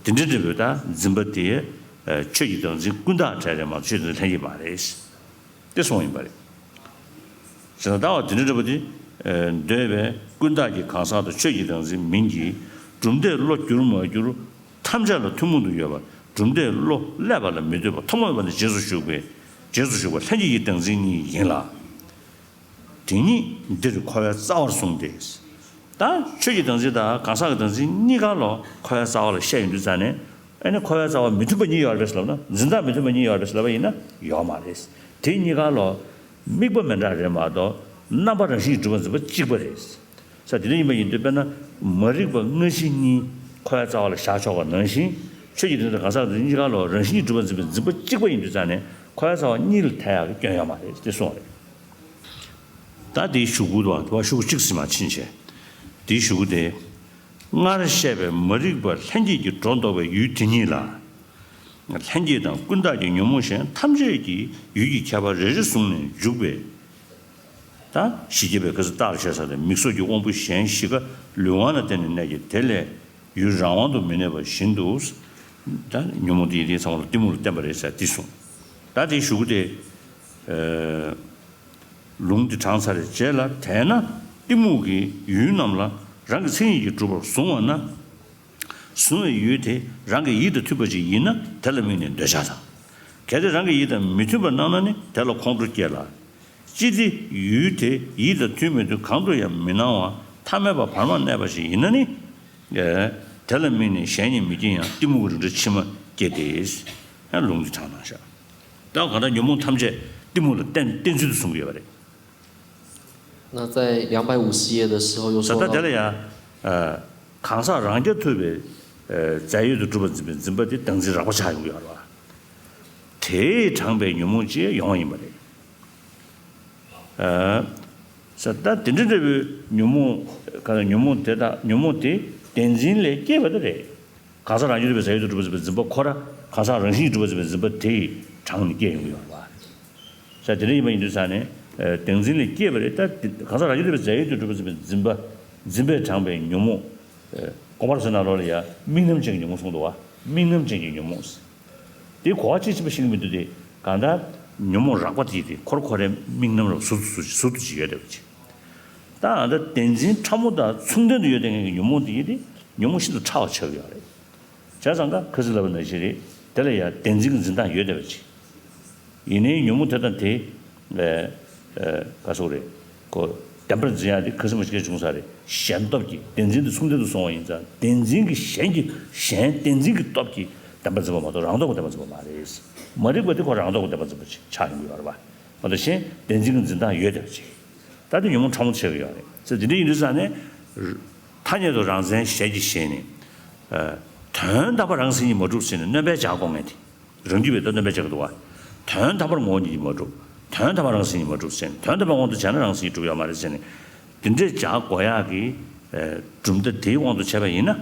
དེ་འདྲ་འདྲ་བོའི་ད་འཛིན་པ་དེ་ཆོས་ཀྱི་བདག་འཛིན་ཀུན་བརྟགས་གྲས་རེད་མ་གཏོགས་ཆོས་ཀྱི་བདག་འཛིན་ལྷན་སྐྱེས་མ་རེད། དེ་གསུངས་ཡིན་པ་རེད། ཇི་ལྟར་ལྟ་བ་དེ་འདྲ་འདྲ་བོ་དེ། འདོད་པའི་ཀུན་བརྟགས་ཀྱི་གང་ཟག་དང་ཆོས་ཀྱི་བདག་འཛིན་མིན་གྱི། གྲུབ་མཐས་བློ་བསྒྱུར་མ་བསྒྱུར་ཐམས་ཅད་ལ་ཐུན་མོང་དུ་ཡོད་པ། གྲུབ་མཐས་བློ་བསླད་པ་ལ་མི་ལྟོས་པ་ཐོག་མ་མེད་པ་ནས་རྗེས་སུ་ཞུགས་པའི་རྗེས་སུ་ཞུགས་པ་ལྷན་སྐྱེས་ཀྱི་བདག་འཛིན་གཉིས་ཡིན་ལ། དེ་ཉིད་འདིར་འཁོར་བའི་རྩ་བར་གསུངས་ཏེ། ད་ཆོས་ཀྱི་བདག་འཛིན་དང་གང་ཟག་གི་བདག་འཛིན་གཉིས་ཀ་ལོ་འཁོར་བའི་རྩ་བ་ལ་བཤད་ཡོང་དུས་ཙང་ནས། ཨ་ནི་འཁོར་བའི་རྩ་བ་མི་མཐུན་པ་གཉིས་ཡོད་རེད་ཟེར་ལབ་ན། འཛིན་སྟངས་མི་མཐུན་པ་གཉིས་ཡོད་རེད་ཟེར་ལབ་པ་ཡིན་ན་ཡོད་མ་རེད། དེ་གཉིས་ཀ་ལོ་དམིགས་པ་མི་འདྲ་རེད་མ་གཏོགས་རྣམ་པ་རང་བཞིན་གྱིས་གྲུབ་པ་འཛིན་པ་གཅིག་པ་རེད། ས་དེ་འདྲ་ཡིན་པ་ཡིན་དུས་དཔེར་ན་མ་རིག་པ་སྔ་ཕྱི་གཉིས་འཁོར་བའི་རྩ་བ་ལ་བཞག་ཆོག་པ་ནང་བཞིན། ཆོས་ཀྱི་བདག་འཛིན་དང་གང་ཟག་གི་བདག་འཛིན་གཉིས་ཀ་ལོ་རང་བཞིན་གྱིས་གྲུབ་པ་འཛིན་པའི་འཛིན་པ་གཅིག་པ་ཡིན་དུས་ཙང་ནས་འཁོར་བའི་རྩ་བ་གཉིས་ལ་ཐལ་ཡག་གི་སྐྱོན་ཡོད་མ་རེད་དེ་གསུངས་པ་རེད། ད་དེའི་གཞུག་གུ་དང་དེ་བ་ཤོག་གུ་གཅིག་ཟིན་མ་ཕྱིན་བྱས། དེའི་གཞུག་གུ་དེ། སྔར་བཤད་པའི་མ་རིག་པ་ལྷན་སྐྱེས་ཀྱི་སྒྲོ་འདོགས་པའི་ཡུལ་དེ་ཉིད་ལ། ལྷན་སྐྱེས་དང་ཀུན་བརྟགས་ཀྱི་ཉོན་མོངས་གཞན་ཐམས་ཅད་ཀྱི་ཡུལ་གྱི་ཁྱད་པར་རེ་རེ་བཟུང་ནས་འཇུག་པའི། ད་གཞི་བསྐྱེད་པའི་སྐབས་སུ་རྟགས་ལ་བྱས་ཟེར་ཏེ་མིག་སོགས་ཀྱི་དབང་པོ་གཞན་བཞི་ཀ་ལུས་དབང་ལ་བརྟེན་ནས་གནས་ཀྱི་དེ་ལས་ཡུལ་རང་དབང་དུ་མི་གནས་པ་བཞིན་དུ། ད་ཉོན་མོངས་དེ་ཡི་དེ་ཚང་མ་ལ་གཏི་མུག་ལ་བརྟེན་པ་རེད་ཟེར་འདི་གསུངས། ད་དེའི་གཞུག་གུ་དེ། ལུང་འདི་དྲངས་ཚར་བའི་རྗེས་ལ་དེས་ན་གཏི་མུག་གི་ཡུལ་རྣམས་ལ་རང་གི་མཚན་ཉིད་ཀྱིས་གྲུབ་པར་བཟུང་བ་ན། བཟུང་བའི་ཡུལ་དེ་རང་གི་ཡིད་དང་མཐུན་པ་ཅིག་ཡིན་ན་དེ་ལ་དམིགས་ནས་འདོད་ཆགས་དང་། གལ་ཏེ་རང་གི་ཡིད་དང་མི་མཐུན་པར་སྣང་ན་ནི་དེ་ལ་ཁོང་ཁྲོ་སྐྱེ་ལ། ཅི་སྟེ་ཡུལ་དེ་ཡིད་དང་མཐུན་མི་མཐུན་གང་དུ་ཡང་མི་སྣང་བ་ཐ་མལ་པ་བར་མར་གནས་པ་ཞིག་ཡིན་ན་ནི། དེ་ལ་དམིགས་ནས་གཞན་ཉིད་མི་སྐྱེ་ཡང་གཏི་མུག་གི་རིགས་འདྲ་ཕྱི་མ་སྐྱེ་སྟེ། ཡང་ལུང་འདི་དྲངས་གནང་བཞག་ད་གང་ལྟར་ཉོན་མོངས་ཐམས་ཅད་གཏི་མུག་ལ་བརྟེན་བརྟེན་ཚུལ་དུ་གསུང་གི་ཡོད་པ་རེད། 那在两百五十页的时候又 ད 说 ལྟ་དེ་ལ་ཡང་གང་ཟག་རང་རྐྱ་ཐུབ་པའི་རྫས་ཡོད་དུ་གྲུབ་པར་འཛིན་པའི་འཛིན་པ་དེ་བདག་འཛིན་རགས་པ་ཆགས་ཡོང་གི་ཡོད་རེད་བ། དེས་དྲངས་པའི་ཉོན་མོངས་ཅེས་ཡོང་བ་ཡིན་པ་རེད། ས་ད་དེ་འདྲ་འདྲ་བོའི་ཉོན་མོངས་ག་ཉོན་མོངས་དེ་དག་ཉོན་མོངས་དེ་བདེན་འཛིན་ལས་སྐྱེས་པ་དེ་རེད། གང་ཟག་རང་རྒྱུད་དུ་བས་ཟ་ཡུལ་དུ་གྲུབ་པ་ཟིན་པའི་འཛིན་པ་ཁོ་ར་གང་ཟག་རང་བཞིན་གྱིས་གྲུབ་པ་ཟིན་པའི་འཛིན་པ་དེ་ཡི་གྲངས་ནས་སྐྱེས་ཡོང་གི་ཡོད་རེད་བ། ས་དེ་འདྲ་ཡིན་པ་ཡིན་དུས་ས་ནས་བདེན་འཛིན་ལས་སྐྱེས་པ་རེད། ད་གང་ཟག་རང་རྒྱུད་དུ་བས་ཟ་ཡུལ་དུ་གྲུབ་པ་ཟིན་པའི་འཛིན་པ་འཛིན་པས་དྲངས་པའི་ཉོན་མོངས་དགོངས་པ་རབ་གསལ་ནང་ལོགས་ལ་ཡང་དམིགས་རྣམ་ཅན་གྱི་ཉོན་མོངས་གསུངས་འདུག་བ། དམིགས་རྣམ་ཅན་གྱི་ཉོན་མོངས། དེ་གོ་བ་ཅི་ཕྱིན་པ་ཤེས་ཀྱི་མི་འདུག་སྟེ། གང་ལྟར་ཉོན་མོངས་རགས་པ་དེ་དེ་ཁོར་ཁོ་རའི་དམིགས་རྣམ་རབ་ཟུར་དུ་ཟུར་དུ་ཅིག་ཡོད་བསྡད་པ་ཅིག་ད་ཨ་ད་བདེན་འཛིན་ཕྲ་མོ་དང་མཚུངས་ལྡན་དུ་ཡོད་བསྡད་མཁན་གྱི་ཉོན་མོངས་དེ་ཡིན་ཏེ་ཉོན་མོངས་ཤིན་ཏུ་ཕྲ་བ་ཆགས་ཀྱི་ཡོད་རེད། བྱས་ཙང་ཀ་ཁ་སི་ལབ་པ་ནང་བཞིན་རེད། དེ་ལ་ཡང་བདེན་འཛིན་གྱི་འཛིན་སྟངས་ཡོད་བསྡད་པ་ཅིག་ཡིན་ནའི་ཉོན་མོངས་དེ་དང་དེ། ཨེ་ཨེ་ག་སོགས་རེད། ཁོ་བདེན་པར་འཛིན་ཡག་དེ་ཁ་སི་མ་ཞིག་བྱུང་ས་རེད། གཞན་སྟོབས་ཀྱིས་བདེན་འཛིན་དེ་མཚུངས་ལྡན་དུ་སོང་བ་ཡིན་ཙང་བདེན་འཛིན་གྱི་གཞན་གྱི་གཞན་བདེན་འཛིན་གྱི་སྟོབས་ཀྱིས་བདེན་པར་འཛིན་པ་མ་གཏོགས་རང་སྟོབས་ཀྱིས་བདེན་པར་འཛིན་པ་མ་རེད། མ་རིག་པ་དེ་ཁོ་རང་སྟོབས་ཀྱིས་བདེན་པར་འཛིན་པ་ཞིག་ཆགས་ཡོང་གི་ཡོད་རེད་པ། མ་གཏོགས་གཞན་བདེན་འཛིན་གྱི་འཛིན་སྟངས་ཡོད་བསྡད་པ་ཅིག་ད་དེ་ཉོན་མོངས་ཕྲ་མོ་ཆགས་ཀྱི་ཡོད་རེད། ཚེ་འདི་འདྲ་ཡིན་དུས་ཙང་ནས། ཐ་སྙད་དུ་རང་མཚན་གཞན་གྱི་ཞེས་ནས། དོན་དམ་པར་རང་མཚན་ཉིད་མ་གྲུབ་ཟེར་ནས་སྣོན་པའི་བྱ་སྒོ་ངན་དེ། རང་རྒྱུད་པའི་ད་སྣོན་པའི་བྱ་གི་འདུག་བ། དོན་དམ་པར་ངོ་བོ་ཉིད་ཀྱིས་མ་གྲུབ། དོན་དམ་པར་རང་མཚན་ཉིད་མ་གྲུབ་ཟེར་ནས་དོན་དམ་པར་དབང་དུ་བྱས་ན་རང་མཚན་ཉིད་གྲུབ་ཡོད་མ་རེད་ཟེར་ནས། དེ་འདྲའི་བྱ་སྒོ་ཡག་གི་གྲུབ་མཐའ་དེའི་དབང་དུ་བྱས་པ་ཡིན་ན།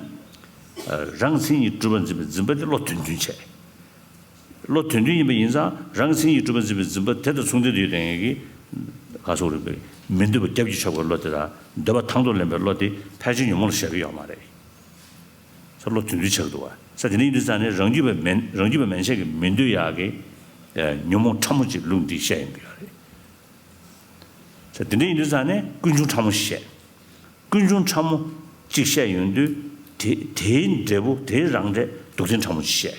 རང་མཚན་ཉིད་གྲུབ་པར་འཛིན་པའི་འཛིན་པ་དེ་བློ་དོན་མཐུན་བྱས། བློ་དོན་མཐུན་ཡིན་པ་ཡིན་ཙང་རང་མཚན་ཉིད་གྲུབ་པར་འཛིན་པའི་འཛིན་པ་དེ་དང་མཚུངས་ལྡན་དུ་ཡོད་དེ་ངེས་ཀྱི། ག་སོགས་རིག་པའི་མི་འདོད་པ་རྒྱབ་ཀྱིས་ཕྱོགས་པའི་བློ་དེ་དང་འདོད་པ་དང་དུ་ལེན་པའི་བློ་དེ་ཕལ་ཆེར་ཉོན་མོངས་ལ་བཞག་གི་ཡོད་མ་རེད། ས་བློ་དོན་མཐུན་ཆགས་འདུག་བ། ས་དེ་འདྲ་ཡིན་དུས་ཙང་ནས་རང་རྒྱུད་པ་མན་རང་རྒྱུད་པ་མན་ཆད་ཀྱི་མི་འདོད་ཡག་གི་ཉོན་མོངས་ཕྲ་མོ་ཅིག་ལུགས་འདིས་བཤད་ཡོང་གི་ཡོད་རེད། ས་དེ་འདྲ་ཡིན་དུས་ཙང་ནས་ཀུན་འབྱུང་ཕྲ་མོ་ཞིག་བཤད། ཀུན་འབྱུང་ཕྲ་མོ་གཅིག་བཤད་ཡོང་དུས་དེ་དེའི་འབྲས་བུ་དེའི་རང་འབྲས་ སྡུག་བདེན་ཕྲ་མོ་ཅིག་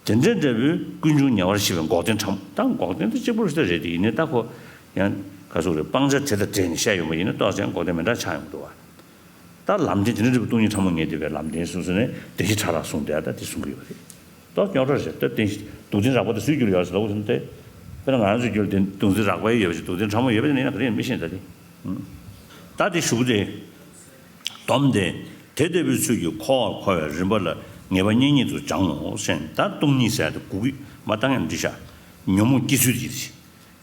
བཤད། དེ་འདྲའི་འདྲ་བོའི་ཀུན་འབྱུང་ཉེ་བར་ཞི་བའི་འགོག་བདེན་ཕྲ་མོ། ད་འགོག་བདེན་དེ་གཅིག་པུ་རེད་དེ་རེད་དེ། ཡིན་ནའི་ད་ཁོ་ཡང་ག་ཚོད་རེད། སྤང་བྱ་དེ་དང་འབྲེལ་ནས་བཤད་ཡོང་བ་ཡིན་ན་ཏོག་ཙམ་འགོག་བདེན་མི་འདྲ་ཆགས་ཡོང་གི་འདུག་བ། ད་ལམ་བདེན་དེ་འདྲ་འདྲ་བོའི་སྟོང་ཉིད་ཕྲ་མོ་ངེས་བསྡད་པའི་ལམ་བདེན་སོ་སོ་ནས་བདེན་བཞི་ཕྲ་རགས་གསུངས་བསྡད། ད་དེ་གསུང་གི་ཡོད་རེད། ཏོག་རྙོག་དྲ་རེད། ད་བདེན་བཞི་སྡུག་བདེན་རགས་པ་དེ་སུས་བསྒྱུར་ཡོད་ཟེར་ལབ་དགོས་ཟེར་ན། དེ་དཔེར་ན་ང་རང་ཚོའི་རྒྱུད་ལ་དེ་སྡུག་བདེན་རགས་པ་ཡོད་པ་ཞིག་སྡུག་བདེན་ཕྲ་མོ་ཡོད་པ་ཡིན་ན་ག་རེ་ཡིན་མི་ཤེས། ད་དེ་ད་དེ་ཞུ་གི་དེ། སྡོམ་སྟེ། དེ་ལྟ་བུའི་ཚུལ་གྱིས་འཁོར་བར་འཁོར་བའི་རིམ་པ་ལ་ངེས་པ་གཉིས་གཉིས་སུ་སྦྱང་ངོ་ཟེར། ད་སྟོང་ཉིད་ཟེར་དེ་གུ་གུ་མ་བཏང་ཡང་འགྲིག་ཤག་ཉོན་མོངས་སྐྱེ་ཚུལ་གྱི་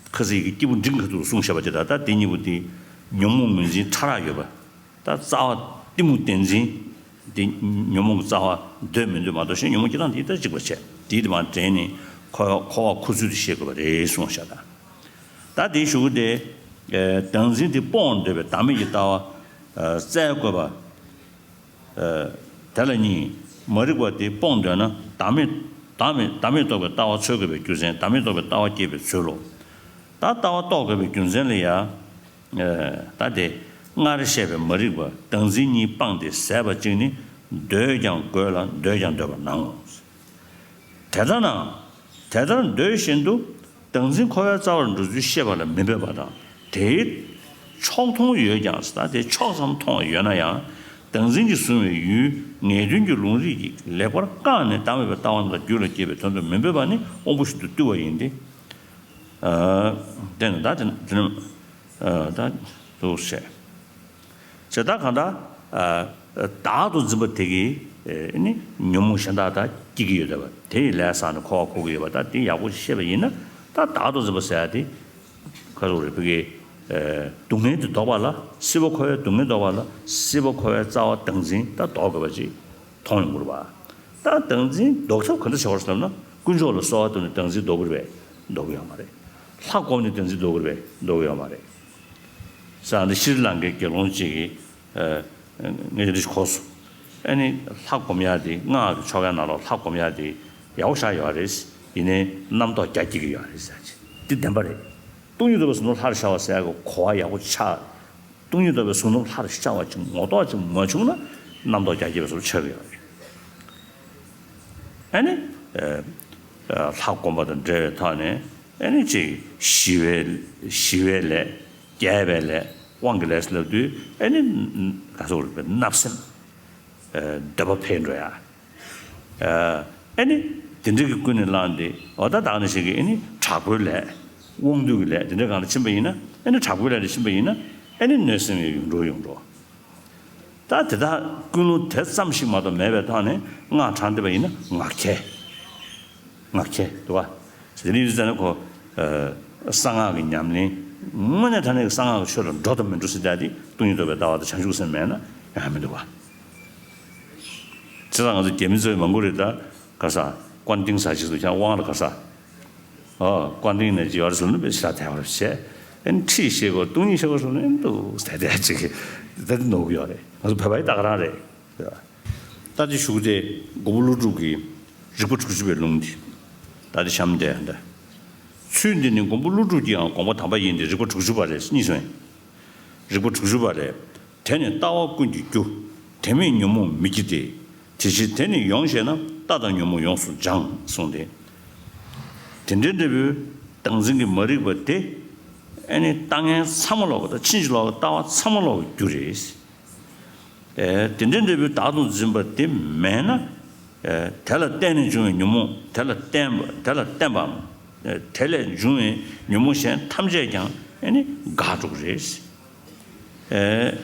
ཁ་ཟས་ཀྱི་སྐྱེས་བུ་འབྲིང་ག་ཐུག་གསུངས་བཞག་པ་དེ་དང་། ད་དེ་གཉིས་པོ་དེ་ཉོན་མོངས་ངོས་འཛིན་ཕྲ་རགས་ཡོད་པ། ད་རྩ་བ་གཏི་མུག་བདེན་འཛིན་དེ་ཉོན་མོངས་ཀྱི་རྩ་བ་འདོད་མི་འདོད་མ་གཏོགས་གཞན་ཉོན་མོངས་སྐྱེ་སྟངས་དེ་ད་གཅིག་པ་བྱས། དེ་དེ་མ་དྲན་ནས་འཁོར་འཁོར་བར་འཁོར་ཚུལ་དེ་ཤེས་དགོས་པ་རེད་གསུངས་བཞག་ད། ད་དེའི་གཞུག་གུ་དེ། ཨེ། བདག་འཛིན་དེ་སྤོང་འདོད་པའི་བདག་མེད་ཀྱི་ལྟ་བ། ཨ། བཙལ་དགོས་པ། ཨ། དེ་ལ་གཉིས། མ་རིག་པ་དེ་སྤོང་འདོད་ན་བདག་མེད་བདག་མེད་བདག་མེད་རྟོགས་པའི་ལྟ་བ་འཚོལ་དགོས་པའི་རྒྱུ་མཚན། བདག་མེད་རྟོགས་པའི་ལྟ་བ་སྐྱེས་པའི་ཚུལ་ལོ། ད་ལྟ་བ་རྟོགས་དགོས་པའི་རྒྱུ་མཚན་ལ་ཡ། ཨ། ད་དེ་སྔར་བཤད་པའི་མ་རིག་པ་བདག་འཛིན་གཉིས་སྤངས་ཏེ་ཟད་པ་གཅིག་ནི། འདོད་ཀྱང་དགོས་ལ་འདོད་ཀྱང་འདོད་པར་སྣང་ངོ་། དེ་ལྟ་ན། དེ་ལྟར་འདོད་བཞིན་དུ་བདག་འཛིན་འཁོར་བའི་རྩ་བར་འགྲོ་ཚུལ་ཤེས་པ་ལ་མི་འབད་པ་དང་། དེའི་ཕྱོགས་མཐོང་ཡོད་ཀྱང་། ད་དེ་ཕྱོགས་ཙམ་མཐོང་བ་ཡོད་ན་ཡང་། བདག་འཛིན་གྱིས་བཟུང་བའི་ཡུལ་ངེས་དོན་གྱི་ལུང་རིགས་ཀྱིས་ལེགས་པར་བཀག་ནས་བདག་མེད་པའི་ལྟ་བ་རྣམས་རྒྱུད་ལ་སྐྱེས་པའི་དོན་དུ་མི་འབད་པ་ནི་དབང་པོ་བཞིན་དུ་རྟུལ་བ་ཡིན་ཏེ། ཨ། དེ་ནི་ད་དེ་དེ་ནི་ཨ། ད་འདུག་ཟེར། ཇི་ལྟར་གང་ལྟར། ཨ། བདག་ཏུ་འཛིན་པ་དེ་གིས་ཨ་ནི་ཉོན་མོངས་གཞན་དག་དང་སྐྱེ་གི་ཡོད་པ། དེ་ཡི་ལས་བསགས་ནས་འཁོར་བར་འཁོར་གྱི་ཡོད་པ། ད་དེ་ཡག་པོ་ཤེས་པ་ཡིན་ན། ད་བདག་ཏུ་འཛིན་པ་ཟེར་ཡ་དེ་ག་རེ་རེད། ཕ་གི། ཨ། སྡུག་བསྔལ་དེ་ལྡོག་པ་ལ། སྲིད་པ་འཁོར་བའི་སྡུག་བསྔལ་ལྡོག་པ་ལ། སྲིད་པ་འཁོར་བའི་རྩ་བ་བདག་འཛིན་ད་ལྡོག་དགོས་པ་ཅིག་མཐོང་ཡོང་གི་རེད་པ། ད་བདག་འཛིན་ལྡོག་ཐབས་ག་འདྲ་བྱེད་དགོས་ཟེར་ན། དཀོན་མཆོག་ལ་གསོལ་བ་བཏབ་ནས་བདག་འཛིན་ལྡོག་གི་རེད་པས། ལྡོག་གི་ཡོད་མ་རེད། ལྷ་བསྒོམས་ནས་བདག་འཛིན་ལྡོག་གི་རེད་པས། ལྡོག་གི་ཡོད་མ་རེད། ས་འདི་ཤྲི་ལང་ཀའི་དགེ་སློང་གཅིག་གིས། ཨ། ངས་དེ་འདྲ་ཞིག་གོ་སོང་། ཨ་ནི་ལྷ་སྒོམ་ཡག་དེ། སྔགས་ཀྱི་ཆོ་གའི་ནང་ལོགས་ལྷ་སྒོམ་ཡག་དེ་ཡག་པོ་ཞེ་དྲག་ཡོད་རེད། ཡིན་ནའི་རྣམ་རྟོག་རྒྱ་སྐྱེ་གི་ཡོད་རེད་ཟེར་གྱི། འདི་བདེན་པ་རེད། སྟོང་ཉིད་རྟོགས་པའི་གཟུང་རྣམ་ལྷར་ཤར་བ་ཟེར་ཡག་གི་གོ་བ་ཡག་པོ་ཆགས། སྟོང་ཉིད་རྟོགས་པའི་གཟུང་རྣམ་ལྷར་ཤར་བ་ཅིག་ངོ་ཐོག་ཅིག་མ་བྱུང་ན་རྣམ་རྟོག་རྒྱ་སྐྱེ་བའི་བཟོ་ཆགས་ཀྱི་ཡོད་རེད། ཨ་ནི། ཨ། ལྷ་སྒོམ་པ་དང་འབྲེལ་བའི་ཐོག་ནས། ཨ་ནི་ཅིག་ཞི་བའི་ཞི་བའི་ལས། རྒྱས་པའི་ལས། དབང་གི་ལས་ལབ་དུས། ཨ་ནི་ག་ཚོད་རེད་པས། བརྣབ་སེམས། ཨ། འདོད་པ་འཕེལ་འགྲོ་ཡ། ཨ། ཨ་ནི་དེ་འདྲ་གི་ཀུན་ནས་བསླངས་ཏེ། འོ་ད་བདག་ནི་ཞིག་གིས་ཨ་ནི་དྲག་པོའི་ལས། དབང་སྡུད་ཀྱི་ལས་དེ་འདྲ་གང་ལ་ཕྱིན་པ་ཡིན་ན། ཨ་ནི་དྲག་པོའི་ལས་དེ་ཕྱིན་པ་ཡིན་ན། ཨ་ནི་གནོད་སེམས་ཡང་ཡོང་འགྲོ་ཡོང་འགྲོ། ད་དེ་དག་ཀུན་སློང་དེ་ཙམ་ཞིག་མ་གཏོགས་མེད་པའི་ཐོག་ནས་སྔགས་བགྲང་བསྡད་པ་ཡིན་ན་ངག་འཁྱལ། ངག་འཁྱལ་འདུག་བ། དེ་ནི་ཡུལ་ཙམ་ནས་ཁོ། ཨ། གསང་སྔགས་ཀྱི་ཉམས་ལེན། དངོས་གནས་དྲང་གནས་ཀྱི་གསང་སྔགས་ཀྱི་ཆོས་ལ་འགྲོ་དང་མི་འགྲོ་ཟེར་ཡ་དེ་སྟོང་ཉིད་རྟོགས་པའི་ལྟ་བ་དང་བྱང་ཆུབ་སེམས་མེད་ན་ཡང་མི་འདུག་བ། བྱས་ཙང་ང་ཚོ་རྒྱ་མི་ཚོ་མང་པོ་རེད། ད་ག་ས་ཀོན་ཏིང་ས་ཞིག་ཏུ་ཁྱེད་དབང་ལ་ག་ས། ཨོ། ཀོན་ཏིང་ནས་ཅི་ཡོད་རེད་ཟེར་ན། དཔེ་ཤ་ཐལ་བར་བྱས། ཨ་ནི་ཁྲིད་ཤེས་དགོས། སྟོང་ཉིད་ཤེས་དགོས་ཟེར་ན། ཨ་ནི་འདུག་ཟེར་དེ་ཅིག་ད་དེ་ནོར་གི་ཡོད་རེད། ང་ཚོ་བོད་པ་ཡི་ད་ག་རང་རེད། ད་དེ་ཞུ་གི་དེ་མགོན་པོ་ཀླུ་སྒྲུབ་ཀྱི་རིགས་པ་དྲུག་ཅུ་པའི་ལུང་འདི། ད་དེ་གཤམ་དེ་འདི། ཚུལ་འདི་ནི་མགོན་པོ་ཀླུ་སྒྲུབ་ཀྱི་ཡང་དགོངས་པ་དམ་པ་ཡིན་ཏེ། རིགས་པ་དྲུག་ཅུ་པ་རེད། གཉིས་སོང་། རིགས་པ་དྲུག་ཅུ་པ་རེད། དེ་ནི་ལྟ་བ་ཀུན་གྱི་རྒྱུ། དེ་མེད་ཉོན་མོངས་མི་སྐྱེ་སྟེ། དེ་ཕྱིར་དེ་ནི་ཡོངས་ཤེས་ན། ལྟ་དང་ཉོན་མོངས་ཡོངས་སུ་སྦྱངས་གསུངས་ཏེ། དེ་འདྲའི་འབྲས་བུའི་བདག་འཛིན་གྱི་མ་རིག་པ་དེ། ཨ་ནི་ལྟ་ངན་ཚང་མ་ལོག་པ་དང་། ཕྱིན་ཅི་ལོག་གི་ལྟ་བ་ཚང་མ་ལོག་པའི་རྒྱུ་རེད། ཨེ། དེ་འདྲའི་འབྲས་བུའི་བདག་ཏུ་འཛིན་པ་དེ་མེད་ན། ཨེ། དེ་ལ་བརྟེན་ནས་བྱུང་བའི་ཉོན་མོངས། དེ་ལ་བརྟེན་པ། དེ་ལ་བརྟེན་པའམ། ཨེ། དེ་ལས་བྱུང་བའི་ཉོན་མོངས་གཞན་ཐམས་ཅད་ཀྱང་ཨ་ནི་འགག་འགྲོ་གི་རེད། ཨེ།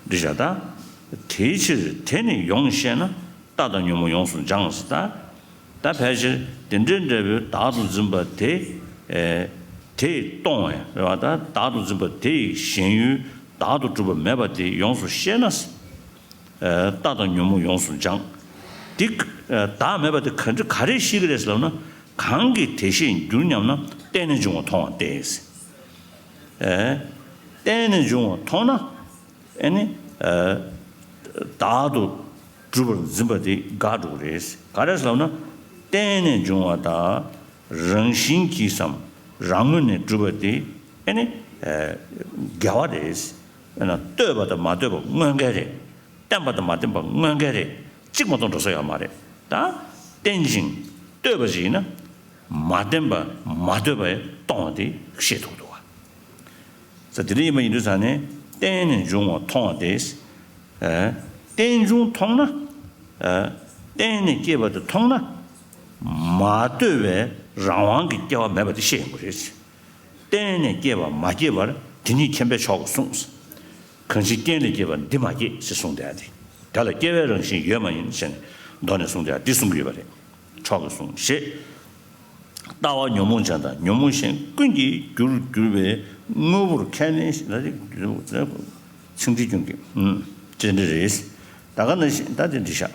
འདི་བཞག་ད། དེའི་ཕྱིར་དེ་ནི་ཡོངས་ཤེས་ན། ལྟ་དང་ཉོན་མོངས་ཡོངས་སུ་སྦྱངས་ཟེར། ད། ད་ཕལ་ཆེར་དེ་འདྲའི་འབྲས་བུའི་བདག་ཏུ་འཛིན་པ་དེ། ཨེ། དེས་སྟོང་བས་རེད་བ། ད་བདག་ཏུ་འཛིན་པ་དེ་ཡི་ཞེན་ཡུལ་བདག་ཏུ་གྲུབ་པ་མེད་པ་དེ་ཡོངས་སུ་ཤེས་ན། ཨེ། ལྟ་དང་ཉོན་མོངས་ཡོངས་སུ་སྦྱངས། དེ། ཨེ། བདག་མེད་པ་དེ་ག་འདྲ་ག་རེ་ཤེས་ཀྱི་རེད་ཟེར་ལབ་ན། གང་གིས་དེ་ཤེས་འགྱུར་སྙམ་ན། བརྟེན་ནས་འབྱུང་བ་མཐོང་བ་སྟེ། ཨེ། བརྟེན་ནས་འབྱུང་བ་མཐོང་ན། ཨེ་ནི། ཨ། བདག་ཏུ་གྲུབ་པར་འཛིན་པ་དེ་འགག་འགྲོ་གི་རེད། ག་རེ་ཟེར་ལབ་ན། བརྟེན་ནས་འབྱུང་བ་དང་རང་བཞིན་གྱིས་སམ་རང་ངོས་ནས་གྲུབ་པ་དེ། ཨེ་ནི། ཨ། འགལ་བ་རེད། ཨེ་ན་ལྟོས་པ་དང་མ་ལྟོས་པ་དངོས་འགལ་རེད། བརྟན་པ་དང་མ་བརྟན་པ་དངོས་འགལ་རེད། གཅིག་མ་གཏོགས་འགྲོ་ས་ཡོད་མ་རེད། ད་བརྟན་ཅིང་ལྟོས་པ་ཞིག་ཡིན་ན། མ་བརྟན་པ་མ་ལྟོས་པ་གཏོང་བ་དེ་ཤེས་ཐུབ་འདུག་བ། ས་དེ་འདྲ་ཡིན་པ་ཡིན་དུས་ཙང་ནས་བརྟན་ནས་འབྱུང་བ་མཐོང་བ་དེ། ཨ། བརྟན་འབྱུང་མཐོང་ན། ཨ། བརྟན་ནས་སྐྱེས་པ་དེ་མཐོང་ན། མ་ལྟོས་པའི་རང་དབང་གི་སྐྱེ་བ་མེད་པ་དེ་ཤེས་ཡོང་གི་རེད། བརྟན་ནས་སྐྱེས་པ་མ་སྐྱེས་པར་དེ་ཉིད་མཁྱེན་པས་ཆོག་གསུངས། གང་ཞིག་རྐྱེན་ལས་སྐྱེས་པ་འདི་མ་སྐྱེས་ཞེས་གསུངས་བསྡད་དེ། དེ་ལ་སྐྱེ་བའི་རང་བཞིན་ཡོད་མ་ཡིན་ཞེས་མདོ་ནས་གསུངས་བསྡད་འདི་གསུང་གི་ཡོད་པ་རེད། ཆོག་གི་གསུངས་ཞེས། ལྟ་བ་ཉོན་མོངས་ཅན་དང་ཉོན་མོངས་གཞན་ཀུན་གྱི་རྒྱུར་གྱུར་པའི་དངོས་པོར་ཁས་ལེན་ཞེས་ལ་རིགས་ཚིག་འབྲི་སྐྱོན་གྱི་ཅན་འདྲི་རེད། ད་ག་ནང་བཞིན་ད་དེ་འདྲི་བཞག